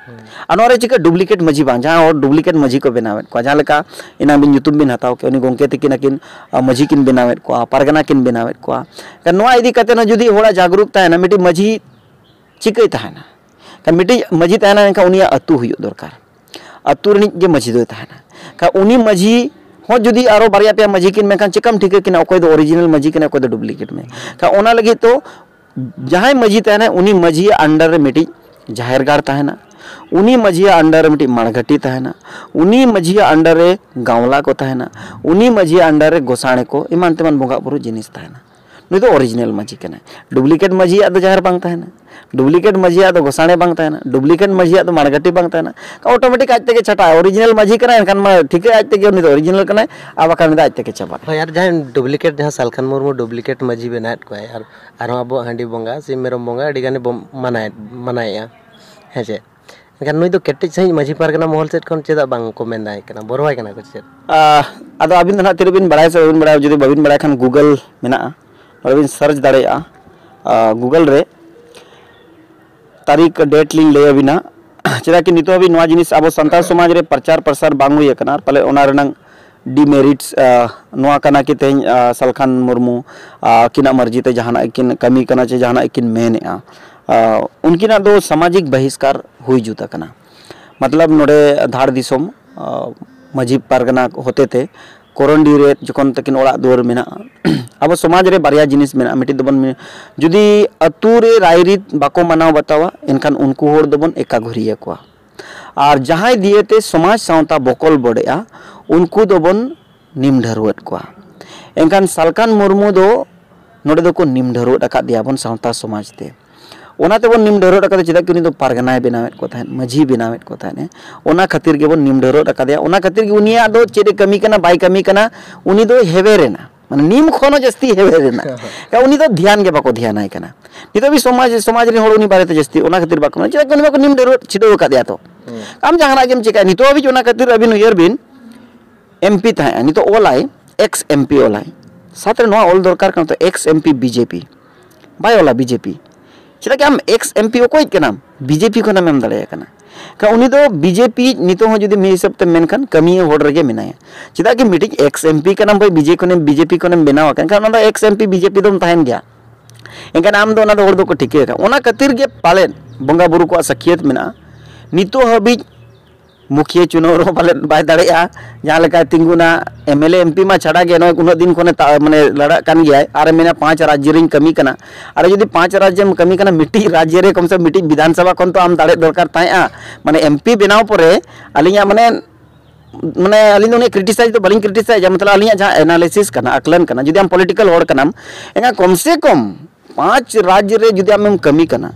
ᱟᱨ ᱱᱚᱣᱟ ᱨᱮ ᱪᱤᱠᱟᱹ ᱰᱩᱯᱞᱤᱠᱮᱴ ᱢᱟᱹᱡᱷᱤ ᱵᱟᱝ, ᱡᱟᱦᱟᱸ ᱦᱚᱲ ᱰᱩᱯᱞᱤᱠᱮᱴ ᱢᱟᱹᱡᱷᱤ ᱠᱚ ᱵᱮᱱᱟᱣᱮᱫ ᱠᱚᱣᱟ, ᱡᱟᱦᱟᱸ ᱞᱮᱠᱟ ᱮᱱᱟᱝ ᱵᱤᱱ ᱧᱩᱛᱩᱢ ᱵᱤᱱ ᱦᱟᱛᱟᱣ ᱠᱮᱫ, ᱩᱱᱤ ᱜᱚᱢᱠᱮ ᱛᱤᱠᱤᱱ ᱟᱹᱠᱤᱱ, ᱟ, ᱢᱟᱹᱡᱷᱤ ᱠᱤᱱ ᱵᱮᱱᱟᱣᱮᱫ ᱠᱚᱣᱟ, ᱯᱟᱨᱜᱟᱱᱟ ᱠᱤᱱ ᱵᱮᱱᱟᱣᱮᱫ ᱠᱚᱣᱟ᱾ ᱮᱱᱠᱷᱟᱱ ᱱᱚᱣᱟ ᱤᱫᱤ ᱠᱟᱛᱮ ᱦᱚᱸ ᱡᱩᱫᱤ ᱦᱚᱲᱟᱜ ᱡᱟᱜᱽᱨᱩᱠ ᱛᱟᱦᱮᱱᱟ, ᱢᱤᱫᱴᱤᱡ ᱢᱟᱹᱡᱷᱤ ᱪᱤᱠᱟᱹᱭ ᱛᱟᱦᱮᱱᱟ? ᱮᱱᱠᱷᱟᱱ ᱢᱤᱫᱴᱤᱡ ᱢᱟᱹᱡᱷᱤ ᱛᱟᱦᱮᱱᱟ, ᱮᱱᱠᱷᱟᱱ ᱩᱱᱤᱭᱟᱜ ᱟᱹᱛᱩ ᱦᱩᱭᱩᱜ ᱫᱚᱨᱠᱟᱨ, ᱟᱹᱛᱩ ᱨᱤᱱᱤᱡ ᱜᱮ ᱢᱟᱹᱡᱷᱤ ᱫᱚᱭ ᱛᱟᱦᱮᱱᱟ᱾ ᱮᱱᱠᱷᱟᱱ ᱩᱱᱤ ᱢᱟᱹᱡᱷᱤ ᱦᱚᱸ ᱡᱩᱫᱤ ᱟᱨᱚ ᱵᱟᱨᱭᱟ ᱯᱮᱭᱟ ᱢᱟᱹᱡᱷᱤ ᱠᱤᱱ ᱢᱮᱱᱠᱷᱟᱱ ᱪᱮᱠᱟᱢ ᱴᱷᱤᱠᱟᱹ ᱠᱤᱱᱟ ᱚᱠᱚᱭ ᱫᱚ ᱚᱨᱤᱡᱤᱱᱟᱞ ᱢᱟᱹᱡᱷᱤ ᱠᱟᱱᱟᱭ, ᱚᱠᱚᱭ ᱫᱚ ᱰᱩᱯᱞᱤᱠᱮᱴ ᱢᱟᱹᱡᱷᱤ? ᱮᱱᱠᱷᱟᱱ ᱚᱱᱟ ᱞᱟᱹᱜᱤᱫ ᱛᱚ ᱡᱟᱦᱟᱸᱭ ᱢᱟᱹᱡᱷᱤ ᱛᱟᱦᱮᱱᱟᱭ, ᱩᱱᱤ ᱢᱟᱹᱡᱷᱤᱭᱟᱜ ᱟᱱᱰᱟᱨ ᱨᱮ ᱢᱤᱫᱴᱤᱡ ᱡᱟᱦᱮᱨ ᱜᱟᱲ ᱛᱟᱦᱮᱱᱟ, ᱩᱱᱤ ᱢᱟᱹᱡᱷᱤᱭᱟᱜ ᱟᱱᱰᱟᱨ ᱨᱮ ᱢᱤᱫᱴᱤᱡ ᱢᱟᱲᱜᱷᱟᱴᱤ ᱛᱟᱦᱮᱱᱟ, ᱩᱱᱤ ᱢᱟᱹᱡᱷᱤᱭᱟᱜ ᱟᱱᱰᱟᱨ ᱨᱮ ᱜᱟᱶᱞᱟ ᱠᱚ ᱛᱟᱦᱮᱱᱟ, ᱩᱱᱤ ᱢᱟᱹᱡᱷᱤᱭᱟᱜ ᱟᱱᱰᱟᱨ ᱨᱮ ᱜᱚᱥᱟᱬᱮ ᱠᱚ, ᱮᱢᱟᱱ ᱛᱮᱢᱟᱱ ᱵᱚᱸᱜᱟ ᱵᱩᱨᱩ ᱡᱤᱱᱤᱥ ᱛᱟᱦᱮᱱᱟ᱾ ᱱᱩᱭ ᱫᱚ ᱚᱨᱤᱡᱤᱱᱟᱞ ᱢᱟᱹᱡᱷᱤ ᱠᱟᱱᱟᱭ᱾ ᱰᱩᱯᱞᱤᱠᱮᱴ ᱢᱟᱹᱡᱷᱤᱭᱟᱜ ᱫᱚ ᱡᱟᱦᱮᱨ ᱵᱟᱝ ᱛᱟᱦᱮᱱᱟ, ᱰᱩᱯᱞᱤᱠᱮᱴ ᱢᱟᱹᱡᱷᱤᱭᱟᱜ ᱫᱚ ᱜᱚᱥᱟᱬᱮ ᱵᱟᱝ ᱛᱟᱦᱮᱱᱟ, ᱰᱩᱯᱞᱤᱠᱮᱴ ᱢᱟᱹᱡᱷᱤᱭᱟᱜ ᱫᱚ ᱢᱟᱲᱜᱷᱟᱴᱤ ᱵᱟᱝ ᱛᱟᱦᱮᱱᱟ᱾ ᱚᱴᱳᱢᱮᱴᱤᱠ ᱟᱡ ᱛᱮᱜᱮ ᱪᱷᱟᱴᱟᱜᱼᱟ᱾ ᱚᱨᱤᱡᱤᱱᱟᱞ ᱢᱟᱹᱡᱷᱤ ᱠᱟᱱᱟᱭ, ᱮᱱᱠᱷᱟᱱ ᱢᱟ ᱴᱷᱤᱠᱟᱹ ᱟᱡ ᱛᱮᱜᱮ ᱩᱱᱤ ᱫᱚ ᱚᱨᱤᱡᱤᱱᱟᱞ ᱠᱟᱱᱟᱭ, ᱟᱨ ᱵᱟᱠᱷᱟᱱ ᱩᱱᱤ ᱫᱚ ᱟᱡ ᱛᱮᱜᱮ ᱪᱟᱵᱟᱜᱼᱟ᱾ ᱦᱳᱭ, ᱟᱨ ᱡᱟᱦᱟᱸᱭ ᱰᱩᱯᱞᱤᱠᱮᱴ, ᱡᱟᱦᱟᱸ ᱥᱟᱞᱠᱷᱟᱱ ᱢᱩᱨᱢᱩ ᱰᱩᱯᱞᱤᱠᱮᱴ ᱢᱟᱹᱡᱷᱤ ᱵᱮᱱᱟᱣᱮᱫ ᱠᱚᱣᱟᱭ, ᱟᱨ ᱟᱨᱦᱚᱸ ᱟᱵᱚᱣᱟᱜ ᱦᱟᱺᱰᱤ ᱵᱚᱸᱜᱟ, ᱥᱤᱢ ᱢᱮᱨᱚᱢ ᱵᱚᱸᱜᱟ ᱟᱹᱰᱤ ᱜᱟᱱᱮ ᱵᱚ-, ᱢᱟᱱᱟᱭᱮᱫ, ᱢᱟᱱᱟᱭᱮᱫᱼᱟ, ᱦᱮᱸ ᱪᱮ? ᱮᱱᱠᱷᱟᱱ ᱱᱩᱭ ᱫᱚ ᱠᱮᱴᱮᱡ ᱥᱟᱺᱦᱤᱡ ᱢᱟᱹᱡᱷᱤ ᱯᱟᱨᱜᱟᱱᱟ ᱢᱚᱦᱚᱞ ᱥᱮᱫ ᱠᱷᱚᱱ ᱪᱮᱫᱟᱜ ᱵᱟᱝ ᱠᱚ ᱢᱮᱱᱫᱟᱭ ᱠᱟᱱᱟ, ᱵᱚᱨᱦᱚᱣᱟᱭ ᱠᱟᱱᱟ ᱠᱚ ᱪᱮᱫ? ᱟᱦ, ᱟᱫᱚ ᱟᱹᱵᱤᱱ ᱫᱚ ᱱᱟᱦᱟᱜ ᱛᱤᱱᱟᱹᱜ ᱵᱤᱱ ᱵᱟᱲᱟᱭᱟ ᱥᱮ ᱵᱟᱹᱵᱤᱱ ᱵᱟᱲᱟᱭᱟ, ᱠᱷᱟᱱ ᱜᱩᱜᱚᱞ ᱢᱮᱱᱟᱜᱼᱟ, ᱚᱸᱰᱮ ᱵᱤᱱ ᱥᱟᱨᱪ ᱫᱟᱲᱮᱭᱟᱜᱼᱟ᱾ ᱟᱦ, ᱜᱩᱜᱚᱞ ᱨᱮ ᱛᱟᱹᱨᱤᱠᱷ, ᱰᱮᱴ ᱞᱤᱧ ᱞᱟᱹᱭ ᱟᱹᱵᱤᱱᱟ᱾ ᱪᱮᱫᱟᱜ ᱠᱤ ᱱᱤᱛᱚᱜ ᱦᱟᱹᱵᱤᱡ ᱱᱚᱣᱟ ᱡᱤᱱᱤᱥ ᱟᱵᱚ ᱥᱟᱱᱛᱟᱲ ᱥᱚᱢᱟᱡᱽ ᱨᱮ ᱯᱨᱚᱪᱟᱨ ᱯᱨᱚᱥᱟᱨ ᱵᱟᱝ ᱦᱩᱭ ᱟᱠᱟᱱᱟ, ᱟᱨ ᱯᱟᱞᱮ ᱚᱱᱟ ᱨᱮᱱᱟᱝ ᱰᱤᱢᱮᱨᱤᱴᱥ, ᱟᱦ, ᱱᱚᱣᱟ ᱠᱟᱱᱟ ᱠᱤ ᱛᱮᱦᱮᱧ, ᱟᱦ, ᱥᱟᱞᱠᱷᱟᱱ ᱢᱩᱨᱢᱩ, ᱟᱦ, ᱟᱹᱠᱤᱱᱟᱜ ᱢᱟᱹᱨᱡᱤ ᱛᱮ ᱡᱟᱦᱟᱱᱟᱜ ᱠᱤᱱ ᱠᱟᱹᱢᱤ ᱠᱟᱱᱟ ᱪᱮ ᱡᱟᱦᱟᱱᱟᱜ ᱠᱤᱱ ᱢᱮᱱᱮᱜᱼᱟ, ᱟᱦ, ᱩᱱᱠᱤᱱᱟᱜ ᱫᱚ ᱥᱟᱢᱟᱡᱤᱠ ᱵᱟᱦᱤᱥᱠᱟᱨ ᱦᱩᱭ ᱡᱩᱛ ᱟᱠᱟᱱᱟ᱾ ᱢᱚᱛᱞᱚᱵ ᱱᱚᱰᱮ ᱫᱷᱟᱲ ᱫᱤᱥᱚᱢ, ᱟᱦ, ᱢᱟᱹᱡᱷᱤ ᱯᱟᱨᱜᱟᱱᱟ ᱦᱚᱛᱮᱛᱮ ᱠᱚᱨᱚᱱᱰᱤ ᱨᱮ ᱡᱚᱠᱷᱚᱱ ᱛᱟᱹᱠᱤᱱ ᱚᱲᱟᱜ ᱫᱩᱣᱟᱹᱨ ᱢᱮᱱᱟᱜᱼᱟ, ᱟᱵᱚ ᱥᱚᱢᱟᱡᱽ ᱨᱮ ᱵᱟᱨᱭᱟ ᱡᱤᱱᱤᱥ ᱢᱮᱱᱟᱜᱼᱟ, ᱢᱤᱫᱴᱤᱡ ᱫᱚᱵᱚᱱ ᱢᱮ-, ᱡᱩᱫᱤ ᱟᱹᱛᱩ ᱨᱮ ᱨᱟᱭᱨᱤᱛ ᱵᱟᱠᱚ ᱢᱟᱱᱟᱣ ᱵᱟᱛᱟᱣᱟ, ᱮᱱᱠᱷᱟᱱ ᱩᱱᱠᱩ ᱦᱚᱲ ᱫᱚᱵᱚᱱ ᱮᱠᱟᱜᱷᱩᱨᱤᱭᱟᱹ ᱠᱚᱣᱟ᱾ ᱟᱨ ᱡᱟᱦᱟᱸᱭ ᱫᱤᱭᱮᱛᱮ ᱥᱚᱢᱟᱡᱽ ᱥᱟᱶᱛᱟ ᱵᱚᱠᱚᱞ ᱵᱚᱰᱮᱜᱼᱟ, ᱩᱱᱠᱩ ᱫᱚᱵᱚᱱ ᱱᱤᱢ ᱰᱷᱟᱹᱨᱣᱟᱹᱫ ᱠᱚᱣᱟ᱾ ᱮᱱᱠᱷᱟᱱ ᱥᱟᱞᱠᱷᱟᱱ ᱢᱩᱨᱢᱩ ᱫᱚ ᱱᱚᱰᱮ ᱫᱚᱠᱚ ᱱᱤᱢ ᱰᱷᱟᱹᱨᱣᱟᱹᱫ ᱟᱠᱟᱫᱮᱭᱟ ᱟᱵᱚᱱ ᱥᱟᱶᱛᱟ ᱥᱚᱢᱟᱡᱽ ᱛᱮ᱾ ᱚᱱᱟ ᱛᱮᱵᱚᱱ ᱱᱤᱢ ᱰᱷᱟᱹᱨᱣᱟᱹᱫ ᱟᱠᱟᱫᱟ, ᱪᱮᱫᱟᱜ ᱠᱤ ᱩᱱᱤ ᱫᱚ ᱯᱟᱨᱜᱟᱱᱟᱭ ᱵᱮᱱᱟᱣᱮᱫ ᱠᱚ ᱛᱟᱦᱮᱸᱫ, ᱢᱟᱹᱡᱷᱤ ᱵᱮᱱᱟᱣᱮᱫ ᱠᱚ ᱛᱟᱦᱮᱸᱫ᱾ ᱚᱱᱟ ᱠᱷᱟᱹᱛᱤᱨ ᱜᱮᱵᱚᱱ ᱱᱤᱢ ᱰᱷᱟᱹᱨᱣᱟᱹᱫ ᱟᱠᱟᱫᱮᱭᱟ᱾ ᱚᱱᱟ ᱠᱷᱟᱹᱛᱤᱨ ᱜᱮ ᱩᱱᱤᱭᱟᱜ ᱫᱚ ᱪᱮᱫ ᱮ ᱠᱟᱹᱢᱤ ᱠᱟᱱᱟ ᱵᱟᱭ ᱠᱟᱹᱢᱤ ᱠᱟᱱᱟ, ᱩᱱᱤ ᱫᱚ ᱦᱮᱣᱮᱨ ᱮᱱᱟ, ᱢᱟᱱᱮ ᱱᱤᱢ ᱠᱷᱚᱱ ᱦᱚᱸ ᱡᱟᱹᱥᱛᱤ ᱦᱮᱣᱮᱨ ᱮᱱᱟ᱾ ᱩᱱᱤ ᱫᱚ ᱫᱷᱮᱭᱟᱱ ᱜᱮ ᱵᱟᱠᱚ ᱫᱷᱮᱭᱟᱱᱟᱭ ᱠᱟᱱᱟ᱾ ᱱᱤᱛᱚᱜ ᱦᱟᱹᱵᱤᱡ ᱥᱚᱢᱟᱡᱽ, ᱥᱚᱢᱟᱡᱽ ᱨᱮᱱ ᱦᱚᱲ ᱩᱱᱤ ᱵᱟᱨᱮᱛᱮ ᱡᱟᱹᱥᱛᱤ ᱚᱱᱟ ᱠᱷᱟᱹᱛᱤᱨ ᱵᱟᱠᱚ ᱢᱮᱱᱟ, ᱪᱮᱫᱟᱜ ᱠᱤ ᱩᱱᱤ ᱢᱟᱠᱚ ᱱᱤᱢ ᱰᱷᱟᱹᱨᱣᱟᱹᱫ ᱪᱷᱤᱰᱟᱹᱣ ᱟᱠᱟᱫᱮᱭᱟ ᱛᱚ᱾ ᱟᱢ ᱡᱟᱦᱟᱱᱟᱜ ᱜᱮᱢ ᱪᱤᱠᱟᱹᱭᱟ, ᱱᱤᱛᱚᱜ ᱦᱟᱹᱵᱤᱡ ᱚᱱᱟ ᱠᱷᱟᱹᱛᱤᱨ ᱟᱹᱵᱤᱱ ᱩᱭᱦᱟᱹᱨ ᱵᱤᱱ, ᱮᱢᱯᱤ ᱛᱟᱦᱮᱸᱜᱼᱟ, ᱱᱤᱛᱚᱜ ᱚᱞᱟᱭ, ᱮᱠᱥ ᱮᱢᱯᱤ ᱚᱞᱟᱭ᱾ ᱥᱟᱶᱛᱮ ᱱᱚᱣᱟ ᱚᱞ ᱫᱚᱨᱠᱟᱨ ᱠᱟᱱᱟ ᱛᱚ, ᱮᱠᱥ ᱮᱢᱯᱤ ᱵᱤᱡᱮᱯᱤ, ᱵᱟᱭ ᱚᱞᱟ ᱵᱤᱡᱮᱯᱤ᱾ ᱪᱮᱫᱟᱜ ᱠᱤ ᱟᱢ ᱮᱠᱥ ᱮᱢᱯᱤ ᱚᱠᱚᱭᱤᱡ ᱠᱟᱱᱟᱢ? ᱵᱤᱡᱮᱯᱤ ᱠᱷᱚᱱᱮᱢ ᱮᱢ ᱫᱟᱲᱮᱭᱟᱭ ᱠᱟᱱᱟ᱾ ᱠᱷᱟᱱ ᱩᱱᱤ ᱫᱚ ᱵᱤᱡᱮᱯᱤ ᱱᱤᱛᱚᱜ ᱦᱚᱸ ᱡᱩᱫᱤ ᱢᱤᱫ ᱦᱤᱥᱟᱹᱵ ᱛᱮᱢ ᱢᱮᱱᱠᱷᱟᱱ ᱠᱟᱹᱢᱤᱭᱟᱹ ᱦᱚᱲ ᱨᱮᱜᱮ ᱢᱮᱱᱟᱭᱟ᱾ ᱪᱮᱫᱟᱜ ᱠᱤ ᱢᱤᱫᱴᱤᱡ ᱮᱠᱥ ᱮᱢᱯᱤ ᱠᱟᱱᱟᱢ ᱵᱷᱟᱹᱭ, ᱵᱤᱡᱮ ᱠᱷᱚᱱᱮᱢ, ᱵᱤᱡᱮᱯᱤ ᱠᱷᱚᱱᱮᱢ ᱵᱮᱱᱟᱣ ᱟᱠᱟᱱ ᱠᱷᱟᱱ ᱚᱱᱟ ᱫᱚ ᱮᱠᱥ ᱮᱢᱯᱤ ᱵᱤᱡᱮᱯᱤ ᱫᱚᱢ ᱛᱟᱦᱮᱱ ᱜᱮᱭᱟ᱾ ᱮᱱᱠᱷᱟᱱ ᱟᱢ ᱫᱚ ᱚᱱᱟ ᱫᱚ ᱦᱚᱲ ᱫᱚᱠᱚ ᱴᱷᱤᱠᱟᱹ ᱟᱠᱟᱫ᱾ ᱚᱱᱟ ᱠᱷᱟᱹᱛᱤᱨ ᱜᱮ ᱯᱟᱞᱮᱫ ᱵᱚᱸᱜᱟ ᱵᱩᱨᱩ ᱠᱚᱣᱟᱜ ᱥᱟᱹᱠᱷᱭᱟᱹᱛ ᱢᱮᱱᱟᱜᱼᱟ, ᱱᱤᱛᱚᱜ ᱦᱟᱹᱵᱤᱡ ᱢᱩᱠᱷᱤᱭᱟᱹ ᱪᱩᱱᱟᱹᱣ ᱨᱮᱦᱚᱸ ᱯᱟᱞᱮᱫ ᱵᱟᱭ ᱫᱟᱲᱮᱭᱟᱜᱼᱟ᱾ ᱡᱟᱦᱟᱸ ᱞᱮᱠᱟᱭ ᱛᱤᱸᱜᱩᱱᱟ, M L A M P ᱢᱟ ᱪᱷᱟᱰᱟ ᱜᱮ, ᱱᱚᱜᱼᱚᱭ ᱩᱱᱟᱹᱜ ᱫᱤᱱ ᱠᱷᱚᱱᱮ ᱛᱟ-, ᱢᱟᱱᱮ ᱞᱟᱲᱟᱜ ᱠᱟᱱ ᱜᱮᱭᱟᱭ, ᱟᱨᱮ ᱢᱮᱱᱟ ᱯᱟᱸᱪ ᱨᱟᱡᱽᱡᱚ ᱨᱤᱧ ᱠᱟᱹᱢᱤ ᱠᱟᱱᱟ᱾ ᱟᱨ ᱡᱩᱫᱤ ᱯᱟᱸᱪ ᱨᱟᱡᱽᱡᱚ ᱨᱮᱢ ᱠᱟᱹᱢᱤ ᱠᱟᱱᱟ, ᱢᱤᱫᱴᱤᱡ ᱨᱟᱡᱽᱡᱚ ᱨᱮ ᱠᱚᱢ ᱥᱮ ᱠᱚᱢ ᱢᱤᱫᱴᱤᱡ ᱵᱤᱫᱷᱟᱱ ᱥᱚᱵᱷᱟ ᱠᱷᱚᱱ ᱛᱚ ᱟᱢ ᱫᱟᱲᱮ ᱫᱚᱨᱠᱟᱨ ᱛᱟᱦᱮᱸᱜᱼᱟ᱾ ᱢᱟᱱᱮ ᱮᱢ ᱯᱤ ᱵᱮᱱᱟᱣ ᱯᱚᱨᱮ ᱟᱹᱞᱤᱧᱟᱜ ᱢᱟᱱᱮ, ᱢᱟᱱᱮ ᱟᱹᱞᱤᱧ ᱫᱚ ᱩᱱᱤ ᱠᱨᱤᱴᱤᱥᱟᱭᱤᱡᱽ ᱫᱚ ᱵᱟᱹᱞᱤᱧ ᱠᱨᱤᱴᱤᱥᱟᱭᱤᱡᱟ, ᱢᱚᱛᱞᱚᱵ ᱟᱹᱞᱤᱧᱟᱜ ᱡᱟᱦᱟᱸ ᱮᱱᱟᱞᱤᱥᱤᱥ ᱠᱟᱱᱟ, ᱟᱠᱞᱟᱱ ᱠᱟᱱᱟ, ᱡᱩᱫᱤ ᱟᱢ ᱯᱚᱞᱤᱴᱤᱠᱟᱞ ᱦᱚᱲ ᱠᱟᱱᱟᱢ, ᱮᱱᱠᱷᱟᱱ ᱠᱚᱢ ᱥᱮ ᱠᱚᱢ ᱯᱟᱸᱪ ᱨᱟᱡᱽ ᱨᱮ ᱡᱩᱫᱤ ᱟᱢᱮᱢ ᱠᱟᱹᱢᱤ ᱠᱟᱱᱟ,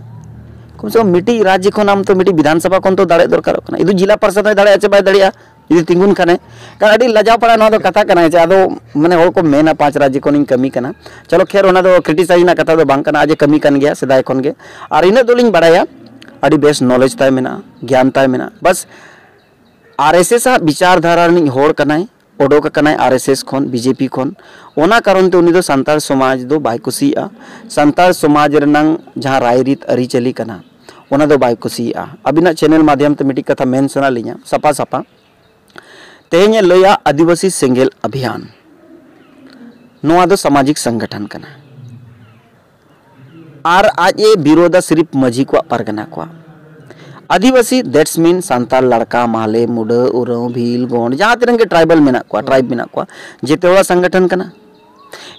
ᱠᱚᱢ ᱥᱮ ᱠᱚᱢ ᱢᱤᱫᱴᱤᱡ ᱨᱟᱡᱽ ᱠᱷᱚᱱ ᱟᱢ ᱛᱚ ᱢᱤᱫᱴᱤᱡ ᱵᱤᱫᱷᱟᱱ ᱥᱚᱵᱷᱟ ᱠᱷᱚᱱ ᱛᱚ ᱫᱟᱲᱮ ᱫᱚᱨᱠᱟᱨᱚᱜ ᱠᱟᱱᱟ᱾ ᱤᱫᱩ ᱡᱤᱞᱟ ᱯᱟᱨᱥᱟᱫ ᱦᱚᱸᱭ ᱫᱟᱲᱮᱭᱟᱜᱼᱟ ᱪᱮ ᱵᱟᱭ ᱫᱟᱲᱮᱭᱟᱜᱼᱟ ᱡᱩᱫᱤ ᱛᱤᱸᱜᱩᱱ ᱠᱷᱟᱱᱮ? ᱠᱟᱨᱚᱱ ᱟᱹᱰᱤ ᱞᱟᱡᱟᱣ ᱯᱟᱲᱟ ᱱᱚᱣᱟ ᱫᱚ ᱠᱟᱛᱷᱟ ᱠᱟᱱᱟ ᱡᱮ ᱟᱫᱚ ᱢᱟᱱᱮ ᱦᱚᱲ ᱠᱚ ᱢᱮᱱᱟ ᱯᱟᱸᱪ ᱨᱟᱡᱽ ᱠᱷᱚᱱᱤᱧ ᱠᱟᱹᱢᱤ ᱠᱟᱱᱟ᱾ ᱪᱚᱞᱚ ᱠᱷᱮᱨ, ᱚᱱᱟ ᱫᱚ ᱠᱨᱤᱴᱤᱥᱟᱭᱤᱡᱽ ᱨᱮᱱᱟᱜ ᱠᱟᱛᱷᱟ ᱫᱚ ᱵᱟᱝ ᱠᱟᱱᱟ, ᱟᱡ ᱮ ᱠᱟᱹᱢᱤ ᱠᱟᱱ ᱜᱮᱭᱟ ᱥᱮᱫᱟᱭ ᱠᱷᱚᱱ ᱜᱮ᱾ ᱟᱨ ᱤᱱᱟᱹᱜ ᱫᱚᱞᱤᱧ ᱵᱟᱲᱟᱭᱟ, ᱟᱹᱰᱤ ᱵᱮᱥ ᱱᱚᱞᱮᱡᱽ ᱛᱟᱭ ᱢᱮᱱᱟᱜᱼᱟ, ᱜᱮᱭᱟᱱ ᱛᱟᱭ ᱢᱮᱱᱟᱜᱼᱟ᱾ ᱵᱟᱥ ᱟᱨ ᱮᱥ ᱮᱥ ᱟᱜ ᱵᱤᱪᱟᱨ ᱫᱷᱟᱨᱟ ᱨᱤᱱᱤᱡ ᱦᱚᱲ ᱠᱟᱱᱟᱭ, ᱚᱰᱚᱠ ᱟᱠᱟᱱᱟᱭ ᱟᱨ ᱮᱥ ᱮᱥ ᱠᱷᱚᱱ, ᱵᱤ ᱡᱮ ᱯᱤ ᱠᱷᱚᱱ᱾ ᱚᱱᱟ ᱠᱟᱨᱚᱱ ᱛᱮ ᱩᱱᱤ ᱫᱚ ᱥᱟᱱᱛᱟᱲ ᱥᱚᱢᱟᱡᱽ ᱫᱚ ᱵᱟᱭ ᱠᱩᱥᱤᱭᱟᱜᱼᱟ᱾ ᱥᱟᱱᱛᱟᱲ ᱥᱚᱢᱟᱡᱽ ᱨᱮᱱᱟᱝ ᱡᱟᱦᱟᱸ ᱨᱟᱭᱨᱤᱛ ᱟᱹᱨᱤᱪᱟᱹᱞᱤ ᱠᱟᱱᱟ, ᱚᱱᱟ ᱫᱚ ᱵᱟᱭ ᱠᱩᱥᱤᱭᱟᱜᱼᱟ᱾ ᱟᱹᱵᱤᱱᱟᱜ ᱪᱮᱱᱮᱞ ᱢᱟᱫᱷᱭᱚᱢ ᱛᱮ ᱢᱤᱫᱴᱤᱡ ᱠᱟᱛᱷᱟ ᱢᱮᱱ ᱥᱟᱱᱟ ᱞᱤᱧᱟ ᱥᱟᱯᱷᱟ ᱥᱟᱯᱷᱟ᱾ ᱛᱮᱦᱮᱧ ᱮ ᱞᱟᱹᱭᱟ ᱟᱹᱫᱤᱵᱟᱹᱥᱤ ᱥᱮᱸᱜᱮᱞ ᱚᱵᱷᱤᱭᱟᱱ, ᱱᱚᱣᱟ ᱫᱚ ᱥᱟᱢᱟᱡᱤᱠ ᱥᱚᱝᱜᱚᱴᱷᱚᱱ ᱠᱟᱱᱟ᱾ ᱟᱨ ᱟᱡ ᱮ ᱵᱤᱨᱳᱫᱟ ᱥᱤᱨᱤᱯ ᱢᱟᱹᱡᱷᱤ ᱠᱚᱣᱟᱜ ᱯᱟᱨᱜᱟᱱᱟ ᱠᱚᱣᱟᱜ᱾ ᱟᱹᱫᱤᱵᱟᱹᱥᱤ, that's mean ᱥᱟᱱᱛᱟᱲ, ᱞᱟᱲᱠᱟ, ᱢᱟᱦᱞᱮ, ᱢᱩᱰᱟᱹ, ᱳᱨᱟᱸᱣ, ᱵᱷᱤᱞ, ᱜᱚᱸᱰ, ᱡᱟᱦᱟᱸ ᱛᱤᱱᱟᱹᱜ ᱜᱮ ᱴᱨᱟᱭᱵᱟᱞ ᱢᱮᱱᱟᱜ ᱠᱚᱣᱟ, ᱴᱨᱟᱭᱤᱵᱽ ᱢᱮᱱᱟᱜ ᱠᱚᱣᱟ, ᱡᱮᱛᱮ ᱦᱚᱲᱟᱜ ᱥᱚᱝᱜᱚᱴᱷᱚᱱ ᱠᱟᱱᱟ᱾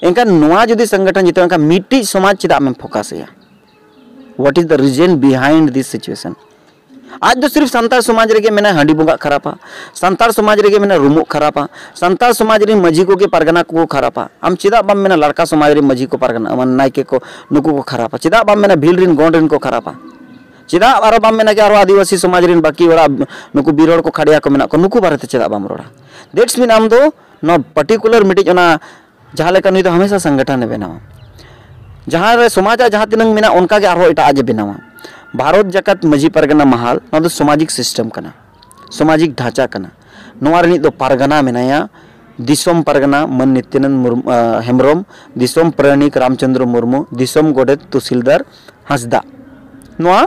ᱮᱱᱠᱷᱟᱱ ᱱᱚᱣᱟ ᱡᱩᱫᱤ ᱥᱚᱝᱜᱚᱴᱷᱚᱱ ᱡᱮᱛᱮ, ᱮᱱᱠᱷᱟᱱ ᱢᱤᱫᱴᱤᱡ ᱥᱚᱢᱟᱡᱽ ᱪᱮᱫᱟᱜ ᱮᱢ ᱯᱷᱳᱠᱟᱥ ᱮᱭᱟ? What is the reason behind this situation? ᱟᱡ ᱫᱚ ᱥᱤᱨᱯ ᱥᱟᱱᱛᱟᱲ ᱥᱚᱢᱟᱡᱽ ᱨᱮᱜᱮ ᱢᱮᱱᱟᱭ ᱦᱟᱺᱰᱤ ᱵᱚᱸᱜᱟᱜ ᱠᱷᱟᱨᱟᱯᱟ, ᱥᱟᱱᱛᱟᱲ ᱥᱚᱢᱟᱡᱽ ᱨᱮᱜᱮ ᱢᱮᱱᱟᱭ ᱨᱩᱢᱩᱜ ᱠᱷᱟᱨᱟᱯᱟ, ᱥᱟᱱᱛᱟᱲ ᱥᱚᱢᱟᱡᱽ ᱨᱮᱱ ᱢᱟᱹᱡᱷᱤ ᱠᱚᱜᱮ ᱯᱟᱨᱜᱟᱱᱟ ᱠᱚᱠᱚ ᱠᱷᱟᱨᱟᱯᱟ᱾ ᱟᱢ ᱪᱮᱫᱟᱜ ᱵᱟᱢ ᱢᱮᱱᱟ ᱞᱟᱲᱠᱟ ᱥᱚᱢᱟᱡᱽ ᱨᱮᱱ ᱢᱟᱹᱡᱷᱤ ᱠᱚ ᱯᱟᱨᱜᱟᱱᱟ, ᱢᱟᱱᱮ ᱱᱟᱭᱠᱮ ᱠᱚ, ᱱᱩᱠᱩ ᱠᱚ ᱠᱷᱟᱨᱟᱯᱟ? ᱪᱮᱫᱟᱜ ᱵᱟᱢ ᱢᱮᱱᱟ ᱵᱷᱤᱞ ᱨᱮᱱ ᱜᱚᱸᱰ ᱨᱮᱱ ᱠᱚ ᱠᱷᱟᱨᱟᱯᱟ? ᱪᱮᱫᱟᱜ ᱟᱨᱚ ᱵᱟᱢ ᱢᱮᱱᱟ ᱡᱮ ᱟᱨᱚ ᱟᱹᱫᱤᱵᱟᱹᱥᱤ ᱥᱚᱢᱟᱡᱽ ᱨᱮᱱ ᱵᱟᱹᱠᱤ ᱦᱚᱲᱟᱜ ᱱᱩᱠᱩ ᱵᱤᱨ ᱦᱚᱲ ᱠᱚ ᱠᱷᱟᱰᱭᱟ ᱠᱚ ᱢᱮᱱᱟᱜ ᱠᱚᱣᱟ, ᱱᱩᱠᱩ ᱵᱟᱨᱮᱛᱮ ᱪᱮᱫᱟᱜ ᱵᱟᱢ ᱨᱚᱲᱟ? That's mean ᱟᱢ ᱫᱚ ᱱᱚᱣᱟ particular ᱢᱤᱫᱴᱤᱡ ᱚᱱᱟ ᱡᱟᱦᱟᱸ ᱞᱮᱠᱟ ᱱᱩᱭ ᱫᱚ ᱦᱟᱢᱮᱥᱟ ᱥᱚᱝᱜᱚᱴᱷᱚᱱ ᱮ ᱵᱮᱱᱟᱣᱟ, ᱡᱟᱦᱟᱸ ᱨᱮ ᱥᱚᱢᱟᱡᱽ ᱟᱜ ᱡᱟᱦᱟᱸ ᱛᱤᱱᱟᱹᱝ ᱢᱮᱱᱟᱜ ᱚᱱᱠᱟ ᱜᱮ ᱟᱨᱦᱚᱸ ᱮᱴᱟᱜ ᱟᱜ ᱮ ᱵᱮᱱᱟᱣᱟ᱾ ᱵᱷᱟᱨᱚᱛ ᱡᱟᱠᱟᱛ ᱢᱟᱹᱡᱷᱤ ᱯᱟᱨᱜᱟᱱᱟ ᱢᱟᱦᱟᱞ, ᱱᱚᱣᱟ ᱫᱚ ᱥᱟᱢᱟᱡᱤᱠ system ᱠᱟᱱᱟ, ᱥᱟᱢᱟᱡᱤᱠ ᱰᱷᱟᱸᱪᱟ ᱠᱟᱱᱟ᱾ ᱱᱚᱣᱟ ᱨᱤᱱᱤᱡ ᱫᱚ ᱯᱟᱨᱜᱟᱱᱟ ᱢᱮᱱᱟᱭᱟ ᱫᱤᱥᱚᱢ ᱯᱟᱨᱜᱟᱱᱟ ᱢᱟᱹᱱ ᱱᱤᱛᱭᱟᱱᱚᱱᱫ ᱢᱩᱨᱢᱩ, ᱟᱸ, ᱦᱮᱢᱵᱨᱚᱢ, ᱫᱤᱥᱚᱢ ᱯᱟᱨᱟᱱᱤᱠ ᱨᱟᱢᱪᱚᱸᱫᱽᱨᱚ ᱢᱩᱨᱢᱩ, ᱫᱤᱥᱚᱢ ᱜᱚᱰᱮᱛ ᱛᱩᱥᱤᱞᱫᱟᱨ ᱦᱟᱸᱥᱫᱟ᱾ ᱱᱚᱣᱟ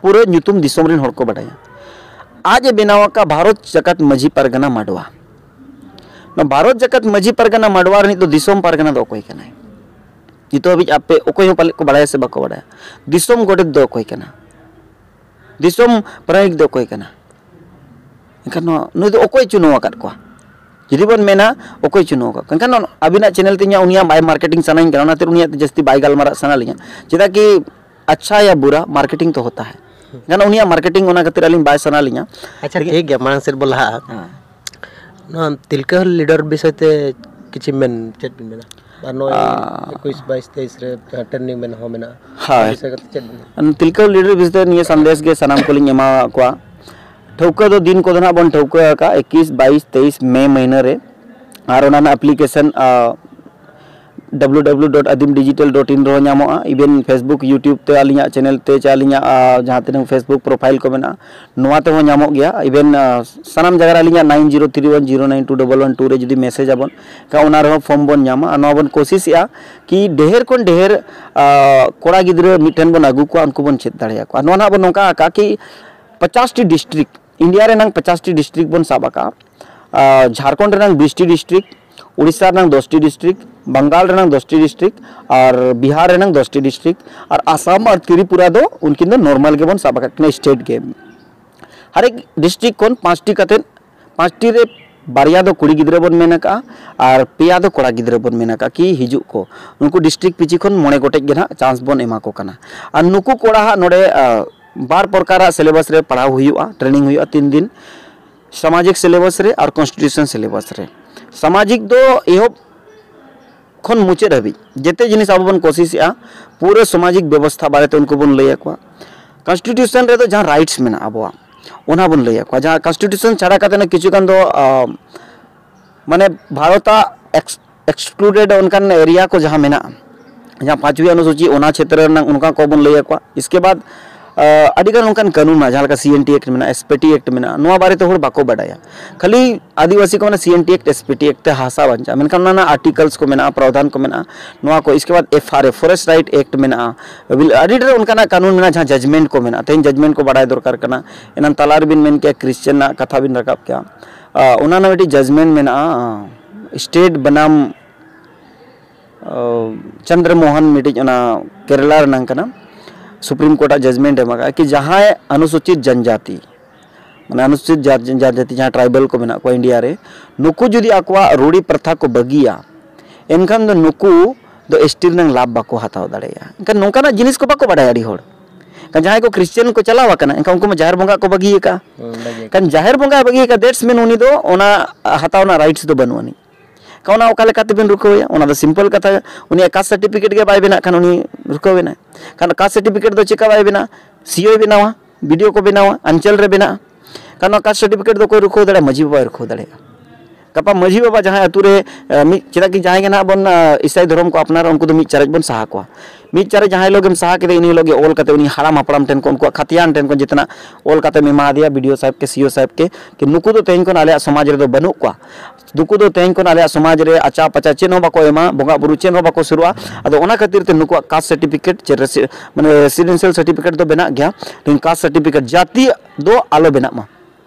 ᱯᱩᱨᱟᱹ ᱧᱩᱛᱩᱢ ᱫᱤᱥᱚᱢ ᱨᱮᱱ ᱦᱚᱲ ᱠᱚ ᱵᱟᱰᱟᱭᱟ᱾ ᱟᱡ ᱮ ᱵᱮᱱᱟᱣ ᱟᱠᱟᱫ ᱵᱷᱟᱨᱚᱛ ᱡᱟᱠᱟᱛ ᱢᱟᱹᱡᱷᱤ ᱯᱟᱨᱜᱟᱱᱟ ᱢᱟᱰᱣᱟ᱾ ᱱᱚᱣᱟ ᱵᱷᱟᱨᱚᱛ ᱡᱟᱠᱟᱛ ᱢᱟᱹᱡᱷᱤ ᱯᱟᱨᱜᱟᱱᱟ ᱢᱟᱰᱣᱟ ᱨᱤᱱᱤᱡ ᱫᱚ ᱫᱤᱥᱚᱢ ᱯᱟᱨᱜᱟᱱᱟ ᱫᱚ ᱚᱠᱚᱭ ᱠᱟᱱᱟᱭ? ᱱᱤᱛᱚᱜ ᱦᱟᱹᱵᱤᱡ ᱟᱯᱮ ᱚᱠᱚᱭ ᱦᱚᱸ ᱯᱟᱞᱮᱫ ᱠᱚ ᱵᱟᱲᱟᱭᱟ ᱥᱮ ᱵᱟᱠᱚ ᱵᱟᱲᱟᱭᱟ᱾ ᱫᱤᱥᱚᱢ ᱜᱚᱰᱮᱛ ᱫᱚ ᱚᱠᱚᱭ ᱠᱟᱱᱟ? ᱫᱤᱥᱚᱢ ᱯᱟᱨᱟᱱᱤᱠ ᱫᱚ ᱚᱠᱚᱭ ᱠᱟᱱᱟ? ᱮᱱᱠᱷᱟᱱ ᱱᱚᱣᱟ, ᱱᱩᱭ ᱫᱚ ᱚᱠᱚᱭ ᱪᱩᱱᱟᱹᱣ ᱟᱠᱟᱫ ᱠᱚᱣᱟ? ᱡᱩᱫᱤ ᱵᱚᱱ ᱢᱮᱱᱟ ᱚᱠᱚᱭ ᱪᱩᱱᱟᱹᱣ ᱟᱠᱟᱫ ᱠᱚᱣᱟ, ᱮᱱᱠᱷᱟᱱ ᱱᱚᱣᱟ ᱟᱹᱵᱤᱱᱟᱜ channel ᱛᱮ ᱤᱧᱟᱹᱜ ᱩᱱᱤᱭᱟᱜ ᱵᱟᱭ marketing ᱥᱟᱱᱟᱧ ᱠᱟᱱᱟ, ᱚᱱᱟᱛᱮ ᱩᱱᱤᱭᱟᱜ ᱛᱮ ᱡᱟᱹᱥᱛᱤ ᱵᱟᱭ ᱜᱟᱞᱢᱟᱨᱟᱜ ᱥᱟᱱᱟ ᱞᱤᱧᱟ᱾ ᱪᱮᱫᱟᱜ ᱠᱤ ᱟᱪᱪᱷᱟ ᱭᱟ ᱵᱩᱨᱟ marketing ᱛᱚ ᱦᱳᱛᱟ ᱦᱟᱭ᱾ ᱮᱱᱠᱷᱟᱱ ᱩᱱᱤᱭᱟᱜ marketing ᱚᱱᱟ ᱠᱷᱟᱹᱛᱤᱨ ᱟᱹᱞᱤᱧ ᱵᱟᱭ ᱥᱟᱱᱟ ᱞᱤᱧᱟ᱾ ᱟᱪᱪᱷᱟ, ᱴᱷᱤᱠ ᱜᱮᱭᱟ, ᱢᱟᱲᱟᱝ ᱥᱮᱫ ᱵᱚ ᱞᱟᱦᱟᱜᱼᱟ᱾ ᱦᱮᱸ᱾ ᱱᱚᱣᱟ ᱛᱤᱞᱠᱟᱹ ᱞᱤᱰᱟᱨ ᱵᱤᱥᱚᱭ ᱛᱮ ᱠᱤᱪᱷᱤ ᱢᱮᱱ, ᱪᱮᱫ ᱵᱤᱱ ᱢᱮᱱᱟ? ᱟᱨ ᱱᱚᱜᱼᱚᱭ ᱟᱸ, ᱮᱠᱩᱥ, ᱵᱟᱭᱤᱥ, ᱛᱮᱭᱤᱥ ᱨᱮ ᱴᱨᱮᱱᱤᱝ ᱢᱮᱱ ᱦᱚᱸ ᱢᱮᱱᱟᱜᱼᱟ᱾ ᱦᱳᱭ᱾ ᱚᱱᱟ ᱵᱤᱥᱚᱭ ᱠᱟᱛᱮ ᱪᱮᱫ ᱵᱤᱱ ᱢᱮᱱᱟ? ᱛᱤᱞᱠᱟᱹ ᱞᱤᱰᱟᱨ ᱵᱤᱥᱚᱭ ᱛᱮ ᱱᱤᱭᱟᱹ ᱥᱟᱸᱫᱮᱥ ᱜᱮ ᱥᱟᱱᱟᱢ ᱠᱚᱞᱤᱧ ᱮᱢᱟᱣᱟᱫ ᱠᱚᱣᱟ᱾ ᱴᱷᱟᱹᱣᱠᱟᱹ ᱫᱚ ᱫᱤᱱ ᱠᱚᱫᱚ ᱱᱟᱦᱟᱜ ᱵᱚᱱ ᱴᱷᱟᱹᱣᱠᱟᱹ ᱟᱠᱟᱫᱼᱟ, ᱮᱠᱩᱥ, ᱵᱟᱭᱤᱥ, ᱛᱮᱭᱤᱥ ᱢᱮ ᱢᱟᱹᱦᱱᱟᱹ ᱨᱮ᱾ ᱟᱨ ᱚᱱᱟ ᱨᱮᱱᱟᱜ application, ᱟᱸ, W W W dot adim digital dot in ᱨᱮᱦᱚᱸ ᱧᱟᱢᱚᱜᱼᱟ᱾ Even Facebook, YouTube ᱛᱮ ᱟᱹᱞᱤᱧᱟᱜ channel ᱛᱮ ᱪᱮ ᱟᱹᱞᱤᱧᱟᱜ, ᱟᱸ, ᱡᱟᱦᱟᱸ ᱛᱤᱱᱟᱹᱜ Facebook profile ᱠᱚ ᱢᱮᱱᱟᱜᱼᱟ, ᱱᱚᱣᱟ ᱛᱮᱦᱚᱸ ᱧᱟᱢᱚᱜ ᱜᱮᱭᱟ᱾ Even, ᱟᱸ, ᱥᱟᱱᱟᱢ ᱡᱟᱭᱜᱟ ᱨᱮ ᱟᱹᱞᱤᱧᱟᱜ nine zero three one zero nine two double one two ᱨᱮ ᱡᱩᱫᱤ message ᱟᱵᱚᱱ, ᱮᱱᱠᱷᱟᱱ ᱚᱱᱟ ᱨᱮᱦᱚᱸ form ᱵᱚᱱ ᱧᱟᱢᱟ᱾ ᱟᱨ ᱱᱚᱣᱟ ᱵᱚᱱ ᱠᱳᱥᱤᱥᱮᱜᱼᱟ ᱠᱤ ᱰᱷᱮᱨ ᱠᱷᱚᱱ ᱰᱷᱮᱨ, ᱟᱸ, ᱠᱚᱲᱟ ᱜᱤᱫᱽᱨᱟᱹ ᱢᱤᱫ ᱴᱷᱮᱱ ᱵᱚᱱ ᱟᱹᱜᱩ ᱠᱚᱣᱟ, ᱩᱱᱠᱩ ᱵᱚᱱ ᱪᱮᱫ ᱫᱟᱲᱮᱭᱟᱠᱚᱣᱟ᱾ ᱱᱚᱣᱟ ᱱᱟᱦᱟᱜ ᱵᱚᱱ ᱱᱚᱝᱠᱟ ᱟᱠᱟᱫᱼᱟ ᱠᱤ ᱯᱚᱪᱟᱥ ᱴᱤ district, India ᱨᱮᱱᱟᱝ ᱯᱚᱪᱟᱥ ᱴᱤ district ᱵᱚᱱ ᱥᱟᱵ ᱟᱠᱟᱫᱼᱟ᱾ ᱟᱨ ᱡᱷᱟᱲᱠᱷᱚᱸᱰ ᱨᱮᱱᱟᱝ ᱵᱤᱥ ᱴᱤ district, ᱩᱲᱤᱥᱥᱟ ᱨᱮᱱᱟᱝ ᱫᱚᱥ ᱴᱤ district, ᱵᱟᱝᱜᱟᱞ ᱨᱮᱱᱟᱝ ᱫᱚᱥ ᱴᱤ district, ᱟᱨ ᱵᱤᱦᱟᱨ ᱨᱮᱱᱟᱝ ᱫᱚᱥ ᱴᱤ district, ᱟᱨ ᱟᱥᱟᱢ ᱟᱨ ᱛᱨᱤᱯᱩᱨᱟ ᱫᱚ ᱩᱱᱠᱤᱱ ᱫᱚ normal ᱜᱮᱵᱚᱱ ᱥᱟᱵ ᱟᱠᱟᱫ ᱠᱤᱱᱟ, state ᱜᱮ᱾ ᱦᱟᱨᱮᱠ district ᱠᱷᱚᱱ ᱯᱟᱸᱪ ᱴᱤ ᱠᱟᱛᱮᱫ, ᱯᱟᱸᱪ ᱴᱤ ᱨᱮ ᱵᱟᱨᱭᱟ ᱫᱚ ᱠᱩᱲᱤ ᱜᱤᱫᱽᱨᱟᱹ ᱵᱚᱱ ᱢᱮᱱ ᱟᱠᱟᱫᱼᱟ ᱟᱨ ᱯᱮᱭᱟ ᱫᱚ ᱠᱚᱲᱟ ᱜᱤᱫᱽᱨᱟᱹ ᱵᱚᱱ ᱢᱮᱱ ᱟᱠᱟᱫᱼᱟ ᱠᱤ ᱦᱤᱡᱩᱜ ᱠᱚ᱾ ᱱᱩᱠᱩ district ᱯᱤᱪᱷᱤ ᱠᱷᱚᱱ ᱢᱚᱬᱮ ᱜᱚᱴᱮᱡ ᱜᱮ ᱱᱟᱦᱟᱜ chance ᱵᱚᱱ ᱮᱢᱟ ᱠᱚ ᱠᱟᱱᱟ᱾ ᱟᱨ ᱱᱩᱠᱩ ᱠᱚᱲᱟ ᱦᱟᱸᱜ ᱱᱚᱰᱮ, ᱟᱸ, ᱵᱟᱨ ᱯᱨᱚᱠᱟᱨᱟᱜ ᱥᱤᱞᱮᱵᱟᱥ ᱨᱮ ᱯᱟᱲᱦᱟᱣ ᱦᱩᱭᱩᱜᱼᱟ, ᱴᱨᱮᱱᱤᱝ ᱦᱩᱭᱩᱜᱼᱟ ᱛᱤᱱ ᱫᱤᱱ, ᱥᱟᱢᱟᱡᱤᱠ ᱥᱤᱞᱮᱵᱟᱥ ᱨᱮ ᱟᱨ ᱠᱚᱱᱥᱴᱤᱴᱤᱭᱩᱥᱚᱱ ᱥᱤᱞᱮᱵᱟᱥ ᱨᱮ᱾ ᱥᱟᱢᱟᱡᱤᱠ ᱫᱚ ᱮᱦᱚᱵ ᱠᱷᱚᱱ ᱢᱩᱪᱟᱹᱫ ᱦᱟᱹᱵᱤᱡ ᱡᱮᱛᱮ ᱡᱤᱱᱤᱥ ᱟᱵᱚ ᱵᱚᱱ ᱠᱳᱥᱤᱥᱮᱜᱼᱟ, ᱯᱩᱨᱟᱹ ᱥᱟᱢᱟᱡᱤᱠ ᱵᱮᱵᱚᱥᱛᱷᱟ ᱵᱟᱨᱮᱛᱮ ᱩᱱᱠᱩ ᱵᱚᱱ ᱞᱟᱹᱭ ᱟᱠᱚᱣᱟ᱾ ᱠᱚᱱᱥᱴᱤᱴᱤᱭᱩᱥᱚᱱ ᱨᱮᱫᱚ ᱡᱟᱦᱟᱸ ᱨᱟᱭᱤᱴᱥ ᱢᱮᱱᱟᱜᱼᱟ ᱟᱵᱚᱣᱟᱜ, ᱚᱱᱟ ᱵᱚᱱ ᱞᱟᱹᱭ ᱟᱠᱚᱣᱟ᱾ ᱡᱟᱦᱟᱸ ᱠᱚᱱᱥᱴᱤᱴᱤᱭᱩᱥᱚᱱ ᱪᱷᱟᱲᱟ ᱠᱟᱛᱮ ᱚᱱᱟ ᱠᱤᱪᱷᱩ ᱜᱟᱱ ᱫᱚ, ᱟᱸ, ᱢᱟᱱᱮ ᱵᱷᱟᱨᱚᱛᱟᱜ ᱮᱠᱥ-, ᱮᱠᱥᱠᱞᱩᱰᱮᱰ ᱚᱱᱠᱟᱱ ᱮᱨᱤᱭᱟ ᱠᱚ ᱡᱟᱦᱟᱸ ᱢᱮᱱᱟᱜᱼᱟ, ᱡᱟᱦᱟᱸ ᱯᱟᱸᱪᱣᱤ ᱚᱱᱩᱥᱩᱪᱤ, ᱚᱱᱟ ᱪᱷᱮᱛᱨᱚ ᱨᱮᱱᱟᱜ ᱚᱱᱠᱟ ᱠᱚᱵᱚᱱ ᱞᱟᱹᱭ ᱟᱠᱚᱣᱟ᱾ ᱤᱥᱠᱮ ᱵᱟᱫ, ᱟᱹᱰᱤᱜᱟᱱ ᱚᱱᱠᱟᱱ ᱠᱟᱹᱱᱩᱱ ᱢᱮᱱᱟᱜᱼᱟ, ᱡᱟᱦᱟᱸ ᱞᱮᱠᱟ ᱥᱤ ᱮᱱ ᱴᱤ ᱮᱠᱴ ᱢᱮᱱᱟᱜᱼᱟ, ᱮᱥ ᱯᱤ ᱴᱤ ᱮᱠᱴ ᱢᱮᱱᱟᱜᱼᱟ, ᱱᱚᱣᱟ ᱵᱟᱨᱮᱛᱮ ᱦᱚᱲ ᱵᱟᱠᱚ ᱵᱟᱰᱟᱭᱟ᱾ ᱠᱷᱟᱹᱞᱤ ᱟᱹᱫᱤᱵᱟᱹᱥᱤ ᱠᱚ ᱢᱮᱱᱟ C N T act, S P T act ᱛᱮ ᱦᱟᱥᱟ ᱵᱟᱧᱪᱟᱜᱼᱟ, ᱢᱮᱱᱠᱷᱟᱱ ᱚᱱᱟ ᱨᱮᱱᱟᱜ ᱟᱨᱴᱤᱠᱟᱞᱥ ᱠᱚ ᱢᱮᱱᱟᱜᱼᱟ, ᱯᱨᱚᱫᱷᱟᱱ ᱠᱚ ᱢᱮᱱᱟᱜᱼᱟ, ᱱᱚᱣᱟ ᱠᱚ᱾ ᱤᱥᱠᱮ ᱵᱟᱫ ᱮᱯᱷ ᱟᱨ ᱮ, ᱯᱷᱚᱨᱮᱥᱴ ᱨᱟᱭᱤᱴ ᱮᱠᱴ ᱢᱮᱱᱟᱜᱼᱟ, ᱟᱹᱰᱤ ᱰᱷᱮᱨ ᱚᱱᱠᱟᱱᱟᱜ ᱠᱟᱹᱱᱩᱱ ᱢᱮᱱᱟᱜᱼᱟ, ᱡᱟᱦᱟᱸ ᱡᱟᱡᱽᱢᱮᱱᱴ ᱠᱚ ᱢᱮᱱᱟᱜᱼᱟ᱾ ᱛᱮᱦᱮᱧ ᱡᱟᱡᱽᱢᱮᱱᱴ ᱠᱚ ᱵᱟᱰᱟᱭ ᱫᱚᱨᱠᱟᱨ ᱠᱟᱱᱟ᱾ ᱮᱱᱟᱱ ᱛᱟᱞᱟ ᱨᱮᱵᱤᱱ ᱢᱮᱱ ᱠᱮᱭᱟ ᱠᱨᱤᱥᱪᱟᱱ ᱨᱮᱱᱟᱜ ᱠᱟᱛᱷᱟ ᱵᱤᱱ ᱨᱟᱠᱟᱵ ᱠᱮᱭᱟ, ᱚᱱᱟ ᱨᱮᱱᱟᱜ ᱢᱤᱫᱴᱤᱡ ᱡᱟᱡᱽᱢᱮᱱᱴ ᱢᱮᱱᱟᱜᱼᱟ, ᱥᱴᱮᱴ ᱵᱟᱱᱟᱢ ᱪᱚᱱᱫᱨᱚ ᱢᱳᱦᱚᱱ ᱢᱤᱫᱴᱤᱡ ᱚᱱᱟ ᱠᱮᱨᱟᱞᱟ ᱨᱮᱱᱟᱝ ᱠᱟᱱᱟ, ᱥᱩᱯᱨᱤᱢ ᱠᱳᱨᱴ ᱟᱜ ᱡᱟᱡᱽᱢᱮᱱᱴ ᱮᱢ ᱟᱠᱟᱫᱼᱟ ᱠᱤ ᱡᱟᱦᱟᱸᱭ ᱚᱱᱩᱥᱩᱪᱤᱛ ᱡᱟᱱᱡᱟᱛᱤ, ᱢᱟᱱᱮ ᱚᱱᱩᱥᱩᱪᱤᱛ ᱡᱟᱛ-, ᱡᱟᱱᱡᱟᱛᱤ, ᱡᱟᱦᱟᱸ ᱴᱨᱟᱭᱵᱟᱞ ᱠᱚ ᱢᱮᱱᱟᱜ ᱠᱚᱣᱟ ᱤᱱᱰᱤᱭᱟ ᱨᱮ, ᱱᱩᱠᱩ ᱡᱩᱫᱤ ᱟᱠᱚᱣᱟᱜ ᱨᱩᱲᱤ ᱯᱨᱚᱛᱷᱟ ᱠᱚ ᱵᱟᱹᱜᱤᱭᱟ, ᱮᱱᱠᱷᱟᱱ ᱫᱚ ᱱᱩᱠᱩ ᱫᱚ ᱮᱥ ᱴᱤ ᱨᱮᱱᱟᱜ ᱞᱟᱵᱷ ᱵᱟᱠᱚ ᱦᱟᱛᱟᱣ ᱫᱟᱲᱮᱭᱟᱜᱼᱟ᱾ ᱮᱱᱠᱷᱟᱱ ᱱᱚᱝᱠᱟᱱᱟᱜ ᱡᱤᱱᱤᱥ ᱠᱚ ᱵᱟᱠᱚ ᱵᱟᱰᱟᱭᱟ ᱟᱹᱰᱤ ᱦᱚᱲ᱾ ᱮᱱᱠᱷᱟᱱ ᱡᱟᱦᱟᱸᱭ ᱠᱚ ᱠᱨᱤᱥᱪᱟᱱ ᱠᱚ ᱪᱟᱞᱟᱣ ᱟᱠᱟᱱᱟ, ᱮᱱᱠᱷᱟᱱ ᱩᱱᱠᱩ ᱢᱟ ᱡᱟᱦᱮᱨ ᱵᱚᱸᱜᱟ ᱠᱚ ᱵᱟᱹᱜᱤ ᱟᱠᱟᱫᱼᱟ᱾ ᱦᱩᱸ, ᱵᱟᱹᱜᱤ ᱟᱠᱟᱫ᱾ ᱮᱱᱠᱷᱟᱱ ᱡᱟᱦᱮᱨ ᱵᱚᱸᱜᱟᱭ ᱵᱟᱹᱜᱤ ᱟᱠᱟᱫ, ᱫᱮᱴᱥ ᱢᱤᱱ ᱩᱱᱤ ᱫᱚ ᱚᱱᱟ ᱦᱟᱛᱟᱣ ᱨᱮᱱᱟᱜ ᱨᱟᱭᱤᱴᱥ ᱫᱚ ᱵᱟᱹᱱᱩᱜ ᱟᱹᱱᱤᱡ᱾ ᱮᱱᱠᱷᱟᱱ ᱚᱱᱟ ᱚᱠᱟ ᱞᱮᱠᱟ ᱛᱮᱵᱤᱱ ᱨᱩᱠᱷᱟᱹᱣᱮᱭᱟ? ᱚᱱᱟ ᱫᱚ ᱥᱤᱢᱯᱚᱞ ᱠᱟᱛᱷᱟ, ᱩᱱᱤᱭᱟᱜ ᱠᱟᱥᱴ ᱥᱟᱨᱴᱤᱯᱷᱤᱠᱮᱴ ᱜᱮ ᱵᱟᱭ ᱵᱮᱱᱟᱜ ᱠᱷᱟᱱ ᱩᱱᱤ ᱨᱩᱠᱷᱟᱹᱣ ᱮᱱᱟᱭ᱾ ᱠᱷᱟᱱ ᱠᱟᱥᱴ ᱥᱟᱨᱴᱤᱯᱷᱤᱠᱮᱴ ᱫᱚ ᱪᱮᱠᱟ ᱵᱟᱭ ᱵᱮᱱᱟᱜᱼᱟ? ᱥᱤ ᱳᱭ ᱵᱮᱱᱟᱣᱟ, ᱵᱤ ᱰᱤ ᱳ ᱠᱚ ᱵᱮᱱᱟᱣᱟ, ᱚᱧᱪᱚᱞ ᱨᱮ ᱵᱮᱱᱟᱜᱼᱟ᱾ ᱠᱷᱟᱱ ᱱᱚᱣᱟ ᱠᱟᱥᱴ ᱥᱟᱨᱴᱤᱯᱷᱤᱠᱮᱴ ᱫᱚ ᱚᱠᱚᱭ ᱨᱩᱠᱷᱟᱹᱣ ᱫᱟᱲᱮᱭᱟᱜᱼᱟ? ᱢᱟᱹᱡᱷᱤ ᱵᱟᱵᱟᱭ ᱨᱩᱠᱷᱟᱹᱣ ᱫᱟᱲᱮᱭᱟᱜᱼᱟ᱾ ᱜᱟᱯᱟ ᱢᱟᱹᱡᱷᱤ ᱵᱟᱵᱟ ᱡᱟᱦᱟᱸᱭ ᱟᱹᱛᱩ ᱨᱮ, ᱮ, ᱢᱤᱫ, ᱪᱮᱫᱟᱜ ᱠᱤ ᱡᱟᱦᱟᱸᱭ ᱜᱮ ᱱᱟᱦᱟᱜ ᱵᱚᱱ, ᱮ, ᱤᱥᱟᱹᱭ ᱫᱷᱚᱨᱚᱢ ᱠᱚ ᱟᱯᱱᱟᱨᱟ, ᱩᱱᱠᱩ ᱫᱚ ᱢᱤᱫ ᱪᱟᱨᱮᱡ ᱵᱚᱱ ᱥᱟᱦᱟ ᱠᱚᱣᱟ᱾ ᱢᱤᱫ ᱪᱟᱨᱮᱡ ᱡᱟᱦᱟᱸ ᱦᱤᱞᱳᱜ ᱜᱮᱢ ᱥᱟᱦᱟ ᱠᱮᱫᱮ, ᱤᱱᱟᱹ ᱦᱤᱞᱳᱜ ᱜᱮ ᱚᱞ ᱠᱟᱛᱮ ᱩᱱᱤ ᱦᱟᱲᱟᱢ ᱦᱟᱯᱲᱟᱢ ᱴᱷᱮᱱ ᱠᱷᱚᱱ, ᱩᱱᱠᱩᱣᱟᱜ ᱠᱷᱟᱛᱤᱭᱟᱱ ᱴᱷᱮᱱ ᱠᱷᱚᱱ ᱡᱮᱛᱮᱱᱟᱜ ᱚᱞ ᱠᱟᱛᱮ ᱮᱢᱟ ᱫᱮᱭᱟ, ᱵᱤ ᱰᱤ ᱳ ᱥᱟᱦᱮᱵᱽ ᱠᱮ, ᱥᱤ ᱳ ᱥᱟᱦᱮᱵᱽ ᱠᱮ, ᱠᱤ ᱱᱩᱠᱩ ᱫᱚ ᱛᱮᱦᱮᱧ ᱠᱷᱚᱱ ᱟᱞᱮᱭᱟᱜ ᱥᱚᱢᱟᱡᱽ ᱨᱮᱫᱚ ᱵᱟᱹᱱᱩᱜ ᱠᱚᱣᱟ᱾ ᱱᱩᱠᱩ ᱫᱚ ᱛᱮᱦᱮᱧ ᱠᱷᱚᱱ ᱟᱞᱮᱭᱟᱜ ᱥᱚᱢᱟᱡᱽ ᱨᱮ ᱟᱪᱟ ᱯᱟᱪᱟ ᱪᱮᱫ ᱦᱚᱸ ᱵᱟᱠᱚ ᱮᱢᱟ, ᱵᱚᱸᱜᱟ ᱵᱩᱨᱩ ᱪᱮᱫ ᱦᱚᱸ ᱵᱟᱠᱚ ᱥᱩᱨᱩᱜᱼᱟ᱾ ᱟᱫᱚ ᱚᱱᱟ ᱠᱷᱟᱹᱛᱤᱨ ᱛᱮ ᱱᱩᱠᱩᱣᱟᱜ ᱠᱟᱥᱴ ᱥᱟᱨᱴᱤᱯᱷᱤᱠᱮᱴ ᱪᱮ ᱨᱮᱥᱤ-, ᱢᱟᱱᱮ ᱨᱮᱥᱤᱰᱮᱱᱥᱤᱭᱟᱞ ᱥᱟᱨᱴᱤᱯᱷᱤᱠᱮᱴ ᱫᱚ ᱵᱮᱱᱟᱜ ᱜᱮᱭᱟ, ᱞᱮᱠᱤᱱ ᱠᱟᱥᱴ ᱥᱟᱨᱴᱤᱯᱷᱤᱠᱮᱴ ᱡᱟᱹᱛᱤ ᱫᱚ ᱟᱞᱚ ᱵᱮᱱᱟᱜ ᱢᱟ᱾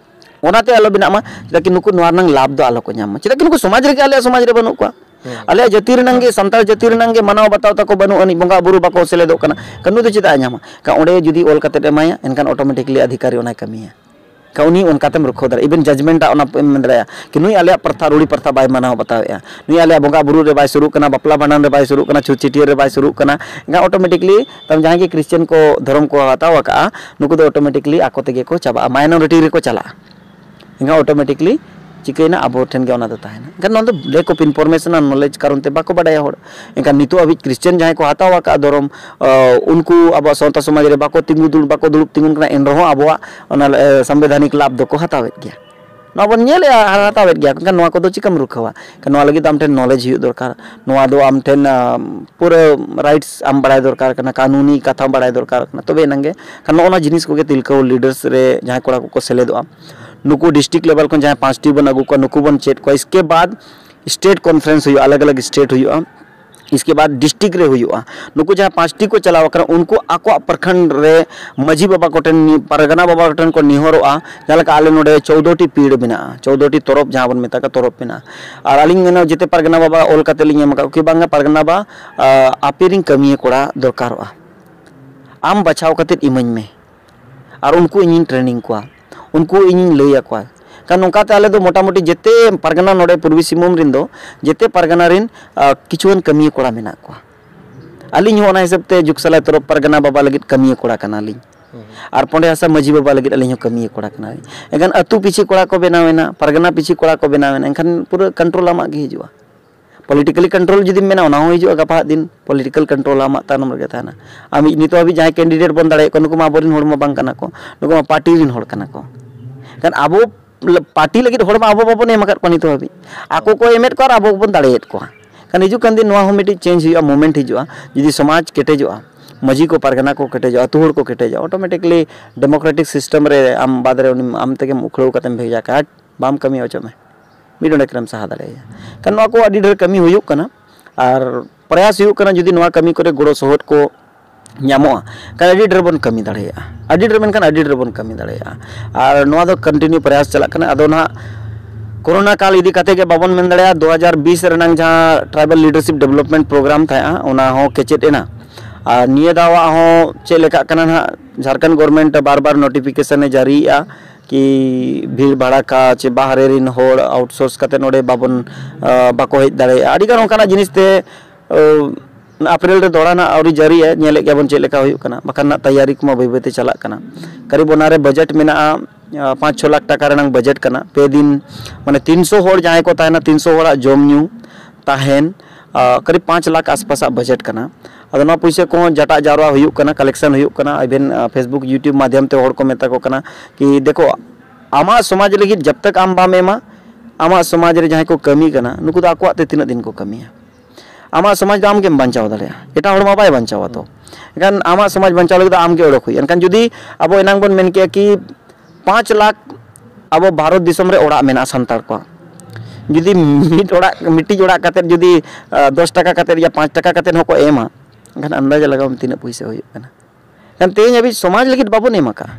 ᱚᱱᱟᱛᱮ ᱟᱞᱚ ᱵᱮᱱᱟᱜ ᱢᱟ, ᱪᱮᱫᱟᱜ ᱠᱤ ᱱᱩᱠᱩ ᱱᱚᱣᱟ ᱨᱮᱱᱟᱝ ᱞᱟᱵᱷ ᱫᱚ ᱟᱞᱚ ᱠᱚ ᱧᱟᱢ ᱢᱟ᱾ ᱪᱮᱫᱟᱜ ᱠᱤ ᱱᱩᱠᱩ ᱥᱚᱢᱟᱡᱽ ᱨᱮᱜᱮ ᱟᱞᱮᱭᱟᱜ ᱥᱚᱢᱟᱡᱽ ᱨᱮ ᱵᱟᱹᱱᱩᱜ ᱠᱚᱣᱟ᱾ ᱦᱮᱸ᱾ ᱟᱞᱮᱭᱟᱜ ᱡᱟᱹᱛᱤ ᱨᱮᱱᱟᱝ ᱜᱮ, ᱥᱟᱱᱛᱟᱲ ᱡᱟᱹᱛᱤ ᱨᱮᱱᱟᱝ ᱜᱮ ᱢᱟᱱᱟᱣ ᱵᱟᱛᱟᱣ ᱛᱟᱠᱚ ᱵᱟᱹᱱᱩᱜ ᱟᱹᱱᱤᱡ, ᱵᱚᱸᱜᱟ ᱵᱩᱨᱩ ᱵᱟᱠᱚ ᱥᱮᱞᱮᱫᱚᱜ ᱠᱟᱱᱟ, ᱠᱟᱹᱱᱩ ᱫᱚ ᱪᱮᱫᱟᱜ ᱮ ᱧᱟᱢᱟ? ᱠᱟ-, ᱚᱸᱰᱮ ᱡᱩᱫᱤ ᱚᱞ ᱠᱟᱛᱮᱫ ᱮᱢᱟᱭᱟ, ᱮᱱᱠᱷᱟᱱ ᱚᱴᱳᱢᱮᱴᱤᱠᱞᱤ ᱚᱫᱷᱤᱠᱟᱨᱤ ᱚᱱᱟᱭ ᱠᱟᱹᱢᱤᱭᱟ᱾ ᱮᱱᱠᱷᱟᱱ ᱩᱱᱤ ᱚᱱᱠᱟᱛᱮᱢ ᱨᱩᱠᱷᱟᱹᱣ ᱫᱟᱲᱮᱭᱟᱜᱼᱟ᱾ ᱤᱵᱷᱮᱱ ᱡᱟᱡᱽᱢᱮᱱᱴ ᱟᱜ ᱚᱱᱟ ᱮᱢ ᱢᱮᱱ ᱫᱟᱲᱮᱭᱟᱜᱼᱟ ᱠᱤ ᱱᱩᱭ ᱟᱞᱮᱭᱟᱜ ᱯᱨᱚᱛᱷᱟ, ᱨᱩᱲᱤ ᱯᱨᱚᱛᱷᱟ ᱵᱟᱭ ᱢᱟᱱᱟᱣ ᱵᱟᱛᱟᱣᱮᱫᱼᱟ, ᱱᱩᱭ ᱟᱞᱮᱭᱟᱜ ᱵᱚᱸᱜᱟ ᱵᱩᱨᱩ ᱨᱮ ᱵᱟᱭ ᱥᱩᱨᱩᱜ ᱠᱟᱱᱟ, ᱵᱟᱯᱞᱟ ᱵᱷᱟᱸᱰᱟᱱ ᱨᱮ ᱵᱟᱭ ᱥᱩᱨᱩᱜ ᱠᱟᱱᱟ, ᱪᱷᱩᱛ ᱪᱷᱟᱹᱴᱭᱟᱹᱨ ᱨᱮ ᱵᱟᱭ ᱥᱩᱨᱩᱜ ᱠᱟᱱᱟ, ᱮᱱᱠᱷᱟᱱ ᱚᱴᱳᱢᱮᱴᱤᱠᱞᱤ ᱛᱟᱢ ᱡᱟᱦᱟᱸᱭ ᱜᱮ ᱠᱷᱨᱤᱥᱪᱟᱱ ᱠᱚ ᱫᱷᱚᱨᱚᱢ ᱠᱚ ᱦᱟᱛᱟᱣ ᱟᱠᱟᱫᱼᱟ, ᱱᱩᱠᱩ ᱫᱚ ᱚᱴᱳᱢᱮᱴᱤᱠᱞᱤ ᱟᱠᱚ ᱛᱮᱜᱮ ᱠᱚ ᱪᱟᱵᱟᱜᱼᱟ, ᱢᱟᱭᱱᱚᱨᱤᱴᱤ ᱨᱮᱠᱚ ᱪᱟᱞᱟᱜᱼᱟ᱾ ᱮᱱᱠᱷᱟᱱ ᱚᱴᱳᱢᱮᱴᱤᱠᱞᱤ ᱪᱤᱠᱟᱹᱭᱮᱱᱟ, ᱟᱵᱚ ᱴᱷᱮᱱ ᱜᱮ ᱚᱱᱟ ᱫᱚ ᱛᱟᱦᱮᱱᱟ᱾ ᱮᱱᱠᱷᱟᱱ ᱱᱚᱣᱟ ᱫᱚ lack of information R knowledge ᱠᱟᱨᱚᱱ ᱛᱮ ᱵᱟᱠᱚ ᱵᱟᱰᱟᱭᱟ ᱦᱚᱲ᱾ ᱮᱱᱠᱷᱟᱱ ᱱᱤᱛᱚᱜ ᱦᱟᱹᱵᱤᱡ ᱠᱷᱨᱤᱥᱪᱟᱱ ᱡᱟᱦᱟᱸᱭ ᱠᱚ ᱦᱟᱛᱟᱣ ᱟᱠᱟᱫᱼᱟ ᱫᱷᱚᱨᱚᱢ, ᱟᱸ, ᱩᱱᱠᱩ ᱟᱵᱚᱣᱟᱜ ᱥᱟᱶᱛᱟ ᱥᱚᱢᱟᱡᱽ ᱨᱮ ᱵᱟᱠᱚ ᱛᱤᱸᱜᱩ ᱫᱩᱲᱩᱵ, ᱵᱟᱠᱚ ᱫᱩᱲᱩᱵ ᱛᱤᱸᱜᱩᱱ ᱠᱟᱱᱟ, ᱮᱱ ᱨᱮᱦᱚᱸ ᱟᱵᱚᱣᱟᱜ ᱚᱱᱟ, ᱮ, ᱥᱟᱝᱵᱤᱫᱷᱟᱱᱤᱠ ᱞᱟᱵᱷ ᱫᱚᱠᱚ ᱦᱟᱛᱟᱣᱮᱫ ᱜᱮᱭᱟ᱾ ᱱᱚᱣᱟ ᱵᱚᱱ ᱧᱮᱞᱮᱫᱼᱟ, ᱦᱟ-, ᱦᱟᱛᱟᱣᱮᱫ ᱜᱮᱭᱟ᱾ ᱮᱱᱠᱷᱟᱱ ᱱᱚᱣᱟ ᱠᱚᱫᱚ ᱪᱤᱠᱟᱢ ᱨᱩᱠᱷᱟᱹᱣᱟ? ᱮᱱᱠᱷᱟᱱ ᱱᱚᱣᱟ ᱞᱟᱹᱜᱤᱫ ᱫᱚ ᱟᱢ ᱴᱷᱮᱱ knowledge ᱦᱩᱭᱩᱜ ᱫᱚᱨᱠᱟᱨ᱾ ᱱᱚᱣᱟ ᱫᱚ ᱟᱢ ᱴᱷᱮᱱ, ᱟᱸ, ᱯᱩᱨᱟᱹ rights ᱟᱢ ᱵᱟᱲᱟᱭ ᱫᱚᱨᱠᱟᱨ ᱠᱟᱱᱟ, ᱠᱟᱹᱱᱩᱱᱤ ᱠᱟᱛᱷᱟ ᱵᱟᱲᱟᱭ ᱫᱚᱨᱠᱟᱨ ᱠᱟᱱᱟ, ᱛᱚᱵᱮ ᱮᱱᱟᱝ ᱜᱮ᱾ ᱮᱱᱠᱷᱟᱱ ᱱᱚᱜᱼᱚ ᱱᱚᱣᱟ ᱡᱤᱱᱤᱥ ᱠᱚᱜᱮ ᱛᱤᱞᱠᱟᱹ leaders ᱨᱮ ᱡᱟᱦᱟᱸᱭ ᱠᱚᱲᱟ ᱠᱚᱠᱚ ᱥᱮᱞᱮᱫᱚᱜᱼᱟ, ᱱᱩᱠᱩ district level ᱠᱷᱚᱱ ᱡᱟᱦᱟᱸᱭ ᱯᱟᱸᱪᱴᱤ ᱵᱚᱱ ᱟᱹᱜᱩ ᱠᱚᱣᱟ, ᱱᱩᱠᱩ ᱵᱚᱱ ᱪᱮᱫ ᱠᱚᱣᱟ᱾ ᱤᱥᱠᱮ ᱵᱟᱫ state conference ᱦᱩᱭᱩᱜᱼᱟ, ᱟᱞᱟᱜᱽ ᱟᱞᱟᱜᱽ state ᱦᱩᱭᱩᱜᱼᱟ᱾ ᱤᱥᱠᱮ ᱵᱟᱫ district ᱨᱮ ᱦᱩᱭᱩᱜᱼᱟ᱾ ᱱᱩᱠᱩ ᱡᱟᱦᱟᱸ ᱯᱟᱸᱪᱴᱤ ᱠᱚ ᱪᱟᱞᱟᱣ ᱟᱠᱟᱱᱟ, ᱩᱱᱠᱩ ᱟᱠᱚᱣᱟᱜ ᱯᱨᱚᱠᱷᱚᱸᱰ ᱨᱮ ᱢᱟᱹᱡᱷᱤ ᱵᱟᱵᱟ ᱠᱚᱴᱷᱮᱱ, ᱯᱟᱨᱜᱟᱱᱟ ᱵᱟᱵᱟ ᱠᱚᱴᱷᱮᱱ ᱠᱚ ᱱᱮᱦᱚᱨᱚᱜᱼᱟ, ᱡᱟᱦᱟᱸ ᱞᱮᱠᱟ ᱟᱞᱮ ᱱᱚᱰᱮ ᱪᱳᱫᱽᱫᱳ ᱴᱤ ᱯᱤᱲ ᱢᱮᱱᱟᱜᱼᱟ, ᱪᱳᱫᱽᱫᱳ ᱴᱤ ᱛᱚᱨᱚᱯ ᱡᱟᱦᱟᱸ ᱵᱚᱱ ᱢᱮᱛᱟᱜ ᱠᱟᱱᱟ, ᱛᱚᱨᱚᱯ ᱢᱮᱱᱟᱜᱼᱟ᱾ ᱟᱨ ᱟᱹᱞᱤᱧ ᱢᱮᱱᱟ ᱡᱮᱛᱮ ᱯᱟᱨᱜᱟᱱᱟ ᱵᱟᱵᱟ ᱚᱞ ᱠᱟᱛᱮ ᱞᱤᱧ ᱮᱢ ᱟᱠᱟᱫ ᱠᱚᱣᱟ ᱠᱤ ᱵᱟᱝᱟ, ᱯᱟᱨᱜᱟᱱᱟ ᱵᱟ, ᱟ, ᱟᱯᱮ ᱨᱮᱱ ᱠᱟᱹᱢᱤᱭᱟᱹ ᱠᱚᱲᱟ ᱫᱚᱨᱠᱟᱨᱚᱜᱼᱟ, ᱟᱢ ᱵᱟᱪᱷᱟᱣ ᱠᱟᱛᱮ ᱤᱢᱟᱹᱧ ᱢᱮ᱾ ᱟᱨ ᱩᱱᱠᱩ ᱤᱧᱤᱧ training ᱠᱚᱣᱟ, ᱩᱱᱠᱩ ᱤᱧᱤᱧ ᱞᱟᱹᱭ ᱟᱠᱚᱣᱟ᱾ ᱠᱷᱟᱱ ᱱᱚᱝᱠᱟᱛᱮ ᱟᱞᱮ ᱫᱚ ᱢᱚᱴᱟᱢᱩᱴᱤ ᱡᱮᱛᱮ ᱯᱟᱨᱜᱟᱱᱟ ᱱᱚᱰᱮ ᱯᱩᱨᱵᱤ ᱥᱤᱝᱵᱷᱩᱢ ᱨᱮᱱ ᱫᱚ ᱡᱮᱛᱮ ᱯᱟᱨᱜᱟᱱᱟ ᱨᱮᱱ, ᱟ, ᱠᱤᱪᱷᱩᱜᱟᱱ ᱠᱟᱹᱢᱤᱭᱟᱹ ᱠᱚᱲᱟ ᱢᱮᱱᱟᱜ ᱠᱚᱣᱟ᱾ ᱟᱹᱞᱤᱧ ᱦᱚᱸ ᱚᱱᱟ ᱦᱤᱥᱟᱹᱵ ᱛᱮ ᱡᱩᱜᱽ ᱥᱟᱞᱟᱭ ᱛᱚᱨᱚᱯ ᱯᱟᱨᱜᱟᱱᱟ ᱵᱟᱵᱟ ᱞᱟᱹᱜᱤᱫ ᱠᱟᱹᱢᱤᱭᱟᱹ ᱠᱚᱲᱟ ᱠᱟᱱᱟᱞᱤᱧ᱾ ᱟᱨ ᱯᱚᱸᱰᱮ ᱦᱟᱥᱟ ᱢᱟᱹᱡᱷᱤ ᱵᱟᱵᱟ ᱞᱟᱹᱜᱤᱫ ᱟᱹᱞᱤᱧ ᱦᱚᱸ ᱠᱟᱹᱢᱤᱭᱟᱹ ᱠᱚᱲᱟ ᱠᱟᱱᱟᱞᱤᱧ᱾ ᱮᱱᱠᱷᱟᱱ ᱟᱹᱛᱩ ᱯᱤᱪᱷᱤ ᱠᱚᱲᱟ ᱠᱚ ᱵᱮᱱᱟᱣ ᱮᱱᱟ, ᱯᱟᱨᱜᱟᱱᱟ ᱯᱤᱪᱷᱤ ᱠᱚᱲᱟ ᱠᱚ ᱵᱮᱱᱟᱣ ᱮᱱᱟ, ᱮᱱᱠᱷᱟᱱ ᱯᱩᱨᱟᱹ control ᱟᱢᱟᱜ ᱜᱮ ᱦᱤᱡᱩᱜᱼᱟ᱾ Politically control ᱡᱩᱫᱤᱢ ᱢᱮᱱᱟ, ᱚᱱᱟ ᱦᱚᱸ ᱦᱤᱡᱩᱜᱼᱟ ᱜᱟᱯᱟ ᱦᱟᱜ ᱫᱤᱱ᱾ Political control ᱟᱢᱟᱜ ᱛᱟᱭᱱᱚᱢ ᱨᱮᱜᱮ ᱛᱟᱦᱮᱱᱟ᱾ ᱟᱢ ᱱᱤᱛᱚᱜ ᱦᱟᱹᱵᱤᱡ ᱡᱟᱦᱟᱸᱭ candidate ᱵᱚᱱ ᱫᱟᱲᱮᱭᱟᱜ ᱠᱚᱣᱟ, ᱱᱩᱠᱩ ᱢᱟ ᱟᱵᱚᱨᱮᱱ ᱦᱚᱲ ᱢᱟ ᱵᱟᱝ ᱠᱟᱱᱟ ᱠᱚ, ᱱᱩᱠᱩ ᱢᱟ party ᱨᱮᱱ ᱦᱚᱲ ᱠᱟᱱᱟ ᱠᱚ᱾ ᱠᱷᱟᱱ ᱟᱵᱚ party ᱞᱟᱹᱜᱤᱫ ᱦᱚᱲ ᱢᱟ ᱟᱵᱚ ᱵᱟᱵᱚᱱ ᱮᱢ ᱟᱠᱟᱫ ᱠᱚᱣᱟ ᱱᱤᱛᱚᱜ ᱦᱟᱹᱵᱤᱡ, ᱟᱠᱚ ᱠᱚ ᱮᱢᱮᱫ ᱠᱚᱣᱟ ᱟᱨ ᱟᱵᱚ ᱵᱚᱱ ᱫᱟᱲᱮᱭᱮᱫ ᱠᱚᱣᱟ᱾ ᱠᱷᱟᱱ ᱦᱤᱡᱩᱜ ᱠᱟᱱ ᱫᱤᱱ ᱱᱚᱣᱟ ᱦᱚᱸ ᱢᱤᱫᱴᱤᱡ change ᱦᱩᱭᱩᱜᱼᱟ, movement ᱦᱤᱡᱩᱜᱼᱟ᱾ ᱡᱩᱫᱤ ᱥᱚᱢᱟᱡᱽ ᱠᱮᱴᱮᱡᱚᱜᱼᱟ, ᱢᱟᱹᱡᱷᱤ ᱠᱚ ᱯᱟᱨᱜᱟᱱᱟ ᱠᱚ ᱠᱮᱴᱮᱡᱚᱜᱼᱟ, ᱟᱹᱛᱩ ᱦᱚᱲ ᱠᱚ ᱠᱮᱴᱮᱡᱚᱜᱼᱟ, automatically democratic system ᱨᱮ ᱟᱢ ᱵᱟᱫᱽ ᱨᱮ ᱩᱱᱤ ᱟᱢ ᱛᱮᱜᱮᱢ ᱩᱠᱷᱲᱟᱹᱣ ᱠᱟᱛᱮᱢ ᱵᱷᱮᱡᱟ ᱠᱟᱭᱟ, ᱵᱟᱢ ᱠᱟᱹᱢᱤ ᱦᱚᱪᱚᱜ ᱢᱮ, ᱢᱤᱫ ᱰᱚᱸᱰᱮᱠ ᱨᱮᱢ ᱥᱟᱦᱟ ᱫᱟᱲᱮᱭᱟᱭᱟ᱾ ᱠᱷᱟᱱ ᱱᱚᱣᱟ ᱠᱚ ᱟᱹᱰᱤ ᱰᱷᱮᱨ ᱠᱟᱹᱢᱤ ᱦᱩᱭᱩᱜ ᱠᱟᱱᱟ ᱟᱨ ᱯᱨᱚᱭᱟᱥ ᱦᱩᱭᱩᱜ ᱠᱟᱱᱟ, ᱡᱩᱫᱤ ᱱᱚᱣᱟ ᱠᱟᱹᱢᱤ ᱠᱚᱨᱮ ᱜᱚᱲᱚ ᱥᱚᱦᱚᱫ ᱠᱚ ᱧᱟᱢᱚᱜᱼᱟ, ᱠᱷᱟᱱ ᱟᱹᱰᱤ ᱰᱷᱮᱨ ᱵᱚᱱ ᱠᱟᱹᱢᱤ ᱫᱟᱲᱮᱭᱟᱜᱼᱟ, ᱟᱹᱰᱤ ᱰᱷᱮᱨ ᱢᱮᱱᱠᱷᱟᱱ ᱟᱹᱰᱤ ᱰᱷᱮᱨ ᱵᱚᱱ ᱠᱟᱹᱢᱤ ᱫᱟᱲᱮᱭᱟᱜᱼᱟ᱾ ᱟᱨ ᱱᱚᱣᱟ ᱫᱚ continue ᱯᱨᱚᱭᱟᱥ ᱪᱟᱞᱟᱜ ᱠᱟᱱᱟ᱾ ᱟᱫᱚ ᱱᱟᱦᱟᱜ ᱠᱳᱨᱳᱱᱟ ᱠᱟᱞ ᱤᱫᱤ ᱠᱟᱛᱮ ᱜᱮ ᱵᱟᱵᱚᱱ ᱢᱮᱱ ᱫᱟᱲᱮᱭᱟᱜᱼᱟ, ᱫᱩ ᱦᱟᱡᱟᱨ ᱵᱤᱥ ᱨᱮᱱᱟᱝ ᱡᱟᱦᱟᱸ tribal leadership development program ᱛᱟᱦᱮᱸᱜᱼᱟ, ᱚᱱᱟ ᱦᱚᱸ ᱠᱮᱪᱮᱫ ᱮᱱᱟ᱾ ᱟᱨ ᱱᱤᱭᱟᱹ ᱫᱷᱟᱣᱟᱜ ᱦᱚᱸ ᱪᱮᱫ ᱞᱮᱠᱟᱜ ᱠᱟᱱᱟ ᱱᱟᱦᱟᱜ, ᱡᱷᱟᱲᱠᱷᱚᱸᱰ government ᱵᱟᱨ ᱵᱟᱨ notification ᱮ ᱡᱟᱹᱨᱤᱭᱮᱜᱼᱟ, ᱠᱤ ᱵᱷᱤᱲ ᱵᱷᱟᱲᱟᱠᱟ ᱪᱮ ᱵᱟᱦᱨᱮ ᱨᱮᱱ ᱦᱚᱲ outsource ᱠᱟᱛᱮ ᱱᱚᱰᱮ ᱵᱟᱵᱚᱱ, ᱟ, ᱵᱟᱠᱚ ᱦᱮᱡ ᱫᱟᱲᱮᱭᱟᱜᱼᱟ᱾ ᱟᱹᱰᱤᱜᱟᱱ ᱚᱱᱠᱟᱱᱟᱜ ᱡᱤᱱᱤᱥ ᱛᱮ, ᱟ, ᱟᱯᱨᱤᱞ ᱨᱮ ᱫᱚᱲᱦᱟ ᱱᱟᱜ ᱟᱹᱣᱨᱤ ᱡᱟᱹᱨᱤᱜᱼᱟ, ᱧᱮᱞᱮᱫ ᱜᱮᱭᱟᱵᱚᱱ ᱪᱮᱫ ᱞᱮᱠᱟ ᱦᱩᱭᱩᱜ ᱠᱟᱱᱟ, ᱵᱟᱠᱷᱟᱱ ᱱᱟᱜ ᱛᱟᱭᱟᱨᱤ ᱠᱚᱢᱟ ᱵᱟᱹᱭ ᱵᱟᱹᱭᱛᱮ ᱪᱟᱞᱟᱜ ᱠᱟᱱᱟ᱾ ᱠᱟᱨᱤᱵ ᱚᱱᱟᱨᱮ ᱵᱟᱡᱮᱴ ᱢᱮᱱᱟᱜᱼᱟ, ᱟ, ᱯᱟᱸᱪ ᱪᱷᱚ ᱞᱟᱠᱷ ᱴᱟᱠᱟ ᱨᱮᱱᱟᱜ ᱵᱟᱡᱮᱴ ᱠᱟᱱᱟ᱾ ᱯᱮ ᱫᱤᱱ, ᱢᱟᱱᱮ ᱛᱤᱱᱥᱚ ᱦᱚᱲ ᱡᱟᱦᱟᱸᱭ ᱠᱚ ᱛᱟᱦᱮᱱᱟ, ᱛᱤᱱᱥᱚ ᱦᱚᱲᱟᱜ ᱡᱚᱢ ᱧᱩ, ᱛᱟᱦᱮᱱ, ᱟ, ᱠᱟᱨᱤᱵ ᱯᱟᱸᱪ ᱞᱟᱠᱷ ᱟᱥᱯᱟᱥᱟᱜ ᱵᱟᱡᱮᱴ ᱠᱟᱱᱟ᱾ ᱟᱫᱚ ᱱᱚᱣᱟ ᱯᱩᱭᱥᱟᱹ ᱠᱚᱦᱚᱸ ᱡᱟᱴᱟᱜ ᱡᱟᱣᱨᱟ ᱦᱩᱭᱩᱜ ᱠᱟᱱᱟ, ᱠᱟᱞᱮᱠᱥᱚᱱ ᱦᱩᱭᱩᱜ ᱠᱟᱱᱟ᱾ ᱤᱵᱷᱮᱱ, ᱟ, Facebook, YouTube ᱢᱟᱫᱷᱭᱚᱢ ᱛᱮ ᱦᱚᱲ ᱠᱚ ᱢᱮᱛᱟ ᱠᱚ ᱠᱟᱱᱟ ᱠᱤ ᱫᱮᱠᱷᱚ, ᱟᱢᱟᱜ ᱥᱚᱢᱟᱡᱽ ᱞᱟᱹᱜᱤᱫ ᱡᱟᱵ ᱛᱟᱠ ᱟᱢ ᱵᱟᱢ ᱮᱢᱟ, ᱟᱢᱟᱜ ᱥᱚᱢᱟᱡᱽ ᱨᱮ ᱡᱟᱦᱟᱸᱭ ᱠᱚ ᱠᱟᱹᱢᱤ ᱠᱟᱱᱟ, ᱱᱩᱠᱩ ᱫᱚ ᱟᱠᱚᱣᱟᱜ ᱛᱮ ᱛᱤᱱᱟᱹᱜ ᱫᱤᱱ ᱠᱚ ᱠᱟᱹᱢᱤᱭᱟ? ᱟᱢᱟᱜ ᱥᱚᱢᱟᱡᱽ ᱫᱚ ᱟᱢ ᱜᱮᱢ ᱵᱟᱧᱪᱟᱣ ᱫᱟᱲᱮᱭᱟᱜᱼᱟ, ᱮᱴᱟᱜ ᱦᱚᱲ ᱢᱟ ᱵᱟᱭ ᱵᱟᱧᱪᱟᱣᱟ ᱛᱚ᱾ ᱮᱱᱠᱷᱟᱱ ᱟᱢᱟᱜ ᱥᱚᱢᱟᱡᱽ ᱵᱟᱧᱪᱟᱣ ᱞᱟᱹᱜᱤᱫ ᱫᱚ ᱟᱢ ᱜᱮ ᱚᱰᱚᱠ ᱦᱩᱭᱩᱜᱼᱟ᱾ ᱮᱱᱠᱷᱟᱱ ᱡᱩᱫᱤ ᱟᱵᱚ ᱮᱱᱟᱝ ᱵᱚᱱ ᱢᱮᱱ ᱠᱮᱭᱟ ᱠᱤ ᱯᱟᱸᱪ ᱞᱟᱠᱷ ᱟᱵᱚ ᱵᱷᱟᱨᱚᱛ ᱫᱤᱥᱚᱢ ᱨᱮ ᱚᱲᱟᱜ ᱢᱮᱱᱟᱜᱼᱟ ᱥᱟᱱᱛᱟᱲ ᱠᱚᱣᱟᱜ, ᱡᱩᱫᱤ ᱢᱤᱫ ᱚᱲᱟᱜ, ᱢᱤᱫᱴᱤᱡ ᱚᱲᱟᱜ ᱠᱟᱛᱮᱫ ᱡᱩᱫᱤ, ᱟ, ᱫᱚᱥ ᱴᱟᱠᱟ ᱠᱟᱛᱮᱫ ᱭᱟ ᱯᱟᱸᱪ ᱴᱟᱠᱟ ᱠᱟᱛᱮᱫ ᱦᱚᱸᱠᱚ ᱮᱢᱟ, ᱮᱱᱠᱷᱟᱱ ᱟᱱᱫᱟᱡᱟ ᱞᱟᱜᱟᱣ ᱢᱮ ᱛᱤᱱᱟᱹᱜ ᱯᱩᱭᱥᱟᱹ ᱦᱩᱭᱩᱜ ᱠᱟᱱᱟ᱾ ᱮᱱᱠᱷᱟᱱ ᱛᱮᱦᱮᱧ ᱦᱟᱹᱵᱤᱡ ᱥᱚᱢᱟᱡᱽ ᱞᱟᱹᱜᱤᱫ ᱵᱟᱵᱚᱱ ᱮᱢ ᱟᱠᱟᱫᱼᱟ᱾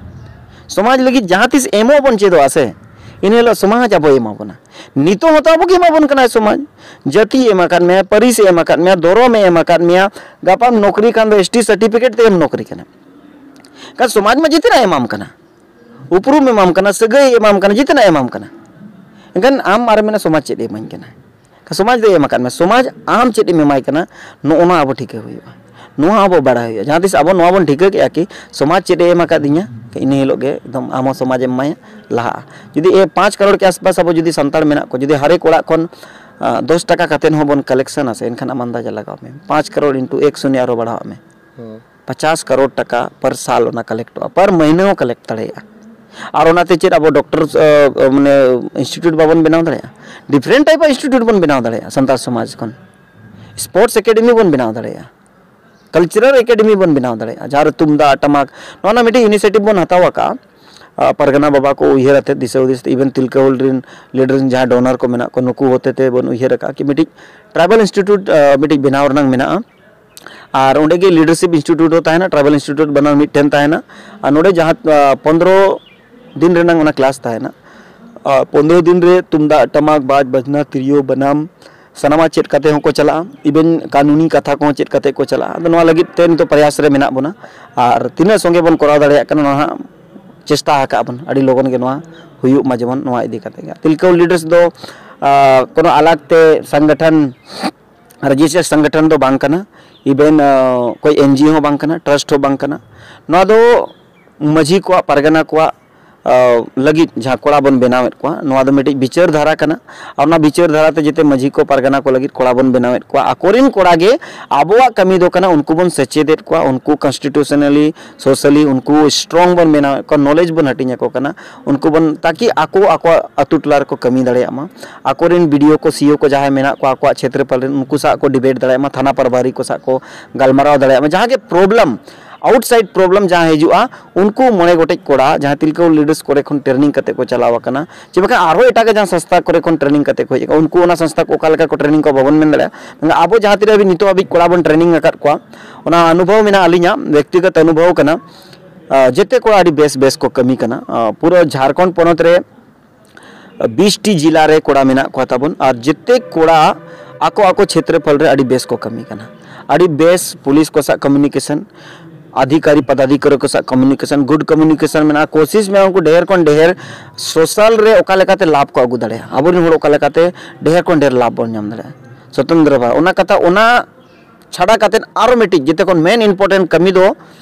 ᱥᱚᱢᱟᱡᱽ ᱞᱟᱹᱜᱤᱫ ᱡᱟᱦᱟᱸ ᱛᱤᱥ ᱮᱢᱚᱜ ᱵᱚᱱ ᱪᱮᱫᱚᱜᱼᱟ ᱥᱮ, ᱤᱱᱟᱹ ᱦᱤᱞᱳᱜ ᱥᱚᱢᱟᱡᱽ ᱟᱵᱚᱭ ᱮᱢᱟ ᱵᱚᱱᱟ᱾ ᱱᱤᱛᱚᱜ ᱦᱚᱸᱛᱚ ᱟᱵᱚ ᱜᱮ ᱮᱢᱟ ᱵᱚᱱ ᱠᱟᱱᱟᱭ ᱥᱚᱢᱟᱡᱽ᱾ ᱡᱟᱹᱛᱤᱭ ᱮᱢ ᱟᱠᱟᱫ ᱢᱮᱭᱟ, ᱯᱟᱹᱨᱤᱥᱮ ᱮᱢ ᱟᱠᱟᱫ ᱢᱮᱭᱟ, ᱫᱷᱚᱨᱚᱢᱮ ᱮᱢ ᱟᱠᱟᱫ ᱢᱮᱭᱟ, ᱜᱟᱯᱟᱢ ᱱᱚᱠᱨᱤ ᱠᱷᱟᱱ ᱫᱚ S T certificate ᱛᱮᱜᱮᱢ ᱱᱚᱠᱨᱤ ᱠᱟᱱᱟ᱾ ᱮᱱᱠᱷᱟᱱ ᱥᱚᱢᱟᱡᱽ ᱢᱟ ᱡᱮᱛᱮᱱᱟᱜ ᱮᱢᱟᱢ ᱠᱟᱱᱟ, ᱩᱯᱨᱩᱢ ᱮᱢᱟᱢ ᱠᱟᱱᱟ, ᱥᱟᱹᱜᱟᱹᱭ ᱮᱢᱟᱢ ᱠᱟᱱᱟ, ᱡᱮᱛᱮᱱᱟᱜ ᱮᱢᱟᱢ ᱠᱟᱱᱟ᱾ ᱮᱱᱠᱷᱟᱱ ᱟᱢ ᱟᱨ ᱢᱮᱱᱟ ᱥᱚᱢᱟᱡᱽ ᱪᱮᱫ ᱮ ᱮᱢᱟᱹᱧ ᱠᱟᱱᱟ? ᱥᱚᱢᱟᱡᱽ ᱫᱚᱭ ᱮᱢ ᱟᱠᱟᱫ ᱢᱮᱭᱟ, ᱥᱚᱢᱟᱡᱽ ᱟᱢ ᱪᱮᱫ ᱮᱢ ᱮᱢᱟᱭ ᱠᱟᱱᱟ, ᱱᱚᱜᱼᱚ ᱱᱚᱣᱟ ᱟᱵᱚ ᱴᱷᱤᱠᱟᱹ ᱦᱩᱭᱩᱜᱼᱟ᱾ ᱱᱚᱣᱟ ᱟᱵᱚ ᱵᱟᱲᱟᱭ ᱦᱩᱭᱩᱜᱼᱟ᱾ ᱡᱟᱦᱟᱸ ᱛᱤᱥ ᱟᱵᱚ ᱱᱚᱣᱟ ᱵᱚᱱ ᱴᱷᱤᱠᱟᱹ ᱠᱮᱜᱼᱟ ᱠᱤ ᱥᱚᱢᱟᱡᱽ ᱪᱮᱫ ᱮ ᱮᱢ ᱟᱠᱟᱫᱤᱧᱟ, ᱤᱱᱟᱹ ᱦᱤᱞᱳᱜ ᱜᱮ ᱮᱠᱫᱚᱢ ᱟᱢ ᱦᱚᱸ ᱥᱚᱢᱟᱡᱽ ᱮᱢ ᱮᱢᱟᱭᱟ, ᱞᱟᱦᱟᱜᱼᱟ᱾ ᱡᱩᱫᱤ ᱮ ᱯᱟᱸᱪ ᱠᱟᱨᱳᱲ ᱠᱮ ᱟᱥᱯᱟᱥ ᱟᱵᱚ ᱡᱩᱫᱤ ᱥᱟᱱᱛᱟᱲ ᱢᱮᱱᱟᱜ ᱠᱚ, ᱡᱩᱫᱤ ᱦᱟᱨᱮᱠ ᱚᱲᱟᱜ ᱠᱷᱚᱱ, ᱟ, ᱫᱚᱥ ᱴᱟᱠᱟ ᱠᱟᱛᱮᱫ ᱦᱚᱸ ᱵᱚᱱ ᱠᱟᱞᱮᱠᱥᱚᱱᱟ ᱥᱮ, ᱮᱱᱠᱷᱟᱱ ᱟᱢ ᱟᱱᱫᱟᱡᱟ ᱞᱟᱜᱟᱣ ᱢᱮ, ᱯᱟᱸᱪ ᱠᱟᱨᱳᱲ into ᱮᱠ ᱥᱩᱱᱭᱟ ᱟᱨᱚ ᱵᱟᱲᱦᱟᱣᱟᱜ ᱢᱮ, ᱯᱚᱪᱟᱥ ᱠᱟᱨᱳᱲ ᱴᱟᱠᱟ per ᱥᱟᱞ ᱚᱱᱟ ᱠᱟᱞᱮᱠᱴᱚᱜᱼᱟ, per ᱢᱟᱹᱦᱱᱟᱹ ᱦᱚᱸ ᱠᱟᱞᱮᱠᱴ ᱫᱟᱲᱮᱭᱟᱜᱼᱟ᱾ ᱟᱨ ᱚᱱᱟᱛᱮ ᱪᱮᱫ ᱟᱵᱚ ᱰᱚᱠᱴᱚᱨ, ᱟ, ᱢᱟᱱᱮ ᱤᱱᱥᱴᱤᱴᱭᱩᱴ ᱵᱟᱵᱚᱱ ᱵᱮᱱᱟᱣ ᱫᱟᱲᱮᱭᱟᱜᱼᱟ? ᱰᱤᱯᱷᱟᱨᱮᱱᱴ ᱴᱟᱭᱤᱯ ᱚᱯᱷ ᱤᱱᱥᱴᱤᱴᱭᱩᱴ ᱵᱚᱱ ᱵᱮᱱᱟᱣ ᱫᱟᱲᱮᱭᱟᱜᱼᱟ ᱥᱟᱱᱛᱟᱲ ᱥᱚᱢᱟᱡᱽ ᱠᱷᱚᱱ᱾ ᱥᱯᱳᱨᱴᱥ ᱮᱠᱟᱰᱮᱢᱤ ᱵᱚᱱ ᱵᱮᱱᱟᱣ ᱫᱟᱲᱮᱭᱟᱜᱼᱟ, ᱠᱟᱞᱪᱟᱨᱟᱞ ᱮᱠᱟᱰᱮᱢᱤ ᱵᱚᱱ ᱵᱮᱱᱟᱣ ᱫᱟᱲᱮᱭᱟᱜᱼᱟ, ᱡᱟᱦᱟᱸ ᱨᱮ ᱛᱩᱢᱫᱟᱜ ᱴᱟᱢᱟᱠ, ᱱᱚᱣᱟ ᱨᱮᱱᱟᱜ ᱢᱤᱫᱴᱤᱡ ᱤᱱᱤᱥᱤᱭᱮᱴᱤᱵᱷ ᱵᱚᱱ ᱦᱟᱛᱟᱣ ᱟᱠᱟᱫᱼᱟ᱾ ᱟ, ᱯᱟᱨᱜᱟᱱᱟ ᱵᱟᱵᱟ ᱠᱚ ᱩᱭᱦᱟᱹᱨ ᱟᱛᱮᱫ, ᱫᱤᱥᱟᱹ ᱦᱩᱫᱤᱥ ᱛᱮ, ᱤᱵᱷᱮᱱ ᱛᱤᱞᱠᱟᱹ ᱦᱩᱞ ᱨᱮᱱ ᱞᱤᱰᱟᱨ ᱨᱮᱱ ᱡᱟᱦᱟᱸᱭ ᱰᱳᱱᱟᱨ ᱠᱚ ᱢᱮᱱᱟᱜ ᱠᱚ, ᱱᱩᱠᱩ ᱦᱚᱛᱮ ᱛᱮ ᱵᱚᱱ ᱩᱭᱦᱟᱹᱨ ᱟᱠᱟᱫᱼᱟ ᱠᱤ ᱢᱤᱫᱴᱤᱡ ᱴᱨᱟᱭᱵᱟᱞ ᱤᱱᱥᱴᱤᱴᱭᱩᱴ, ᱟ, ᱢᱤᱫᱴᱤᱡ ᱵᱮᱱᱟᱣ ᱨᱮᱱᱟᱝ ᱢᱮᱱᱟᱜᱼᱟ᱾ ᱟᱨ ᱚᱸᱰᱮ ᱜᱮ ᱞᱤᱰᱟᱨᱥᱤᱯ ᱤᱱᱥᱴᱤᱴᱭᱩᱴ ᱦᱚᱸ ᱛᱟᱦᱮᱱᱟ, ᱴᱨᱟᱭᱵᱟᱞ ᱤᱱᱥᱴᱤᱴᱭᱩᱴ ᱵᱟᱱᱟᱨ ᱢᱤᱫᱴᱷᱮᱱ ᱛᱟᱦᱮᱱᱟ᱾ ᱟᱨ ᱱᱚᱰᱮ ᱡᱟᱦᱟᱸ, ᱟ, ᱯᱚᱱᱫᱽᱨᱚ ᱫᱤᱱ ᱨᱮᱱᱟᱝ ᱚᱱᱟ ᱠᱞᱟᱥ ᱛᱟᱦᱮᱱᱟ, ᱟ, ᱯᱚᱱᱫᱽᱨᱚ ᱫᱤᱱ ᱨᱮ ᱛᱩᱢᱫᱟᱜ, ᱴᱟᱢᱟᱠ, ᱵᱟᱡᱽ, ᱵᱟᱡᱽᱱᱟ, ᱛᱤᱨᱭᱳ, ᱵᱟᱱᱟᱢ, ᱥᱟᱱᱟᱢᱟᱜ ᱪᱮᱫ ᱠᱟᱛᱮ ᱦᱚᱸᱠᱚ ᱪᱟᱞᱟᱜᱼᱟ, ᱤᱵᱷᱮᱱ ᱠᱟᱹᱱᱩᱱᱤ ᱠᱟᱛᱷᱟ ᱠᱚᱦᱚᱸ ᱪᱮᱫ ᱠᱟᱛᱮ ᱠᱚ ᱪᱟᱞᱟᱜᱼᱟ᱾ ᱟᱫᱚ ᱱᱚᱣᱟ ᱞᱟᱹᱜᱤᱫ ᱛᱮ ᱱᱤᱛᱚᱜ ᱯᱨᱚᱭᱟᱥ ᱨᱮ ᱢᱮᱱᱟᱜ ᱵᱚᱱᱟ, ᱟᱨ ᱛᱤᱱᱟᱹᱜ ᱥᱚᱸᱜᱮ ᱵᱚᱱ ᱠᱚᱨᱟᱣ ᱫᱟᱲᱮᱭᱟᱜ ᱠᱟᱱᱟ, ᱱᱚᱣᱟ ᱦᱟᱸᱜ ᱪᱮᱥᱴᱟ ᱟᱠᱟᱫ ᱵᱚᱱ ᱟᱹᱰᱤ ᱞᱚᱜᱚᱱ ᱜᱮ ᱱᱚᱣᱟ ᱦᱩᱭᱩᱜ ᱢᱟ, ᱡᱮᱢᱚᱱ ᱱᱚᱣᱟ ᱤᱫᱤ ᱠᱟᱛᱮ ᱜᱮ ᱛᱤᱞᱠᱟᱹ ᱞᱤᱰᱟᱨᱥ ᱫᱚ ᱟᱨ, ᱠᱳᱱᱳ ᱟᱞᱟᱜᱽ ᱛᱮ ᱥᱚᱝᱜᱚᱴᱷᱚᱱ, ᱨᱮᱡᱤᱥᱴᱟᱨ ᱥᱚᱝᱜᱚᱴᱷᱚᱱ ᱫᱚ ᱵᱟᱝ ᱠᱟᱱᱟ᱾ ᱤᱵᱷᱮᱱ ᱠᱳᱭ ᱮᱱᱡᱤᱳ ᱦᱚᱸ ᱵᱟᱝ ᱠᱟᱱᱟ, ᱴᱨᱟᱥᱴ ᱦᱚᱸ ᱵᱟᱝ ᱠᱟᱱᱟ᱾ ᱱᱚᱣᱟ ᱫᱚ ᱢᱟᱹᱡᱷᱤ ᱠᱚᱣᱟᱜ, ᱯᱟᱨᱜᱟᱱᱟ ᱠᱚᱣᱟᱜ ᱟᱨ, ᱞᱟᱹᱜᱤᱫ ᱡᱟᱦᱟᱸ ᱠᱚᱲᱟ ᱵᱚᱱ ᱵᱮᱱᱟᱣᱮᱫ ᱠᱚᱣᱟ, ᱱᱚᱣᱟ ᱫᱚ ᱢᱤᱫᱴᱤᱡ ᱵᱤᱪᱟᱹᱨ ᱫᱷᱟᱨᱟ ᱠᱟᱱᱟ᱾ ᱟᱨ ᱚᱱᱟ ᱵᱤᱪᱟᱹᱨ ᱫᱷᱟᱨᱟ ᱛᱮ ᱡᱮᱛᱮ ᱢᱟᱹᱡᱷᱤ ᱠᱚ, ᱯᱟᱨᱜᱟᱱᱟ ᱠᱚ ᱞᱟᱹᱜᱤᱫ ᱠᱚᱲᱟ ᱵᱚᱱ ᱵᱮᱱᱟᱣᱮᱫ ᱠᱚᱣᱟ, ᱟᱠᱚᱨᱮᱱ ᱠᱚᱲᱟ ᱜᱮ ᱟᱵᱚᱣᱟᱜ ᱠᱟᱹᱢᱤ ᱫᱚ ᱠᱟᱱᱟ ᱩᱱᱠᱩ ᱵᱚᱱ ᱥᱮᱪᱮᱫᱮᱫ ᱠᱚᱣᱟ, ᱩᱱᱠᱩ ᱠᱚᱱᱥᱴᱤᱴᱤᱭᱩᱥᱚᱱᱟᱞᱤ, ᱥᱳᱥᱟᱞᱤ ᱩᱱᱠᱩ ᱥᱴᱨᱚᱝ ᱵᱚᱱ ᱵᱮᱱᱟᱣᱮᱫ ᱠᱚᱣᱟ, ᱱᱚᱞᱮᱡᱽ ᱵᱚᱱ ᱦᱟᱹᱴᱤᱧ ᱟᱠᱚ ᱠᱟᱱᱟ ᱩᱱᱠᱩ ᱵᱚᱱ, ᱛᱟᱠᱤ ᱟᱠᱚ ᱟᱠᱚᱣᱟᱜ ᱟᱹᱛᱩ ᱴᱚᱞᱟ ᱨᱮᱠᱚ ᱠᱟᱹᱢᱤ ᱫᱟᱲᱮᱭᱟᱜ ᱢᱟ, ᱟᱠᱚᱨᱮᱱ ᱵᱤ ᱰᱤ ᱳ ᱠᱚ, ᱥᱤ ᱤ ᱳ ᱠᱚ ᱡᱟᱦᱟᱸᱭ ᱢᱮᱱᱟᱜ ᱠᱚᱣᱟ ᱟᱠᱚᱣᱟᱜ ᱪᱷᱮᱛᱨᱚᱯᱷᱚᱞ ᱨᱮᱱ, ᱩᱱᱠᱩ ᱥᱟᱶ ᱠᱚ ᱰᱤᱵᱮᱴ ᱫᱟᱲᱮᱭᱟᱜ ᱢᱟ, ᱛᱷᱟᱱᱟ ᱯᱨᱚᱵᱷᱟᱨᱤ ᱠᱚ ᱥᱟᱶ ᱠᱚ ᱜᱟᱞᱢᱟᱨᱟᱣ ᱫᱟᱲᱮᱭᱟᱜ ᱢᱟ, ᱡᱟᱦᱟᱸ ᱜᱮ ᱯᱨᱚᱵᱞᱮᱢ, ᱟᱣᱩᱴᱥᱟᱭᱤᱰ ᱯᱨᱚᱵᱞᱮᱢ ᱡᱟᱦᱟᱸ ᱦᱤᱡᱩᱜᱼᱟ, ᱩᱱᱠᱩ ᱢᱚᱬᱮ ᱜᱚᱴᱮᱡ ᱠᱚᱲᱟ ᱡᱟᱦᱟᱸ ᱛᱤᱞᱠᱟᱹ ᱞᱤᱰᱟᱨᱥ ᱠᱚᱨᱮ ᱠᱷᱚᱱ ᱴᱨᱮᱱᱤᱝ ᱠᱟᱛᱮ ᱠᱚ ᱪᱟᱞᱟᱣ ᱟᱠᱟᱱᱟ, ᱪᱮ ᱵᱟᱠᱷᱟᱱ ᱟᱨᱦᱚᱸ ᱮᱴᱟᱜ ᱡᱟᱦᱟᱸ ᱥᱚᱝᱥᱛᱷᱟ ᱠᱚᱨᱮ ᱠᱷᱚᱱ ᱴᱨᱮᱱᱤᱝ ᱠᱟᱛᱮ ᱠᱚ ᱦᱮᱡ ᱟᱠᱟᱱᱟ, ᱩᱱᱠᱩ ᱚᱱᱟ ᱥᱚᱝᱥᱛᱷᱟ ᱠᱚ ᱚᱠᱟ ᱞᱮᱠᱟ ᱠᱚ ᱴᱨᱮᱱᱤᱝ ᱠᱚᱣᱟ ᱵᱟᱵᱚᱱ ᱢᱮᱱ ᱫᱟᱲᱮᱭᱟᱜᱼᱟ᱾ ᱢᱮᱱᱠᱷᱟᱱ ᱟᱵᱚ ᱡᱟᱦᱟᱸ ᱛᱤᱱᱟᱹᱜ ᱦᱟᱹᱵᱤᱡ ᱱᱤᱛᱚᱜ ᱦᱟᱹᱵᱤᱡ ᱠᱚᱲᱟ ᱵᱚᱱ ᱴᱨᱮᱱᱤᱝ ᱟᱠᱟᱫ ᱠᱚᱣᱟ, ᱚᱱᱟ ᱚᱱᱩᱵᱷᱚᱵ ᱢᱮᱱᱟᱜᱼᱟ, ᱟᱹᱞᱤᱧᱟᱜ ᱵᱮᱠᱛᱤᱜᱚᱛ ᱚᱱᱩᱵᱷᱚᱵ ᱠᱟᱱᱟ᱾ ᱟᱨ ᱡᱮᱛᱮ ᱠᱚᱲᱟ ᱟᱹᱰᱤ ᱵᱮᱥ ᱵᱮᱥ ᱠᱚ ᱠᱟᱹᱢᱤ ᱠᱟᱱᱟ᱾ ᱟᱨ ᱯᱩᱨᱟᱹ ᱡᱷᱟᱲᱠᱷᱚᱸᱰ ᱯᱚᱱᱚᱛ ᱨᱮ ᱵᱤᱥ ᱴᱤ ᱡᱮᱞᱟ ᱨᱮ ᱠᱚᱲᱟ ᱢᱮᱱᱟᱜ ᱠᱚᱣᱟ ᱛᱟᱵᱚᱱ, ᱟᱨ ᱡᱮᱛᱮ ᱠᱚᱲᱟ ᱟᱠᱚ ᱟᱠᱚ ᱪᱷᱮᱛᱨᱚᱯᱷᱚᱞ ᱨᱮ ᱟᱹᱰᱤ ᱵᱮᱥ ᱠᱚ ᱠᱟᱹᱢᱤ ᱠᱟᱱᱟ᱾ ᱟᱹᱰᱤ ᱵᱮᱥ ᱯᱩᱞᱤᱥ ᱠᱚ ᱥᱟᱶ ᱠᱚᱢᱤᱭᱩᱱᱤᱠᱮᱥᱚᱱ, ᱚᱫᱷᱤᱠᱟᱨᱤ ᱯᱚᱫᱟᱫᱷᱤᱠᱟᱨᱤ ᱠᱚ ᱥᱟᱶ ᱠᱚᱢᱤᱭᱩᱱᱤᱠᱮᱥᱚᱱ, ᱜᱩᱰ ᱠᱚᱢᱤᱭᱩᱱᱤᱠᱮᱥᱚᱱ ᱢᱮᱱᱟᱜᱼᱟ᱾ ᱠᱳᱥᱤᱥ ᱢᱮᱱᱟᱜᱼᱟ ᱩᱱᱠᱩ ᱰᱷᱮᱨ ᱠᱷᱚᱱ ᱰᱷᱮᱨ ᱥᱳᱥᱟᱞ ᱨᱮ ᱚᱠᱟ ᱞᱮᱠᱟᱛᱮ ᱞᱟᱵᱷ ᱠᱚ ᱟᱹᱜᱩ ᱫᱟᱲᱮᱭᱟᱜᱼᱟ, ᱟᱵᱚᱨᱮᱱ ᱦᱚᱲ ᱚᱠᱟ ᱞᱮᱠᱟᱛᱮ ᱰᱷᱮᱨ ᱠᱷᱚᱱ ᱰᱷᱮᱨ ᱞᱟᱵᱷ ᱵᱚᱱ ᱧᱟᱢ ᱫᱟᱲᱮᱭᱟᱜᱼᱟ᱾ ᱥᱚᱛᱮᱱᱫᱨᱚ ᱵᱷᱟᱭ, ᱚᱱᱟ ᱠᱟᱛᱷᱟ, ᱚᱱᱟ ᱪᱷᱟᱰᱟ ᱠᱟᱛᱮᱫ ᱟᱨᱚ ᱢᱤᱫᱴᱤᱡ ᱡᱮᱛᱮ ᱠᱷᱚᱱ ᱢᱮᱱ ᱤᱢᱯᱚᱨᱴᱮᱱᱴ ᱠᱟᱹᱢᱤ ᱫᱚ,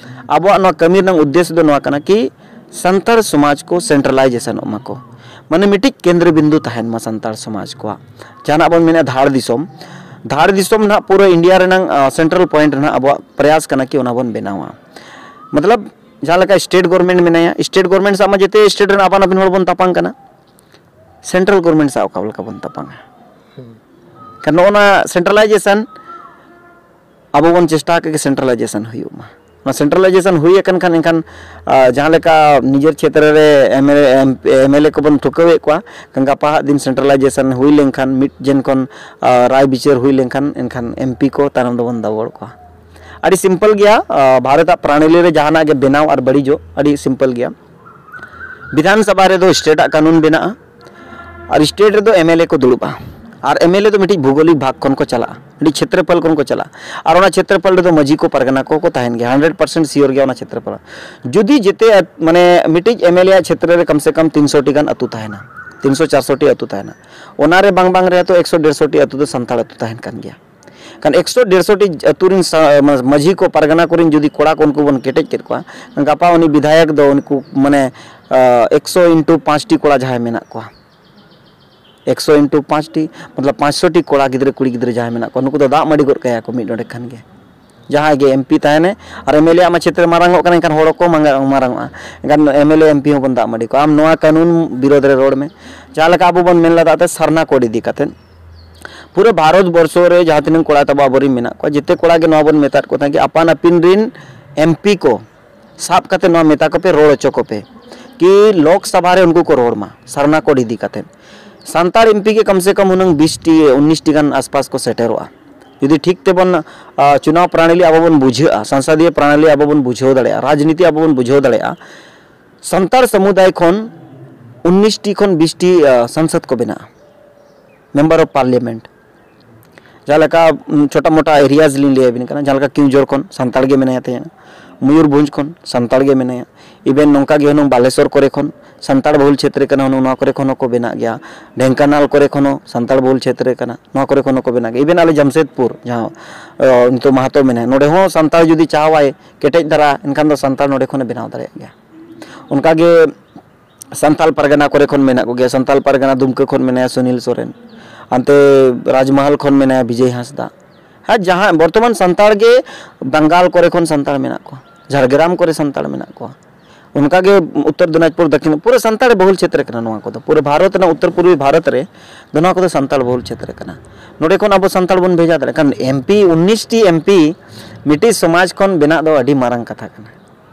ᱟᱵᱚᱣᱟᱜ ᱱᱚᱣᱟ ᱠᱟᱹᱢᱤ ᱨᱮᱱᱟᱜ ᱩᱫᱽᱫᱮᱥᱥᱚ ᱫᱚ ᱱᱚᱣᱟ ᱠᱟᱱᱟ ᱠᱤ ᱥᱟᱱᱛᱟᱲ ᱥᱚᱢᱟᱡᱽ ᱠᱚ ᱥᱮᱱᱴᱨᱟᱞᱟᱭᱡᱮᱥᱚᱱᱚᱜ ᱢᱟᱠᱚ, ᱢᱟᱱᱮ ᱢᱤᱫᱴᱤᱡ ᱠᱮᱱᱫᱨᱚ ᱵᱤᱱᱫᱩ ᱛᱟᱦᱮᱱ ᱢᱟ ᱥᱟᱱᱛᱟᱲ ᱥᱚᱢᱟᱡᱽ ᱠᱚᱣᱟᱜ᱾ ᱡᱟᱦᱟᱱᱟᱜ ᱵᱚᱱ ᱢᱮᱱᱮᱫ ᱫᱷᱟᱲ ᱫᱤᱥᱚᱢ, ᱫᱷᱟᱲ ᱫᱤᱥᱚᱢ ᱱᱟᱦᱟᱜ ᱯᱩᱨᱟᱹ ᱤᱱᱰᱤᱭᱟ ᱨᱮᱱᱟᱝ ᱥᱮᱱᱴᱨᱟᱞ ᱯᱚᱭᱮᱱᱴ ᱨᱮᱱᱟᱜ ᱟᱵᱚᱣᱟᱜ ᱯᱨᱚᱭᱟᱥ ᱠᱟᱱᱟ ᱠᱤ ᱚᱱᱟ ᱵᱚᱱ ᱵᱮᱱᱟᱣᱟ᱾ ᱢᱚᱛᱞᱚᱵ ᱡᱟᱦᱟᱸ ᱞᱮᱠᱟ ᱥᱴᱮᱴ ᱜᱚᱵᱷᱚᱨᱱᱢᱮᱱᱴ ᱢᱮᱱᱟᱭᱟ, ᱥᱴᱮᱴ ᱜᱚᱵᱷᱚᱨᱱᱢᱮᱱᱴ ᱥᱟᱶ ᱢᱟ ᱡᱮᱛᱮ ᱥᱴᱮᱴ ᱨᱮᱱ ᱟᱯᱟᱱ ᱟᱹᱯᱤᱱ ᱦᱚᱲ ᱵᱚᱱ ᱛᱟᱯᱟᱢ ᱠᱟᱱᱟ, ᱥᱮᱱᱴᱨᱟᱞ ᱜᱚᱵᱷᱚᱨᱱᱢᱮᱱᱴ ᱥᱟᱶ ᱚᱠᱟ ᱞᱮᱠᱟ ᱵᱚᱱ ᱛᱟᱯᱟᱢᱟ? ᱠᱟᱨᱚᱱ ᱱᱚᱜᱼᱚ ᱱᱟ ᱥᱮᱱᱴᱨᱟᱞᱟᱭᱡᱮᱥᱚᱱ ᱟᱵᱚ ᱵᱚᱱ ᱪᱮᱥᱴᱟ ᱟᱠᱟᱫ ᱜᱮ ᱥᱮᱱᱴᱨᱟᱞᱟᱭᱡᱮᱥᱚᱱ ᱦᱩᱭᱩᱜ ᱢᱟ᱾ ᱚᱱᱟ ᱥᱮᱱᱴᱨᱟᱞᱟᱭᱡᱮᱥᱚᱱ ᱦᱩᱭ ᱟᱠᱟᱱ ᱠᱷᱟᱱ ᱮᱱᱠᱷᱟᱱ, ᱟᱨ, ᱡᱟᱦᱟᱸ ᱞᱮᱠᱟ ᱱᱤᱡᱮᱨ ᱪᱷᱮᱛᱨᱚ ᱨᱮ M L A, M L A ᱠᱚᱵᱚᱱ ᱴᱷᱩᱠᱟᱹᱣᱮᱫ ᱠᱚᱣᱟ, ᱜᱟᱯᱟ ᱦᱟᱜ ᱫᱤᱱ ᱥᱮᱱᱴᱨᱟᱞᱟᱭᱡᱮᱥᱚᱱ ᱦᱩᱭ ᱞᱮᱱᱠᱷᱟᱱ, ᱢᱤᱫ ᱡᱮᱱ ᱠᱷᱚᱱ, ᱟᱨ, ᱨᱟᱭ ᱵᱤᱪᱟᱹᱨ ᱦᱩᱭ ᱞᱮᱱᱠᱷᱟᱱ ᱮᱱᱠᱷᱟᱱ ᱮᱢ ᱯᱤ ᱠᱚ ᱛᱟᱭᱱᱚᱢ ᱫᱚᱵᱚᱱ ᱫᱟᱵᱚᱲ ᱠᱚᱣᱟ᱾ ᱟᱹᱰᱤ ᱥᱤᱢᱯᱚᱞ ᱜᱮᱭᱟ᱾ ᱟᱨ, ᱵᱷᱟᱨᱚᱛᱟᱜ ᱯᱨᱟᱬᱟᱞᱤ ᱨᱮ ᱡᱟᱦᱟᱱᱟᱜ ᱜᱮ ᱵᱮᱱᱟᱣ ᱟᱨ ᱵᱟᱹᱲᱤᱡᱚᱜ ᱟᱹᱰᱤ ᱥᱤᱢᱯᱚᱞ ᱜᱮᱭᱟ᱾ ᱵᱤᱫᱷᱟᱱ ᱥᱚᱵᱷᱟ ᱨᱮᱫᱚ ᱥᱴᱮᱴ ᱟᱜ ᱠᱟᱹᱱᱩᱱ ᱵᱮᱱᱟᱜᱼᱟ ᱟᱨ ᱥᱴᱮᱴ ᱨᱮᱫᱚ ᱮᱢ ᱮᱞ ᱮ ᱠᱚ ᱫᱩᱲᱩᱵᱼᱟ᱾ ᱟᱨ ᱮᱢᱮᱞᱮ ᱫᱚ ᱢᱤᱫᱴᱤᱡ ᱵᱷᱩᱜᱳᱞᱤᱠ ᱵᱷᱟᱜᱽ ᱠᱷᱚᱱ ᱠᱚ ᱪᱟᱞᱟᱜᱼᱟ, ᱢᱤᱫᱴᱤᱡ ᱪᱷᱮᱛᱨᱚᱯᱷᱚᱞ ᱠᱷᱚᱱ ᱠᱚ ᱪᱟᱞᱟᱜᱼᱟ᱾ ᱟᱨ ᱚᱱᱟ ᱪᱷᱮᱛᱨᱚᱯᱷᱚᱞ ᱨᱮᱫᱚ ᱢᱟᱹᱡᱷᱤ ᱠᱚ, ᱯᱟᱨᱜᱟᱱᱟ ᱠᱚ ᱠᱚ ᱛᱟᱦᱮᱱ ᱜᱮᱭᱟ, ᱦᱟᱱᱰᱨᱮᱰ ᱯᱟᱨᱥᱮᱱᱴ ᱥᱤᱭᱳᱨ ᱜᱮᱭᱟ ᱚᱱᱟ ᱪᱷᱮᱛᱨᱚᱯᱷᱚᱞ᱾ ᱡᱩᱫᱤ ᱡᱮᱛᱮ ᱟᱛ-, ᱢᱟᱱᱮ ᱢᱤᱫᱴᱤᱡ ᱮᱢᱮᱞᱮ ᱟᱜ ᱪᱷᱮᱛᱨᱚ ᱨᱮ ᱠᱚᱢ ᱥᱮ ᱠᱚᱢ ᱛᱤᱱᱥᱚ ᱴᱤ ᱜᱟᱱ ᱟᱹᱛᱩ ᱛᱟᱦᱮᱱᱟ, ᱛᱤᱱᱥᱚ ᱪᱟᱨᱥᱚ ᱴᱤ ᱟᱹᱛᱩ ᱛᱟᱦᱮᱱᱟ, ᱚᱱᱟ ᱨᱮ ᱵᱟᱝ ᱵᱟᱝ ᱨᱮ ᱛᱚ ᱮᱠᱥᱚ ᱰᱮᱲᱥᱚ ᱴᱤ ᱟᱹᱛᱩ ᱫᱚ ᱥᱟᱱᱛᱟᱲ ᱟᱹᱛᱩ ᱛᱟᱦᱮᱱ ᱠᱟᱱ ᱜᱮᱭᱟ᱾ ᱠᱷᱟᱱ ᱮᱠᱥᱚ ᱰᱮᱲᱥᱚ ᱴᱤ ᱟᱹᱛᱩ ᱨᱮᱱ ᱥᱟ-, ᱢᱟ-, ᱢᱟᱹᱡᱷᱤ ᱠᱚ, ᱯᱟᱨᱜᱟᱱᱟ ᱠᱚᱨᱮᱱ ᱡᱩᱫᱤ ᱠᱚᱲᱟ ᱠᱚ ᱩᱱᱠᱩ ᱵᱚᱱ ᱠᱮᱴᱮᱡ ᱠᱮᱫ ᱠᱚᱣᱟ, ᱜᱟᱯᱟ ᱩᱱᱤ ᱵᱤᱫᱷᱟᱭᱚᱠ ᱫᱚ ᱩᱱᱠᱩ ᱢᱟᱱᱮ, ᱟᱸ, ᱮᱠᱥᱚ ᱤᱱᱴᱩ ᱯᱟᱸᱪ ᱴᱤ ᱠᱚᱲᱟ ᱡᱟᱦᱟᱸᱭ ᱢᱮᱱᱟᱜ ᱠᱚᱣᱟ, ᱮᱠᱥᱚ ᱤᱱᱴᱩ ᱯᱟᱸᱪ ᱴᱤ, ᱢᱚᱛᱞᱚᱵ ᱯᱟᱸᱪᱥᱚ ᱴᱤ ᱠᱚᱲᱟ ᱜᱤᱫᱽᱨᱟᱹ, ᱠᱩᱲᱤ ᱜᱤᱫᱽᱨᱟᱹ ᱡᱟᱦᱟᱸᱭ ᱢᱮᱱᱟᱜ ᱠᱚᱣᱟ, ᱱᱩᱠᱩ ᱫᱚ ᱫᱟᱜ ᱢᱟᱹᱰᱤ ᱜᱚᱫ ᱠᱟᱭᱟ ᱠᱚ ᱢᱤᱫ ᱰᱚᱸᱰᱮ ᱠᱷᱟᱱ ᱜᱮ᱾ ᱡᱟᱦᱟᱸᱭ ᱜᱮ ᱮᱢ ᱯᱤ ᱛᱟᱦᱮᱱᱟᱭ ᱟᱨ ᱮᱢ ᱮᱞ ᱮ ᱟᱜ ᱢᱟ ᱪᱷᱮᱛᱨᱚ ᱢᱟᱨᱟᱝᱚᱜ ᱠᱟᱱᱟ, ᱮᱱᱠᱷᱟᱱ ᱦᱚᱲ ᱠᱚ ᱢᱟᱨᱟᱝ, ᱢᱟᱨᱟᱝᱚᱜᱼᱟ, ᱮᱱᱠᱷᱟᱱ M L A M P ᱦᱚᱸᱵᱚᱱ ᱫᱟᱜ ᱢᱟᱹᱰᱤ ᱠᱚᱣᱟ᱾ ᱟᱢ ᱱᱚᱣᱟ ᱠᱟᱹᱱᱩᱱ ᱵᱤᱨᱳᱫᱷ ᱨᱮ ᱨᱚᱲ ᱢᱮ᱾ ᱡᱟᱦᱟᱸ ᱞᱮᱠᱟ ᱟᱵᱚ ᱵᱚᱱ ᱢᱮᱱ ᱞᱮᱫᱟ ᱛᱮ ᱥᱟᱨᱱᱟ ᱠᱳᱰ ᱤᱫᱤ ᱠᱟᱛᱮᱫ, ᱯᱩᱨᱟᱹ ᱵᱷᱟᱨᱚᱛ ᱵᱚᱨᱥᱚ ᱨᱮ ᱡᱟᱦᱟᱸ ᱛᱤᱱᱟᱹᱜ ᱠᱚᱲᱟ ᱛᱟᱵᱚ ᱟᱵᱚᱨᱮᱱ ᱢᱮᱱᱟᱜ ᱠᱚᱣᱟ, ᱡᱮᱛᱮ ᱠᱚᱲᱟ ᱜᱮ ᱱᱚᱣᱟ ᱵᱚᱱ ᱢᱮᱛᱟᱫ ᱠᱚ ᱛᱟᱦᱮᱸᱫ ᱠᱤ ᱟᱯᱟᱱ ᱟᱹᱯᱤᱱ ᱨᱤᱱ ᱮᱢ ᱯᱤ ᱠᱚ ᱥᱟᱵ ᱠᱟᱛᱮ ᱱᱚᱣᱟ ᱢᱮᱛᱟ ᱠᱚᱯᱮ, ᱨᱚᱲ ᱦᱚᱪᱚ ᱠᱚᱯᱮ ᱠᱤ ᱞᱳᱠ ᱥᱚᱵᱷᱟ ᱨᱮ ᱩᱱᱠᱩ ᱠᱚ ᱨᱚᱲ ᱢᱟ ᱥᱟᱨᱱᱟ ᱠᱳᱰ ᱤᱫᱤ ᱠᱟᱛᱮ᱾ ᱥᱟᱱᱛᱟᱲ ᱮᱢ ᱯᱤ ᱜᱮ ᱠᱚᱢ ᱥᱮ ᱠᱚᱢ ᱦᱩᱱᱟᱹᱝ ᱵᱤᱥ ᱴᱤ, ᱩᱱᱤᱥ ᱴᱤ ᱜᱟᱱ ᱟᱥᱯᱟᱥ ᱠᱚ ᱥᱮᱴᱮᱨᱚᱜᱼᱟ᱾ ᱡᱩᱫᱤ ᱴᱷᱤᱠ ᱛᱮᱵᱚᱱ, ᱟ, ᱪᱩᱱᱟᱣ ᱯᱨᱟᱬᱟᱞᱤ ᱟᱵᱚ ᱵᱚᱱ ᱵᱩᱡᱷᱟᱹᱜᱼᱟ, ᱥᱚᱝᱥᱚᱫᱤᱭᱚ ᱯᱨᱟᱬᱟᱞᱤ ᱟᱵᱚ ᱵᱚᱱ ᱵᱩᱡᱷᱟᱹᱣ ᱫᱟᱲᱮᱭᱟᱜᱼᱟ, ᱨᱟᱡᱽᱱᱤᱛᱤ ᱟᱵᱚ ᱵᱚᱱ ᱵᱩᱡᱷᱟᱹᱣ ᱫᱟᱲᱮᱭᱟᱜᱼᱟ, ᱥᱟᱱᱛᱟᱲ ᱥᱚᱢᱩᱫᱟᱭ ᱠᱷᱚᱱ ᱩᱱᱤᱥ ᱴᱤ ᱠᱷᱚᱱ ᱵᱤᱥ ᱴᱤ, ᱟ, ᱥᱚᱝᱥᱚᱫ ᱠᱚ ᱵᱮᱱᱟᱜᱼᱟ, ᱢᱮᱢᱵᱟᱨ ᱚᱯᱷ ᱯᱟᱨᱞᱤᱭᱟᱢᱮᱱᱴ᱾ ᱡᱟᱦᱟᱸ ᱞᱮᱠᱟ, ᱩᱢ, ᱪᱷᱳᱴᱟ ᱢᱳᱴᱟ ᱮᱨᱤᱭᱟᱡᱽ ᱞᱤᱧ ᱞᱟᱹᱭ ᱟᱵᱤᱱ ᱠᱟᱱᱟ, ᱡᱟᱦᱟᱸ ᱞᱮᱠᱟ ᱠᱮᱣᱡᱷᱚᱨ ᱠᱷᱚᱱ ᱥᱟᱱᱛᱟᱲ ᱜᱮ ᱢᱮᱱᱟᱭᱟ ᱛᱟᱦᱮᱸᱱᱟ, ᱢᱚᱭᱩᱨᱵᱷᱚᱸᱡᱽ ᱠᱷᱚᱱ ᱥᱟᱱᱛᱟᱲ ᱜᱮ ᱢᱮᱱᱟᱭᱟ, ᱤᱵᱷᱮᱱ ᱱᱚᱝᱠᱟ ᱜᱮ ᱦᱩᱱᱟᱹᱝ ᱵᱟᱞᱮᱥᱚᱨ ᱠᱚᱨᱮ ᱠᱷᱚᱱ ᱥᱟᱱᱛᱟᱲ ᱵᱚᱦᱩᱞ ᱪᱷᱮᱛᱨᱚ ᱠᱟᱱᱟ, ᱦᱩᱱᱟᱹᱝ ᱱᱚᱣᱟ ᱠᱚᱨᱮ ᱠᱷᱚᱱ ᱦᱚᱸᱠᱚ ᱵᱮᱱᱟᱜ ᱜᱮᱭᱟ, ᱰᱷᱮᱝᱠᱟᱱᱟᱞ ᱠᱚᱨᱮ ᱠᱷᱚᱱ ᱦᱚᱸ ᱥᱟᱱᱛᱟᱲ ᱵᱚᱦᱩᱞ ᱪᱷᱮᱛᱨᱚ ᱠᱟᱱᱟ, ᱱᱚᱣᱟ ᱠᱚᱨᱮ ᱠᱷᱚᱱ ᱦᱚᱸᱠᱚ ᱵᱮᱱᱟᱜ ᱜᱮᱭᱟ, ᱤᱵᱷᱮᱱ ᱟᱞᱮ ᱡᱟᱢᱥᱮᱫᱽᱯᱩᱨ ᱡᱟᱦᱟᱸ, ᱚ, ᱱᱤᱛᱚᱜ ᱢᱟᱦᱟᱛᱚ ᱢᱮᱱᱟᱭᱟ, ᱱᱚᱰᱮ ᱦᱚᱸ ᱥᱟᱱᱛᱟᱲ ᱡᱩᱫᱤ ᱪᱟᱦᱟᱣᱟᱭ ᱠᱮᱴᱮᱡ ᱫᱷᱟᱨᱟ, ᱮᱱᱠᱷᱟᱱ ᱫᱚ ᱥᱟᱱᱛᱟᱲ ᱱᱚᱰᱮ ᱠᱷᱚᱱᱮ ᱵᱮᱱᱟᱣ ᱫᱟᱲᱮᱭᱟᱜ ᱜᱮᱭᱟ᱾ ᱚᱱᱠᱟ ᱜᱮ ᱥᱟᱱᱛᱟᱞ ᱯᱟᱨᱜᱟᱱᱟ ᱠᱚᱨᱮ ᱠᱷᱚᱱ ᱢᱮᱱᱟᱜ ᱠᱚᱜᱮᱭᱟ᱾ ᱥᱟᱱᱛᱟᱞ ᱯᱟᱨᱜᱟᱱᱟ ᱫᱩᱢᱠᱟᱹ ᱠᱷᱚᱱ ᱢᱮᱱᱟᱭᱟ ᱥᱩᱱᱤᱞ ᱥᱚᱨᱮᱱ, ᱦᱟᱱᱛᱮ ᱨᱟᱡᱽᱢᱟᱦᱟᱞ ᱠᱷᱚᱱ ᱢᱮᱱᱟᱭᱟ ᱵᱤᱡᱚᱭ ᱦᱟᱸᱥᱫᱟ᱾ ᱦᱮᱸ, ᱡᱟᱦᱟᱸ ᱵᱚᱨᱛᱚᱢᱟᱱ ᱥᱟᱱᱛᱟᱲ ᱜᱮ ᱵᱟᱝᱜᱟᱞ ᱠᱚᱨᱮ ᱠᱷᱚᱱ ᱥᱟᱱᱛᱟᱲ ᱢᱮᱱᱟᱜ ᱠᱚᱣᱟ, ᱡᱷᱟᱲᱜᱨᱟᱢ ᱠᱚᱨᱮ ᱥᱟᱱᱛᱟᱲ ᱢᱮᱱᱟᱜ ᱠᱚᱣᱟ, ᱚᱱᱠᱟᱜᱮ ᱩᱛᱛᱚᱨ ᱫᱤᱱᱟᱡᱽᱯᱩᱨ, ᱫᱚᱠᱠᱷᱤᱱ, ᱯᱩᱨᱟᱹ ᱥᱟᱱᱛᱟᱲ ᱵᱚᱦᱩᱞ ᱪᱷᱮᱛᱨᱚ ᱠᱟᱱᱟ ᱱᱚᱣᱟ ᱠᱚᱫᱚ᱾ ᱯᱩᱨᱟᱹ ᱵᱷᱟᱨᱚᱛ ᱨᱮᱱᱟᱜ ᱩᱛᱛᱚᱨ ᱯᱩᱨᱵᱤ ᱵᱷᱟᱨᱚᱛ ᱨᱮ ᱫᱚ ᱱᱚᱣᱟ ᱠᱚᱫᱚ ᱥᱟᱱᱛᱟᱲ ᱵᱚᱦᱩᱞ ᱪᱷᱮᱛᱨᱚ ᱠᱟᱱᱟ᱾ ᱱᱚᱰᱮ ᱠᱷᱚᱱ ᱟᱵᱚ ᱥᱟᱱᱛᱟᱲ ᱵᱚᱱ ᱵᱷᱮᱡᱟ ᱫᱟᱲᱮᱭᱟᱜ ᱠᱷᱟᱱ, ᱮᱢ ᱯᱤ, ᱩᱱᱤᱥ ᱴᱤ ᱮᱢ ᱯᱤ ᱢᱤᱫᱴᱤᱡ ᱥᱚᱢᱟᱡᱽ ᱠᱷᱚᱱ ᱵᱮᱱᱟᱜ ᱫᱚ ᱟᱹᱰᱤ ᱢᱟᱨᱟᱝ ᱠᱟᱛᱷᱟ ᱠᱟᱱᱟ᱾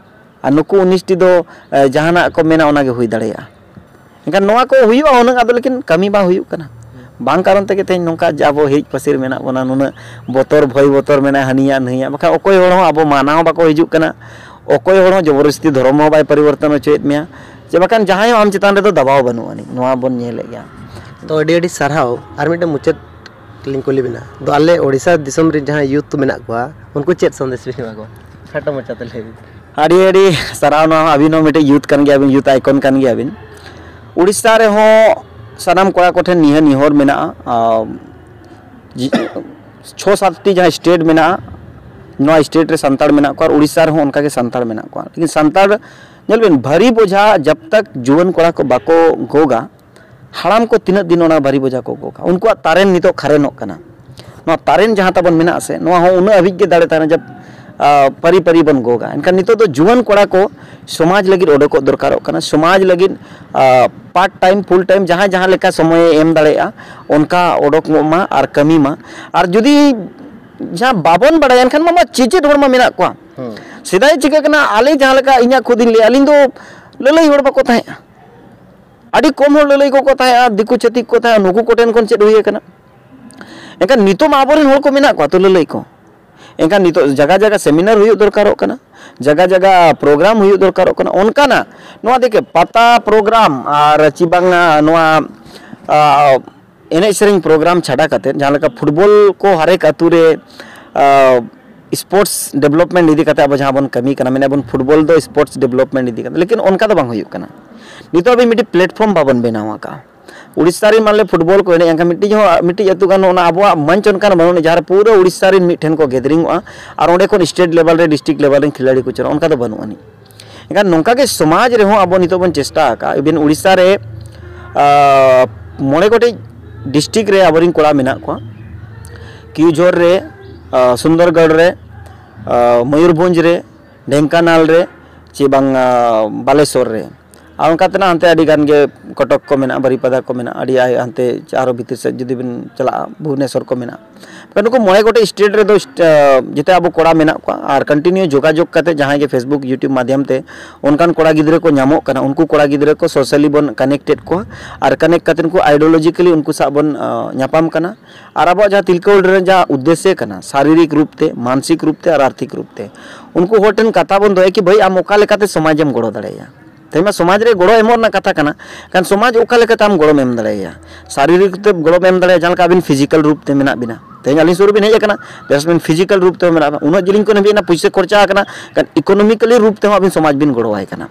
ᱟᱨ ᱱᱩᱠᱩ ᱩᱱᱤᱥ ᱴᱤ ᱫᱚ, ᱮ, ᱡᱟᱦᱟᱱᱟᱜ ᱠᱚ ᱢᱮᱱᱟ, ᱚᱱᱟᱜᱮ ᱦᱩᱭ ᱫᱟᱲᱮᱭᱟᱜᱼᱟ᱾ ᱮᱱᱠᱷᱟᱱ ᱱᱚᱣᱟ ᱠᱚ ᱦᱩᱭᱩᱜᱼᱟ ᱦᱩᱱᱟᱹᱝ, ᱟᱫᱚ ᱞᱮᱠᱤᱱ ᱠᱟᱹᱢᱤ ᱵᱟᱝ ᱦᱩᱭᱩᱜ ᱠᱟᱱᱟ᱾ ᱵᱟᱝ ᱠᱟᱨᱚᱱ ᱛᱮᱜᱮ ᱛᱮᱦᱮᱧ ᱱᱚᱝᱠᱟ ᱡᱮ ᱟᱵᱚ ᱦᱮᱡ ᱯᱟᱹᱥᱤᱨ ᱢᱮᱱᱟᱜ ᱵᱚᱱᱟ, ᱱᱩᱱᱟᱹᱜ ᱵᱚᱛᱚᱨ, ᱵᱷᱚᱭ ᱵᱚᱛᱚᱨ ᱢᱮᱱᱟᱜᱼᱟ, ᱦᱟᱹᱱᱤᱭᱟᱜ ᱱᱟᱹᱭᱟᱜ, ᱵᱟᱠᱷᱟᱱ ᱚᱠᱚᱭ ᱦᱚᱲ ᱦᱚᱸ ᱟᱵᱚ ᱢᱟᱱᱟ ᱦᱚᱸ ᱵᱟᱠᱚ ᱦᱤᱡᱩᱜ ᱠᱟᱱᱟ, ᱚᱠᱚᱭ ᱦᱚᱲ ᱦᱚᱸ ᱡᱚᱵᱚᱨᱫᱚᱥᱛᱤ ᱫᱷᱚᱨᱚᱢ ᱦᱚᱸ ᱵᱟᱭ ᱯᱚᱨᱤᱵᱚᱨᱛᱚᱱ ᱦᱚᱪᱚᱭᱮᱫ ᱢᱮᱭᱟ, ᱡᱮ ᱵᱟᱠᱷᱟᱱ ᱡᱟᱦᱟᱸᱭ ᱦᱚᱸ ᱟᱢ ᱪᱮᱛᱟᱱ ᱨᱮᱫᱚ ᱫᱟᱵᱟᱣ ᱵᱟᱹᱱᱩᱜ ᱟᱹᱱᱤᱡ, ᱱᱚᱣᱟ ᱵᱚᱱ ᱧᱮᱞᱮᱫ ᱜᱮᱭᱟ᱾ ᱛᱚ, ᱟᱹᱰᱤ ᱟᱹᱰᱤ ᱥᱟᱨᱦᱟᱣ᱾ ᱟᱨ ᱢᱤᱫᱴᱮᱱ ᱢᱩᱪᱟᱹᱫ ᱞᱤᱧ ᱠᱩᱞᱤ ᱵᱮᱱᱟ, ᱫᱚ ᱟᱞᱮ ᱳᱰᱤᱥᱟ ᱫᱤᱥᱚᱢ ᱨᱮ ᱡᱟᱦᱟᱸᱭ ᱭᱩᱛᱷ ᱢᱮᱱᱟᱜ ᱠᱚᱣᱟ, ᱩᱱᱠᱩ ᱪᱮᱫ ᱥᱟᱸᱫᱮᱥ ᱵᱮᱱ ᱮᱢᱟ ᱠᱚᱣᱟ? ᱠᱷᱟᱴᱚ ᱢᱟᱪᱷᱟᱛᱮ ᱞᱟᱹᱭ ᱵᱤᱱ᱾ ᱟᱹᱰᱤ ᱟᱹᱰᱤ ᱥᱟᱨᱦᱟᱣ᱾ ᱱᱚᱣᱟ ᱟᱹᱵᱤᱱ ᱦᱚᱸ ᱢᱤᱫᱴᱮᱡ ᱭᱩᱛᱷ ᱠᱟᱱ ᱜᱮᱭᱟᱵᱤᱱ, ᱭᱩᱛᱷ ᱟᱭᱠᱚᱱ ᱠᱟᱱ ᱜᱮᱭᱟᱵᱤᱱ᱾ ᱩᱲᱤᱥᱥᱟ ᱨᱮᱦᱚᱸ ᱥᱟᱱᱟᱢ ᱠᱚᱲᱟ ᱠᱚᱴᱷᱮᱱ ᱱᱤᱭᱟᱹ ᱱᱮᱦᱚᱨ ᱢᱮᱱᱟᱜᱼᱟ, ᱟᱢ, ᱡᱤ-, ᱪᱷᱚ ᱥᱟᱛᱴᱤ ᱡᱟᱦᱟᱸ ᱥᱴᱮᱴ ᱢᱮᱱᱟᱜᱼᱟ, ᱱᱚᱣᱟ ᱥᱴᱮᱴ ᱨᱮ ᱥᱟᱱᱛᱟᱲ ᱢᱮᱱᱟᱜ ᱠᱚᱣᱟ ᱟᱨ ᱩᱲᱤᱥᱥᱟ ᱨᱮᱦᱚᱸ ᱚᱱᱠᱟᱜᱮ ᱥᱟᱱᱛᱟᱲ ᱢᱮᱱᱟᱜ ᱠᱚᱣᱟ᱾ ᱞᱮᱠᱤᱱ ᱥᱟᱱᱛᱟᱲ, ᱧᱮᱞ ᱵᱤᱱ, ᱵᱷᱟᱹᱨᱤ ᱵᱚᱡᱷᱟ ᱡᱟᱵ ᱛᱟᱠ ᱡᱩᱣᱟᱹᱱ ᱠᱚᱲᱟ ᱠᱚ ᱵᱟᱠᱚ ᱜᱚᱜᱟ, ᱦᱟᱲᱟᱢ ᱠᱚ ᱛᱤᱱᱟᱹᱜ ᱫᱤᱱ ᱚᱱᱟ ᱵᱷᱟᱹᱨᱤ ᱵᱚᱡᱷᱟ ᱠᱚ ᱜᱚᱜᱟ? ᱩᱱᱠᱩᱣᱟᱜ ᱛᱟᱨᱮᱱ ᱱᱤᱛᱚᱜ ᱠᱷᱟᱨᱮᱱᱚᱜ ᱠᱟᱱᱟ᱾ ᱱᱚᱣᱟ ᱛᱟᱨᱮᱱ ᱡᱟᱦᱟᱸ ᱛᱟᱵᱚᱱ ᱢᱮᱱᱟᱜᱼᱟ ᱥᱮ, ᱱᱚᱣᱟ ᱦᱚᱸ ᱩᱱᱟᱹᱜ ᱦᱟᱹᱵᱤᱡ ᱜᱮ ᱫᱟᱲᱮ ᱛᱟᱦᱮᱱᱟ ᱡᱮ, ᱟ, ᱯᱟᱹᱨᱤ ᱯᱟᱹᱨᱤ ᱵᱚᱱ ᱜᱚᱜᱟ᱾ ᱮᱱᱠᱷᱟᱱ ᱱᱤᱛᱚᱜ ᱫᱚ ᱡᱩᱣᱟᱹᱱ ᱠᱚᱲᱟ ᱠᱚ ᱥᱚᱢᱟᱡᱽ ᱞᱟᱹᱜᱤᱫ ᱚᱰᱚᱠᱚᱜ ᱫᱚᱨᱠᱟᱨᱚᱜ ᱠᱟᱱᱟ᱾ ᱥᱚᱢᱟᱡᱽ ᱞᱟᱹᱜᱤᱫ, ᱟ, ᱯᱟᱨᱴ ᱴᱟᱭᱤᱢ, ᱯᱷᱩᱞ ᱴᱟᱭᱤᱢ, ᱡᱟᱦᱟᱸᱭ ᱡᱟᱦᱟᱸ ᱞᱮᱠᱟ ᱥᱚᱢᱚᱭᱮ ᱮᱢ ᱫᱟᱲᱮᱭᱟᱜᱼᱟ, ᱚᱱᱠᱟ ᱚᱰᱚᱠᱚᱜ ᱢᱟ ᱟᱨ ᱠᱟᱹᱢᱤ ᱢᱟ᱾ ᱟᱨ ᱡᱩᱫᱤ ᱡᱟᱦᱟᱸ ᱵᱟᱵᱚᱱ ᱵᱟᱲᱟᱭᱟ, ᱮᱱᱠᱷᱟᱱ ᱢᱟ, ᱢᱟ ᱪᱮᱪᱮᱫ ᱦᱚᱲ ᱢᱟ ᱢᱮᱱᱟᱜ ᱠᱚᱣᱟ᱾ ᱦᱩᱸ᱾ ᱥᱮᱫᱟᱭ ᱪᱤᱠᱟᱹ ᱠᱟᱱᱟ, ᱟᱞᱮ ᱡᱟᱦᱟᱸ ᱞᱮᱠᱟ, ᱤᱧᱟᱹᱜ ᱠᱷᱩᱫ ᱤᱧ ᱞᱟᱹᱭᱟ, ᱟᱹᱞᱤᱧ ᱫᱚ ᱞᱟᱹᱞᱟᱹᱭ ᱦᱚᱲ ᱵᱟᱠᱚ ᱛᱟᱦᱮᱸᱜᱼᱟ᱾ ᱟᱹᱰᱤ ᱠᱚᱢ ᱦᱚᱲ ᱞᱟᱹᱞᱟᱹᱭ ᱠᱚᱠᱚ ᱛᱟᱦᱮᱸᱜᱼᱟ, ᱫᱤᱠᱩ ᱪᱷᱟᱹᱛᱤᱠ ᱠᱚ ᱛᱟᱦᱮᱸᱜᱼᱟ, ᱱᱩᱠᱩ ᱠᱚᱴᱷᱮᱱ ᱠᱷᱚᱱ ᱪᱮᱫ ᱦᱩᱭ ᱟᱠᱟᱱᱟ? ᱮᱱᱠᱷᱟᱱ ᱱᱤᱛᱚᱜ ᱢᱟ ᱟᱵᱚᱨᱮᱱ ᱦᱚᱲ ᱠᱚ ᱢᱮᱱᱟᱜ ᱠᱚᱣᱟ ᱛᱚ ᱞᱟᱹᱞᱟᱹᱭ ᱠᱚ᱾ ᱮᱱᱠᱷᱟᱱ ᱱᱤᱛᱚᱜ ᱡᱟᱭᱜᱟ ᱡᱟᱭᱜᱟ ᱥᱮᱢᱤᱱᱟᱨ ᱦᱩᱭᱩᱜ ᱫᱚᱨᱠᱟᱨᱚᱜ ᱠᱟᱱᱟ, ᱡᱟᱭᱜᱟ ᱡᱟᱭᱜᱟ ᱯᱨᱳᱜᱨᱟᱢ ᱦᱩᱭᱩᱜ ᱫᱚᱨᱠᱟᱨᱚᱜ ᱠᱟᱱᱟ, ᱚᱱᱠᱟᱱᱟᱜ ᱱᱚᱣᱟ ᱫᱮᱠᱷᱮ ᱯᱟᱛᱟ ᱯᱨᱳᱜᱨᱟᱢ ᱟᱨ ᱪᱮ ᱵᱟᱝᱟ ᱱᱚᱣᱟ, ᱟ, ᱮᱱᱮᱡ ᱥᱮᱨᱮᱧ ᱯᱨᱳᱜᱨᱟᱢ ᱪᱷᱟᱰᱟ ᱠᱟᱛᱮᱫ, ᱡᱟᱦᱟᱸ ᱞᱮᱠᱟ ᱯᱷᱩᱴᱵᱚᱞ ᱠᱚ ᱦᱟᱨᱮᱠ ᱟᱹᱛᱩ ᱨᱮ, ᱟ, ᱥᱯᱳᱨᱴᱥ ᱰᱮᱵᱷᱞᱚᱯᱢᱮᱱᱴ ᱤᱫᱤ ᱠᱟᱛᱮ ᱟᱵᱚ ᱡᱟᱦᱟᱸ ᱵᱚᱱ ᱠᱟᱹᱢᱤ ᱠᱟᱱᱟ, ᱢᱮᱱᱟ ᱵᱚᱱ ᱯᱷᱩᱴᱵᱚᱞ ᱫᱚ ᱥᱯᱳᱨᱴᱥ ᱰᱮᱵᱷᱞᱚᱯᱢᱮᱱᱴ ᱤᱫᱤ ᱠᱟᱛᱮ, ᱞᱮᱠᱤᱱ ᱚᱱᱠᱟ ᱫᱚ ᱵᱟᱝ ᱦᱩᱭᱩᱜ ᱠᱟᱱᱟ᱾ ᱱᱤᱛᱚᱜ ᱦᱟᱹᱵᱤᱡ ᱢᱤᱫᱴᱤᱡ ᱯᱞᱮᱴᱯᱷᱚᱨᱢ ᱵᱟᱵᱚᱱ ᱵᱮᱱᱟᱣ ᱟᱠᱟᱫᱼᱟ᱾ ᱩᱲᱤᱥᱥᱟ ᱨᱮᱱ ᱢᱟᱱᱞᱮ ᱯᱷᱩᱴᱵᱚᱞ ᱠᱚ ᱮᱱᱮᱡ ᱮᱱᱠᱷᱟᱱ ᱢᱤᱫᱴᱤᱡ ᱦᱚᱸ, ᱢᱤᱫᱴᱤᱡ ᱟᱹᱛᱩ ᱜᱟᱱ ᱦᱚᱸ ᱚᱱᱟ ᱟᱵᱚᱣᱟᱜ ᱢᱚᱧᱪ ᱚᱱᱠᱟᱱ ᱵᱟᱹᱱᱩᱜᱼᱟ, ᱡᱟᱦᱟᱸ ᱨᱮ ᱯᱩᱨᱟᱹ ᱩᱲᱤᱥᱥᱟ ᱨᱮᱱ ᱢᱤᱫ ᱴᱷᱮᱱ ᱠᱚ ᱜᱮᱫᱷᱟᱨᱤᱝᱚᱜᱼᱟ ᱟᱨ ᱚᱸᱰᱮ ᱠᱷᱚᱱ ᱥᱴᱮᱴ ᱞᱮᱵᱮᱞ ᱨᱮ, ᱰᱤᱥᱴᱨᱤᱠᱴ ᱞᱮᱵᱮᱞ ᱨᱮᱱ ᱠᱷᱤᱞᱟᱲᱤ ᱠᱚ ᱪᱟᱞᱟᱜᱼᱟ, ᱚᱱᱠᱟ ᱫᱚ ᱵᱟᱹᱱᱩᱜ ᱟᱹᱱᱤᱡ᱾ ᱮᱱᱠᱷᱟᱱ ᱱᱚᱝᱠᱟ ᱜᱮ ᱥᱚᱢᱟᱡᱽ ᱨᱮᱦᱚᱸ ᱟᱵᱚ ᱱᱤᱛᱚᱜ ᱵᱚᱱ ᱪᱮᱥᱴᱟ ᱟᱠᱟᱫᱼᱟ, ᱤᱵᱷᱮᱱ ᱩᱲᱤᱥᱥᱟ ᱨᱮ, ᱟ, ᱢᱚᱬᱮ ᱜᱚᱴᱮᱡ ᱰᱤᱥᱴᱨᱤᱠᱴ ᱨᱮ ᱟᱵᱚᱨᱮᱱ ᱠᱚᱲᱟ ᱢᱮᱱᱟᱜ ᱠᱚᱣᱟ, ᱠᱮᱣᱡᱷᱳᱨ ᱨᱮ, ᱟ, ᱥᱩᱱᱫᱚᱨᱜᱚᱲ ᱨᱮ, ᱟ, ᱢᱚᱭᱩᱨᱵᱷᱚᱸᱡᱽ ᱨᱮ, ᱰᱷᱮᱝᱠᱟᱱᱟᱞ ᱨᱮ, ᱪᱮ ᱵᱟᱝ, ᱟ, ᱵᱟᱞᱮᱥᱚᱨ ᱨᱮ᱾ ᱟᱨ ᱚᱱᱠᱟ ᱛᱮᱱᱟᱜ ᱦᱟᱱᱛᱮ ᱟᱹᱰᱤ ᱜᱟᱱ ᱜᱮ ᱠᱚᱴᱚᱠ ᱠᱚ ᱢᱮᱱᱟᱜᱼᱟ, ᱵᱟᱨᱤᱯᱟᱫᱟ ᱠᱚ ᱢᱮᱱᱟᱜᱼᱟ, ᱟᱹᱰᱤ ᱟᱭ-, ᱦᱟᱱᱛᱮ ᱟᱨᱦᱚᱸ ᱵᱷᱤᱛᱤᱨ ᱥᱮᱫ ᱡᱩᱫᱤ ᱵᱤᱱ ᱪᱟᱞᱟᱜᱼᱟ, ᱵᱷᱩᱵᱽᱱᱮᱥᱚᱨ ᱠᱚ ᱢᱮᱱᱟᱜᱼᱟ᱾ ᱱᱩᱠᱩ ᱢᱚᱬᱮ ᱜᱚᱴᱮᱡ ᱥᱴᱮᱴ ᱨᱮᱫᱚ ᱥᱴ-, ᱟ, ᱡᱮᱛᱮ ᱟᱵᱚ ᱠᱚᱲᱟ ᱢᱮᱱᱟᱜ ᱠᱚᱣᱟ ᱟᱨ ᱠᱚᱱᱴᱤᱱᱤᱭᱩ ᱡᱳᱜᱟᱡᱳᱜᱽ ᱠᱟᱛᱮ ᱡᱟᱦᱟᱸᱭ ᱜᱮ Facebook, YouTube ᱢᱟᱫᱽᱫᱷᱚᱢ ᱛᱮ ᱚᱱᱠᱟᱱ ᱠᱚᱲᱟ ᱜᱤᱫᱽᱨᱟᱹ ᱠᱚ ᱧᱟᱢᱚᱜ ᱠᱟᱱᱟ, ᱩᱱᱠᱩ ᱠᱚᱲᱟ ᱜᱤᱫᱽᱨᱟᱹ ᱠᱚ ᱥᱳᱥᱟᱞᱤ ᱵᱚᱱ ᱠᱟᱱᱮᱠᱴᱮᱰ ᱠᱚᱣᱟ ᱟᱨ ᱠᱟᱱᱮᱠᱴ ᱠᱟᱛᱮ ᱩᱱᱠᱩ ᱟᱭᱰᱤᱭᱳᱞᱚᱡᱤᱠᱟᱞᱤ ᱩᱱᱠᱩ ᱥᱟᱶ ᱵᱚᱱ, ᱟ, ᱧᱟᱯᱟᱢ ᱠᱟᱱᱟ᱾ ᱟᱨ ᱟᱵᱚᱣᱟᱜ ᱡᱟᱦᱟᱸ ᱛᱤᱞᱠᱟᱹ ᱦᱩᱞ ᱨᱮ ᱡᱟᱦᱟᱸ ᱩᱫᱽᱫᱮᱥᱥᱚ ᱠᱟᱱᱟ, ᱥᱟᱨᱤᱨᱤᱠ ᱨᱩᱯ ᱛᱮ, ᱢᱟᱱᱥᱤᱠ ᱨᱩᱯ ᱛᱮ ᱟᱨ ᱟᱨᱛᱷᱤᱠ ᱨᱩᱯ ᱛᱮ, ᱩᱱᱠᱩ ᱦᱚᱲ ᱴᱷᱮᱱ ᱠᱟᱛᱷᱟ ᱵᱚᱱ ᱫᱚᱦᱚᱭᱟ ᱠᱤ, "ᱵᱷᱟᱹᱭ, ᱟᱢ ᱚᱠᱟ ᱞᱮᱠᱟᱛᱮ ᱥᱚᱢᱟᱡᱮᱢ ᱜᱚᱲᱚ ᱫᱟᱲᱮᱭᱟᱭᱟ?" ᱛᱮᱦᱮᱧ ᱢᱟ ᱥᱚᱢᱟᱡᱽ ᱨᱮ ᱜᱚᱲᱚ ᱮᱢᱚᱜ ᱨᱮᱱᱟᱜ ᱠᱟᱛᱷᱟ ᱠᱟᱱᱟ᱾ ᱠᱷᱟᱱ ᱥᱚᱢᱟᱡᱽ ᱚᱠᱟ ᱞᱮᱠᱟᱛᱮ ᱟᱢ ᱜᱚᱲᱚᱢ ᱮᱢ ᱫᱟᱲᱮᱭᱟᱭᱟ? ᱥᱟᱨᱤᱨᱤᱠ ᱛᱮ ᱜᱚᱲᱚᱢ ᱮᱢ ᱫᱟᱲᱮᱭᱟᱜᱼᱟ, ᱡᱟᱦᱟᱸ ᱞᱮᱠᱟ ᱟᱹᱵᱤᱱ ᱯᱷᱤᱡᱤᱠᱟᱞ ᱨᱩᱯ ᱛᱮ ᱢᱮᱱᱟᱜ ᱵᱤᱱᱟ᱾ ᱛᱮᱦᱮᱧ ᱟᱹᱞᱤᱧ ᱥᱩᱨ ᱨᱮᱵᱤᱱ ᱦᱮᱡ ᱟᱠᱟᱱᱟ, ᱡᱟᱥᱴ ᱟᱹᱵᱤᱱ ᱯᱷᱤᱡᱤᱠᱟᱞ ᱨᱩᱯ ᱛᱮ ᱢᱮᱱᱟᱜ ᱵᱤᱱᱟ, ᱩᱱᱟᱹᱜ ᱡᱤᱞᱤᱧ ᱠᱷᱚᱱ ᱦᱮᱡ ᱮᱱᱟ, ᱯᱩᱭᱥᱟᱹ ᱠᱷᱚᱨᱪᱟ ᱟᱠᱟᱱᱟ, ᱠᱷᱟᱱ ᱤᱠᱳᱱᱚᱢᱤᱠᱟᱞᱤ ᱨᱩᱯ ᱛᱮᱦᱚᱸ ᱟᱹᱵᱤᱱ ᱥᱚᱢᱟᱡᱽ ᱵᱤᱱ ᱜᱚᱲᱚᱣᱟᱭ ᱠᱟᱱᱟ᱾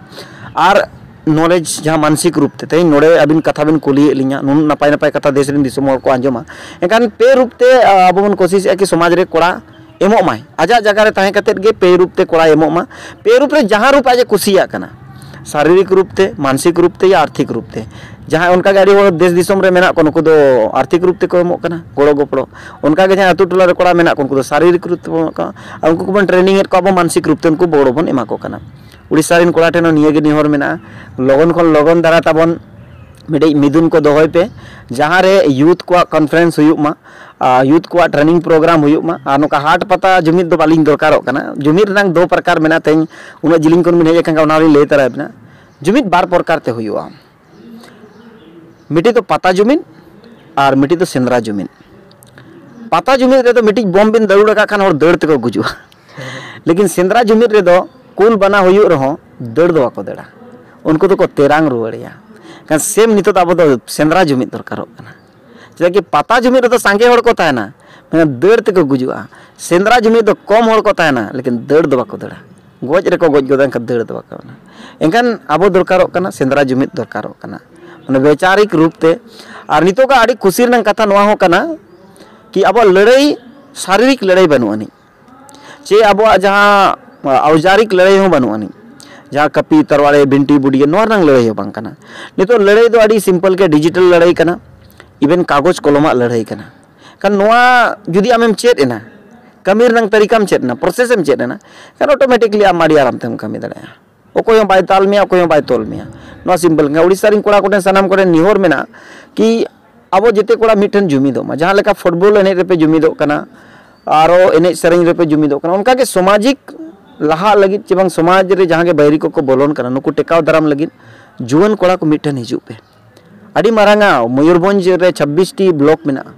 ᱟᱨ ᱱᱚᱞᱮᱡᱽ, ᱡᱟᱦᱟᱸ ᱢᱟᱱᱥᱤᱠ ᱨᱩᱯ ᱛᱮ, ᱛᱮᱦᱮᱧ ᱱᱚᱰᱮ ᱟᱹᱵᱤᱱ ᱠᱟᱛᱷᱟ ᱵᱤᱱ ᱠᱩᱞᱤᱭᱮᱫ ᱞᱤᱧᱟ, ᱱᱩᱱᱟᱹᱜ ᱱᱟᱯᱟᱭ ᱱᱟᱯᱟᱭ ᱠᱟᱛᱷᱟ ᱫᱮᱥ ᱨᱮᱱ ᱫᱤᱥᱚᱢ ᱦᱚᱲ ᱠᱚ ᱟᱸᱡᱚᱢᱟ᱾ ᱮᱱᱠᱷᱟᱱ ᱯᱮ ᱨᱩᱯ ᱛᱮ, ᱟ, ᱟᱵᱚ ᱵᱚᱱ ᱠᱳᱥᱤᱥᱮᱜᱼᱟ ᱠᱤ ᱥᱚᱢᱟᱡᱽ ᱨᱮ ᱠᱚᱲᱟ ᱮᱢᱚᱜ ᱢᱟᱭ, ᱟᱡᱟᱜ ᱡᱟᱭᱜᱟ ᱨᱮ ᱛᱟᱦᱮᱸ ᱠᱟᱛᱮᱫ ᱜᱮ ᱯᱮ ᱨᱩᱯ ᱛᱮ ᱠᱚᱲᱟᱭ ᱮᱢᱚᱜ ᱢᱟ, ᱯᱮ ᱨᱩᱯ ᱨᱮ ᱡᱟᱦᱟᱸ ᱨᱩᱯ ᱟᱡ ᱮ ᱠᱩᱥᱤᱭᱟᱜ ᱠᱟᱱᱟ, ᱥᱟᱨᱤᱨᱤᱠ ᱨᱩᱯ ᱛᱮ, ᱢᱟᱱᱥᱤᱠ ᱨᱩᱯ ᱛᱮ, ᱭᱟ ᱟᱨᱛᱷᱤᱠ ᱨᱩᱯ ᱛᱮ᱾ ᱡᱟᱦᱟᱸᱭ ᱚᱱᱠᱟᱜᱮ ᱟᱹᱰᱤ ᱦᱚᱲ ᱫᱮᱥ ᱫᱤᱥᱚᱢ ᱨᱮ ᱢᱮᱱᱟᱜ ᱠᱚᱣᱟ, ᱱᱩᱠᱩ ᱫᱚ ᱟᱨᱛᱷᱤᱠ ᱨᱩᱯ ᱛᱮᱠᱚ ᱮᱢᱚᱜ ᱠᱟᱱᱟ ᱜᱚᱲᱚ ᱜᱚᱯᱚᱲᱚ᱾ ᱚᱱᱠᱟᱜᱮ ᱡᱟᱦᱟᱸᱭ ᱟᱹᱛᱩ ᱴᱚᱞᱟ ᱨᱮ ᱠᱚᱲᱟ ᱢᱮᱱᱟᱜ ᱠᱚᱣᱟ, ᱩᱱᱠᱩ ᱫᱚ ᱥᱟᱨᱤᱨᱤᱠ ᱨᱩᱯ ᱛᱮᱠᱚ ᱮᱢᱚᱜ ᱠᱟᱱᱟ, ᱟᱨ ᱩᱱᱠᱩ ᱠᱚᱵᱚᱱ ᱴᱨᱮᱱᱤᱝ ᱮᱫ ᱠᱚᱣᱟ ᱟᱵᱚ ᱢᱟᱱᱥᱤᱠ ᱨᱩᱯ ᱛᱮ, ᱩᱱᱠᱩ ᱜᱚᱲᱚ ᱵᱚᱱ ᱮᱢᱟ ᱠᱚ ᱠᱟᱱᱟ᱾ ᱩᱲᱤᱥᱥᱟ ᱨᱮᱱ ᱠᱚᱲᱟ ᱴᱷᱮᱱ ᱦᱚᱸ ᱱᱤᱭᱟᱹᱜᱮ ᱱᱮᱦᱚᱨ ᱢᱮᱱᱟᱜᱼᱟ, ᱞᱚᱜᱚᱱ ᱠᱷᱚᱱ ᱞᱚᱜᱚᱱ ᱫᱷᱟᱨᱟ ᱛᱟᱵᱚᱱ ᱢᱤᱫᱴᱤᱡ ᱢᱤᱫᱩᱱ ᱠᱚ ᱫᱚᱦᱚᱭ ᱯᱮ, ᱡᱟᱦᱟᱸ ᱨᱮ ᱭᱩᱛᱷ ᱠᱚᱣᱟᱜ ᱠᱚᱱᱯᱷᱟᱨᱮᱱᱥ ᱦᱩᱭᱩᱜ ᱢᱟ, ᱟᱨ ᱭᱩᱛᱷ ᱠᱚᱣᱟᱜ ᱴᱨᱮᱱᱤᱝ ᱯᱨᱳᱜᱨᱟᱢ ᱦᱩᱭᱩᱜ ᱢᱟ᱾ ᱟᱨ ᱱᱚᱝᱠᱟ ᱦᱟᱴ ᱯᱟᱛᱟ ᱡᱩᱢᱤᱫ ᱫᱚ ᱵᱟᱹᱞᱤᱧ ᱫᱚᱨᱠᱟᱨᱚᱜ ᱠᱟᱱᱟ᱾ ᱡᱩᱢᱤᱫ ᱨᱮᱱᱟᱜ ᱫᱚ ᱯᱨᱚᱠᱟᱨ ᱢᱮᱱᱟᱜᱼᱟ, ᱛᱮᱦᱮᱧ ᱩᱱᱟᱹᱜ ᱡᱤᱞᱤᱧ ᱠᱷᱚᱱ ᱵᱤᱱ ᱦᱮᱡ ᱟᱠᱟᱱ ᱠᱷᱟᱱ ᱚᱱᱟ ᱦᱚᱸᱞᱤᱧ ᱞᱟᱹᱭ ᱛᱟᱨᱟᱭ ᱵᱤᱱᱟ᱾ ᱡᱩᱢᱤᱫ ᱵᱟᱨ ᱯᱨᱚᱠᱟᱨ ᱛᱮ ᱦᱩᱭᱩᱜᱼᱟ, ᱢᱤᱫᱴᱤᱡ ᱫᱚ ᱯᱟᱛᱟ ᱡᱩᱢᱤᱫ ᱟᱨ ᱢᱤᱫᱴᱤᱡ ᱫᱚ ᱥᱮᱸᱫᱽᱨᱟ ᱡᱩᱢᱤᱫ᱾ ᱯᱟᱛᱟ ᱡᱩᱢᱤᱫ ᱨᱮᱫᱚ ᱢᱤᱫᱴᱤᱡ ᱵᱚᱢ ᱵᱤᱱ ᱫᱟᱹᱨᱩᱲ ᱟᱠᱟᱫ ᱠᱷᱟᱱ ᱦᱚᱲ ᱫᱟᱹᱲ ᱛᱮᱠᱚ ᱜᱩᱡᱩᱜᱼᱟ, ᱞᱮᱠᱤᱱ ᱥᱮᱸᱫᱽᱨᱟ ᱡᱩᱢᱤᱫ ᱨᱮᱫᱚ ᱠᱩᱞ ᱵᱟᱱᱟ ᱦᱩᱭᱩᱜ ᱨᱮᱦᱚᱸ ᱫᱟᱹᱲ ᱫᱚ ᱵᱟᱠᱚ ᱫᱟᱹᱲᱟ, ᱩᱱᱠᱩ ᱫᱚᱠᱚ ᱛᱮᱨᱟᱝ ᱨᱩᱣᱟᱹᱲᱮᱭᱟ᱾ ᱠᱷᱟᱱ ᱥᱮᱢ ᱱᱤᱛᱚᱜ ᱫᱚ ᱟᱵᱚ ᱫᱚ ᱥᱮᱸᱫᱽᱨᱟ ᱡᱩᱢᱤᱫ ᱫᱚᱨᱠᱟᱨᱚᱜ ᱠᱟᱱᱟ᱾ ᱪᱮᱫᱟᱜ ᱠᱤ ᱯᱟᱛᱟ ᱡᱩᱢᱤᱫ ᱨᱮᱫᱚ ᱥᱟᱸᱜᱮ ᱦᱚᱲ ᱠᱚ ᱛᱟᱦᱮᱱᱟ, ᱢᱮᱱᱠᱷᱟᱱ ᱫᱟᱹᱲ ᱛᱮᱠᱚ ᱜᱩᱡᱩᱜᱼᱟ᱾ ᱥᱮᱸᱫᱽᱨᱟ ᱡᱩᱢᱤᱫ ᱫᱚ ᱠᱚᱢ ᱦᱚᱲ ᱠᱚ ᱛᱟᱦᱮᱱᱟ, ᱞᱮᱠᱤᱱ ᱫᱟᱹᱲ ᱫᱚ ᱵᱟᱠᱚ ᱫᱟᱹᱲᱟ᱾ ᱜᱚᱡ ᱨᱮᱠᱚ ᱜᱚᱡ ᱜᱚᱫᱚᱜᱼᱟ, ᱮᱱᱠᱷᱟᱱ ᱫᱟᱹᱲ ᱫᱚ ᱵᱟᱠᱚ ᱫᱟᱹᱲᱟ᱾ ᱮᱱᱠᱷᱟᱱ ᱟᱵᱚ ᱫᱚᱨᱠᱟᱨᱚᱜ ᱠᱟᱱᱟ, ᱥᱮᱸᱫᱽᱨᱟ ᱡᱩᱢᱤᱫ ᱫᱚᱨᱠᱟᱨᱚᱜ ᱠᱟᱱᱟ, ᱢᱟᱱᱮ ᱵᱮᱪᱟᱨᱤᱠ ᱨᱩᱯ ᱛᱮ᱾ ᱟᱨ ᱱᱤᱛᱚᱜᱟᱜ ᱟᱹᱰᱤ ᱠᱩᱥᱤ ᱨᱮᱱᱟᱜ ᱠᱟᱛᱷᱟ ᱱᱚᱣᱟ ᱦᱚᱸ ᱠᱟᱱᱟ ᱠᱤ ᱟᱵᱚᱣᱟᱜ ᱞᱟᱹᱲᱦᱟᱹᱭ, ᱥᱟᱨᱤᱨᱤᱠ ᱞᱟᱹᱲᱦᱟᱹᱭ ᱵᱟᱹᱱᱩᱜ ᱟᱹᱱᱤᱡ᱾ ᱪᱮ ᱟᱵᱚᱣᱟᱜ ᱡᱟᱦᱟᱸ ᱟᱣᱡᱟᱨᱤᱠ ᱞᱟᱹᱲᱦᱟᱹᱭ ᱦᱚᱸ ᱵᱟᱹᱱᱩᱜ ᱟᱹᱱᱤᱡ, ᱡᱟᱦᱟᱸ ᱠᱟᱹᱯᱤ, ᱛᱟᱨᱣᱟᱲᱮ, ᱵᱷᱤᱱᱴᱤ, ᱵᱩᱰᱤᱭᱟᱹ, ᱱᱚᱣᱟ ᱨᱮᱱᱟᱜ ᱞᱟᱹᱲᱦᱟᱹᱭ ᱦᱚᱸ ᱵᱟᱝ ᱠᱟᱱᱟ᱾ ᱱᱤᱛᱚᱜ ᱞᱟᱹᱲᱦᱟᱹᱭ ᱫᱚ ᱟᱹᱰᱤ ᱥᱤᱢᱯᱚᱞ ᱜᱮ, ᱰᱤᱡᱤᱴᱟᱞ ᱞᱟᱹᱲᱦᱟᱹᱭ ᱠᱟᱱᱟ, ᱤᱵᱷᱮᱱ ᱠᱟᱜᱚᱡᱽ ᱠᱚᱞᱚᱢᱟᱜ ᱞᱟᱹᱲᱦᱟᱹᱭ ᱠᱟᱱᱟ᱾ ᱠᱷᱟᱱ ᱱᱚᱣᱟ ᱡᱩᱫᱤ ᱟᱢᱮᱢ ᱪᱮᱫ ᱮᱱᱟ, ᱠᱟᱹᱢᱤ ᱨᱮᱱᱟᱜ ᱛᱟᱹᱨᱤᱠᱟᱢ ᱪᱮᱫ ᱮᱱᱟ, ᱯᱨᱚᱥᱮᱥ ᱮᱢ ᱪᱮᱫ ᱮᱱᱟ, ᱠᱷᱟᱱ ᱚᱴᱳᱢᱮᱴᱤᱠᱞᱤ ᱟᱢ ᱟᱹᱰᱤ ᱟᱨᱟᱢ ᱛᱮᱢ ᱠᱟᱹᱢᱤ ᱫᱟᱲᱮᱭᱟᱜᱼᱟ᱾ ᱚᱠᱚᱭ ᱦᱚᱸ ᱵᱟᱭ ᱛᱟᱞ ᱢᱮᱭᱟ, ᱚᱠᱚᱭ ᱦᱚᱸ ᱵᱟᱭ ᱛᱚᱞ ᱢᱮᱭᱟ᱾ ᱱᱚᱣᱟ ᱥᱤᱢᱯᱚᱞ ᱠᱟᱱᱟ᱾ ᱩᱲᱤᱥᱥᱟ ᱨᱮᱱ ᱠᱚᱲᱟ ᱠᱚᱴᱷᱮᱱ, ᱥᱟᱱᱟᱢ ᱠᱚᱴᱷᱮᱱ ᱱᱮᱦᱚᱨ ᱢᱮᱱᱟᱜᱼᱟ ᱠᱤ ᱟᱵᱚ ᱡᱮᱛᱮ ᱠᱚᱲᱟ ᱢᱤᱫ ᱴᱷᱮᱱ ᱡᱩᱢᱤᱫᱚᱜ ᱢᱟ᱾ ᱡᱟᱦᱟᱸ ᱞᱮᱠᱟ ᱯᱷᱩᱴᱵᱚᱞ ᱮᱱᱮᱡ ᱨᱮᱯᱮ ᱡᱩᱢᱤᱫᱚᱜ ᱠᱟᱱᱟ, ᱟᱨᱚ ᱮᱱᱮᱡ ᱥᱮᱨᱮᱧ ᱨᱮᱯᱮ ᱡᱩᱢᱤᱫᱚᱜ ᱠᱟᱱᱟ, ᱚᱱᱠᱟᱜᱮ ᱥᱟᱢᱟᱡᱤᱠ ᱞᱟᱦᱟᱜ ᱞᱟᱹᱜᱤᱫ ᱪᱮ ᱵᱟᱝ ᱥᱚᱢᱟᱡᱽ ᱨᱮ ᱡᱟᱦᱟᱸ ᱜᱮ ᱵᱟᱹᱭᱨᱤ ᱠᱚᱠᱚ ᱵᱚᱞᱚᱱ ᱠᱟᱱᱟ, ᱱᱩᱠᱩ ᱴᱮᱠᱟᱣ ᱫᱟᱨᱟᱢ ᱞᱟᱹᱜᱤᱫ ᱡᱩᱣᱟᱹᱱ ᱠᱚᱲᱟ ᱠᱚ ᱢᱤᱫ ᱴᱷᱮᱱ ᱦᱤᱡᱩᱜ ᱯᱮ᱾ ᱟᱹᱰᱤ ᱢᱟᱨᱟᱝᱟ ᱢᱚᱭᱩᱨᱵᱷᱚᱸᱡᱽ ᱨᱮ ᱪᱷᱟᱵᱵᱤᱥ ᱴᱤ ᱵᱞᱚᱠ ᱢᱮᱱᱟᱜᱼᱟ,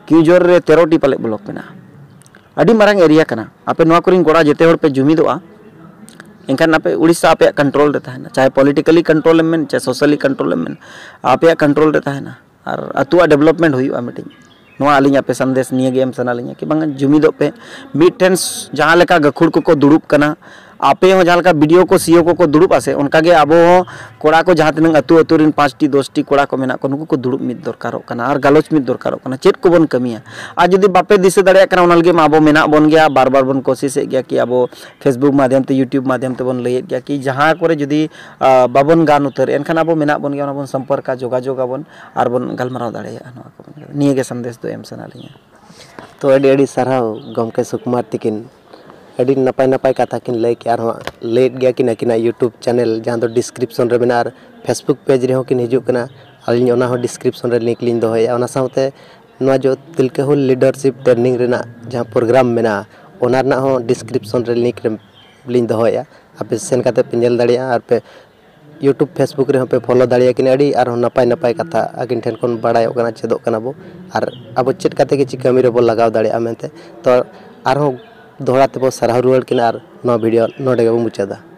ᱠᱮᱣᱡᱷᱚᱨ ᱨᱮ ᱛᱮᱨᱚ ᱴᱤ ᱯᱟᱞᱮ ᱵᱞᱚᱠ ᱢᱮᱱᱟᱜᱼᱟ᱾ ᱟᱹᱰᱤ ᱢᱟᱨᱟᱝ ᱮᱨᱤᱭᱟ ᱠᱟᱱᱟ᱾ ᱟᱯᱮ ᱱᱚᱣᱟ ᱠᱚᱨᱮᱱ ᱠᱚᱲᱟ ᱡᱮᱛᱮ ᱦᱚᱲ ᱯᱮ ᱡᱩᱢᱤᱫᱚᱜᱼᱟ, ᱮᱱᱠᱷᱟᱱ ᱟᱯᱮ ᱩᱲᱤᱥᱥᱟ ᱟᱯᱮᱭᱟᱜ ᱠᱚᱱᱴᱨᱳᱞ ᱨᱮ ᱛᱟᱦᱮᱱᱟ, ᱪᱟᱦᱮ ᱯᱚᱞᱤᱴᱤᱠᱟᱞᱤ ᱠᱚᱱᱴᱨᱳᱞ ᱮᱢ ᱢᱮᱱ, ᱪᱟᱦᱮ ᱥᱳᱥᱟᱞᱤ ᱠᱚᱱᱴᱨᱳᱞ ᱮᱢ ᱢᱮᱱ, ᱟᱯᱮᱭᱟᱜ ᱠᱚᱱᱴᱨᱳᱞ ᱨᱮ ᱛᱟᱦᱮᱱᱟ᱾ ᱟᱨ ᱟᱹᱛᱩᱣᱟᱜ ᱰᱮᱵᱷᱞᱚᱯᱢᱮᱱᱴ ᱦᱩᱭᱩᱜᱼᱟ ᱢᱤᱫᱴᱤᱡ᱾ ᱱᱚᱣᱟ ᱟᱹᱞᱤᱧ ᱟᱯᱮ ᱥᱟᱸᱫᱮᱥ ᱱᱤᱭᱟᱹ ᱜᱮ ᱮᱢ ᱥᱟᱱᱟ ᱞᱤᱧᱟ ᱠᱤ ᱵᱟᱝᱟ, ᱡᱩᱢᱤᱫᱚᱜ ᱯᱮ᱾ ᱢᱤᱫᱴᱷᱮᱱ ᱡᱟᱦᱟᱸ ᱞᱮᱠᱟ ᱜᱟᱹᱠᱷᱩᱲ ᱠᱚᱠᱚ ᱫᱩᱲᱩᱵ ᱠᱟᱱᱟ, ᱟᱯᱮ ᱦᱚᱸ ᱡᱟᱦᱟᱸ ᱞᱮᱠᱟ ᱵᱤ ᱰᱤ ᱳ ᱠᱚ, ᱥᱤ ᱤ ᱳ ᱠᱚᱠᱚ ᱫᱩᱲᱩᱵ ᱟᱥᱮ, ᱚᱱᱠᱟ ᱜᱮ ᱟᱵᱚ ᱦᱚᱸ ᱠᱚᱲᱟ ᱠᱚ ᱡᱟᱦᱟᱸ ᱛᱤᱱᱟᱹᱜ ᱟᱹᱛᱩ ᱟᱹᱛᱩ ᱨᱮᱱ ᱯᱟᱸᱪᱴᱤ ᱫᱚᱥᱴᱤ ᱠᱚᱲᱟ ᱠᱚ ᱢᱮᱱᱟᱜ ᱠᱚ, ᱱᱩᱠᱩ ᱠᱚ ᱫᱩᱲᱩᱵ ᱢᱤᱫ ᱫᱚᱨᱠᱟᱨᱚᱜ ᱠᱟᱱᱟ ᱟᱨ ᱜᱟᱞᱚᱪ ᱢᱤᱫ ᱫᱚᱨᱠᱟᱨᱚᱜ ᱠᱟᱱᱟ᱾ ᱪᱮᱫ ᱠᱚᱵᱚᱱ ᱠᱟᱹᱢᱤᱭᱟ? ᱟᱨ ᱡᱩᱫᱤ ᱵᱟᱯᱮ ᱫᱤᱥᱟᱹ ᱫᱟᱲᱮᱭᱟᱜ ᱠᱟᱱᱟ, ᱚᱱᱟ ᱞᱟᱹᱜᱤᱫ ᱢᱟ ᱟᱵᱚ ᱢᱮᱱᱟᱜ ᱵᱚᱱ ᱜᱮᱭᱟ, ᱵᱟᱨ ᱵᱟᱨ ᱵᱚᱱ ᱠᱳᱥᱤᱥᱮᱫ ᱜᱮᱭᱟ ᱠᱤ ᱟᱵᱚ Facebook ᱢᱟᱫᱷᱭᱚᱢ ᱛᱮ, YouTube ᱢᱟᱫᱷᱭᱚᱢ ᱛᱮᱵᱚᱱ ᱞᱟᱹᱭᱮᱫ ᱜᱮᱭᱟ ᱠᱤ ᱡᱟᱦᱟᱸ ᱠᱚᱨᱮ ᱡᱩᱫᱤ ᱟᱸ, ᱵᱟᱵᱚᱱ ᱜᱟᱱ ᱩᱛᱟᱹᱨ, ᱮᱱᱠᱷᱟᱱ ᱟᱵᱚ ᱢᱮᱱᱟᱜ ᱵᱚᱱ ᱜᱮᱭᱟ, ᱚᱱᱟ ᱵᱚᱱ ᱥᱚᱢᱯᱚᱨᱠᱟ, ᱡᱳᱜᱟᱡᱳᱜᱽ ᱟᱵᱚᱱ ᱟᱨ ᱵᱚᱱ ᱜᱟᱞᱢᱟᱨᱟᱣ ᱫᱟᱲᱮᱭᱟᱜᱼᱟ᱾ ᱱᱚᱣᱟ ᱠᱚ ᱢᱮᱱ ᱠᱟᱛᱮ ᱱᱤᱭᱟᱹ ᱜᱮ ᱥᱟᱸᱫᱮᱥ ᱫᱚ ᱮᱢ ᱥᱟᱱᱟ ᱞᱤᱧᱟ᱾ ᱛᱚ ᱟᱹᱰᱤ ᱟᱹᱰᱤ ᱥᱟᱨᱦᱟᱣ ᱜᱚᱢᱠᱮ ᱥᱩᱠᱩᱢᱟᱨ ᱛᱤᱠᱤᱱ, ᱟᱹᱰᱤ ᱱᱟᱯᱟᱭ ᱱᱟᱯᱟᱭ ᱠᱟᱛᱷᱟ ᱠᱤᱱ ᱞᱟᱹᱭ ᱠᱮᱜᱼᱟ᱾ ᱟᱨᱦᱚᱸ ᱞᱟᱹᱭᱮᱫ ᱜᱮᱭᱟ ᱠᱤᱱ ᱟᱹᱠᱤᱱᱟᱜ YouTube ᱪᱮᱱᱮᱞ, ᱡᱟᱦᱟᱸ ᱫᱚ ᱰᱤᱥᱠᱨᱤᱯᱥᱚᱱ ᱨᱮ ᱢᱮᱱᱟᱜᱼᱟ, ᱟᱨ Facebook ᱯᱮᱡᱽ ᱨᱮᱦᱚᱸ ᱠᱤᱱ ᱦᱤᱡᱩᱜ ᱠᱟᱱᱟ᱾ ᱟᱹᱞᱤᱧ ᱚᱱᱟ ᱦᱚᱸ ᱰᱤᱥᱠᱨᱤᱯᱥᱚᱱ ᱨᱮ ᱞᱤᱝᱠ ᱞᱤᱧ ᱫᱚᱦᱚᱭᱮᱫᱼᱟ᱾ ᱚᱱᱟ ᱥᱟᱶᱛᱮ ᱱᱚᱣᱟ ᱡᱚ ᱛᱤᱞᱠᱟᱹ ᱦᱩᱞ ᱞᱤᱰᱟᱨᱥᱤᱯ ᱴᱨᱮᱱᱤᱝ ᱨᱮᱱᱟᱜ ᱡᱟᱦᱟᱸ ᱯᱨᱳᱜᱨᱟᱢ ᱢᱮᱱᱟᱜᱼᱟ, ᱚᱱᱟ ᱨᱮᱱᱟᱜ ᱦᱚᱸ ᱰᱤᱥᱠᱨᱤᱯᱥᱚᱱ ᱨᱮ ᱞᱤᱝᱠ ᱞᱤᱧ ᱫᱚᱦᱚᱭᱮᱫᱼᱟ᱾ ᱟᱯᱮ ᱥᱮᱱ ᱠᱟᱛᱮ ᱯᱮ ᱧᱮᱞ ᱫᱟᱲᱮᱭᱟᱜᱼᱟ, ᱟᱨ ᱯᱮ YouTube, Facebook ᱨᱮᱦᱚᱸ ᱯᱮ ᱯᱷᱳᱞᱳ ᱫᱟᱲᱮᱭᱟᱠᱤᱱᱟ᱾ ᱟᱹᱰᱤ ᱟᱨᱦᱚᱸ ᱱᱟᱯᱟᱭ ᱱᱟᱯᱟᱭ ᱠᱟᱛᱷᱟ ᱟᱹᱠᱤᱱ ᱴᱷᱮᱱ ᱠᱷᱚᱱ ᱵᱟᱲᱟᱭᱚᱜ ᱠᱟᱱᱟ, ᱪᱮᱫᱚᱜ ᱠᱟᱱᱟ ᱵᱚ, ᱟᱨ ᱟᱵᱚ ᱪᱮᱫ ᱠᱟᱛᱮ ᱜᱮ ᱪᱮᱫ ᱠᱟᱹᱢᱤ ᱨᱮᱵᱚ ᱞᱟᱜᱟᱣ ᱫᱟᱲᱮᱭᱟᱜᱼᱟ ᱢᱮᱱᱛᱮ᱾ ᱛᱚ ᱟᱨᱦᱚᱸ ᱫᱚᱦᱲᱟ ᱛᱮᱵᱚ ᱥᱟᱨᱦᱟᱣ ᱨᱩᱣᱟᱹᱲ ᱠᱤᱱᱟ ᱟᱨ ᱱᱚᱣᱟ ᱵᱷᱤᱰᱤᱭᱳ ᱱᱚᱰᱮ ᱜᱮᱵᱚ ᱢᱩᱪᱟᱹᱫᱟ᱾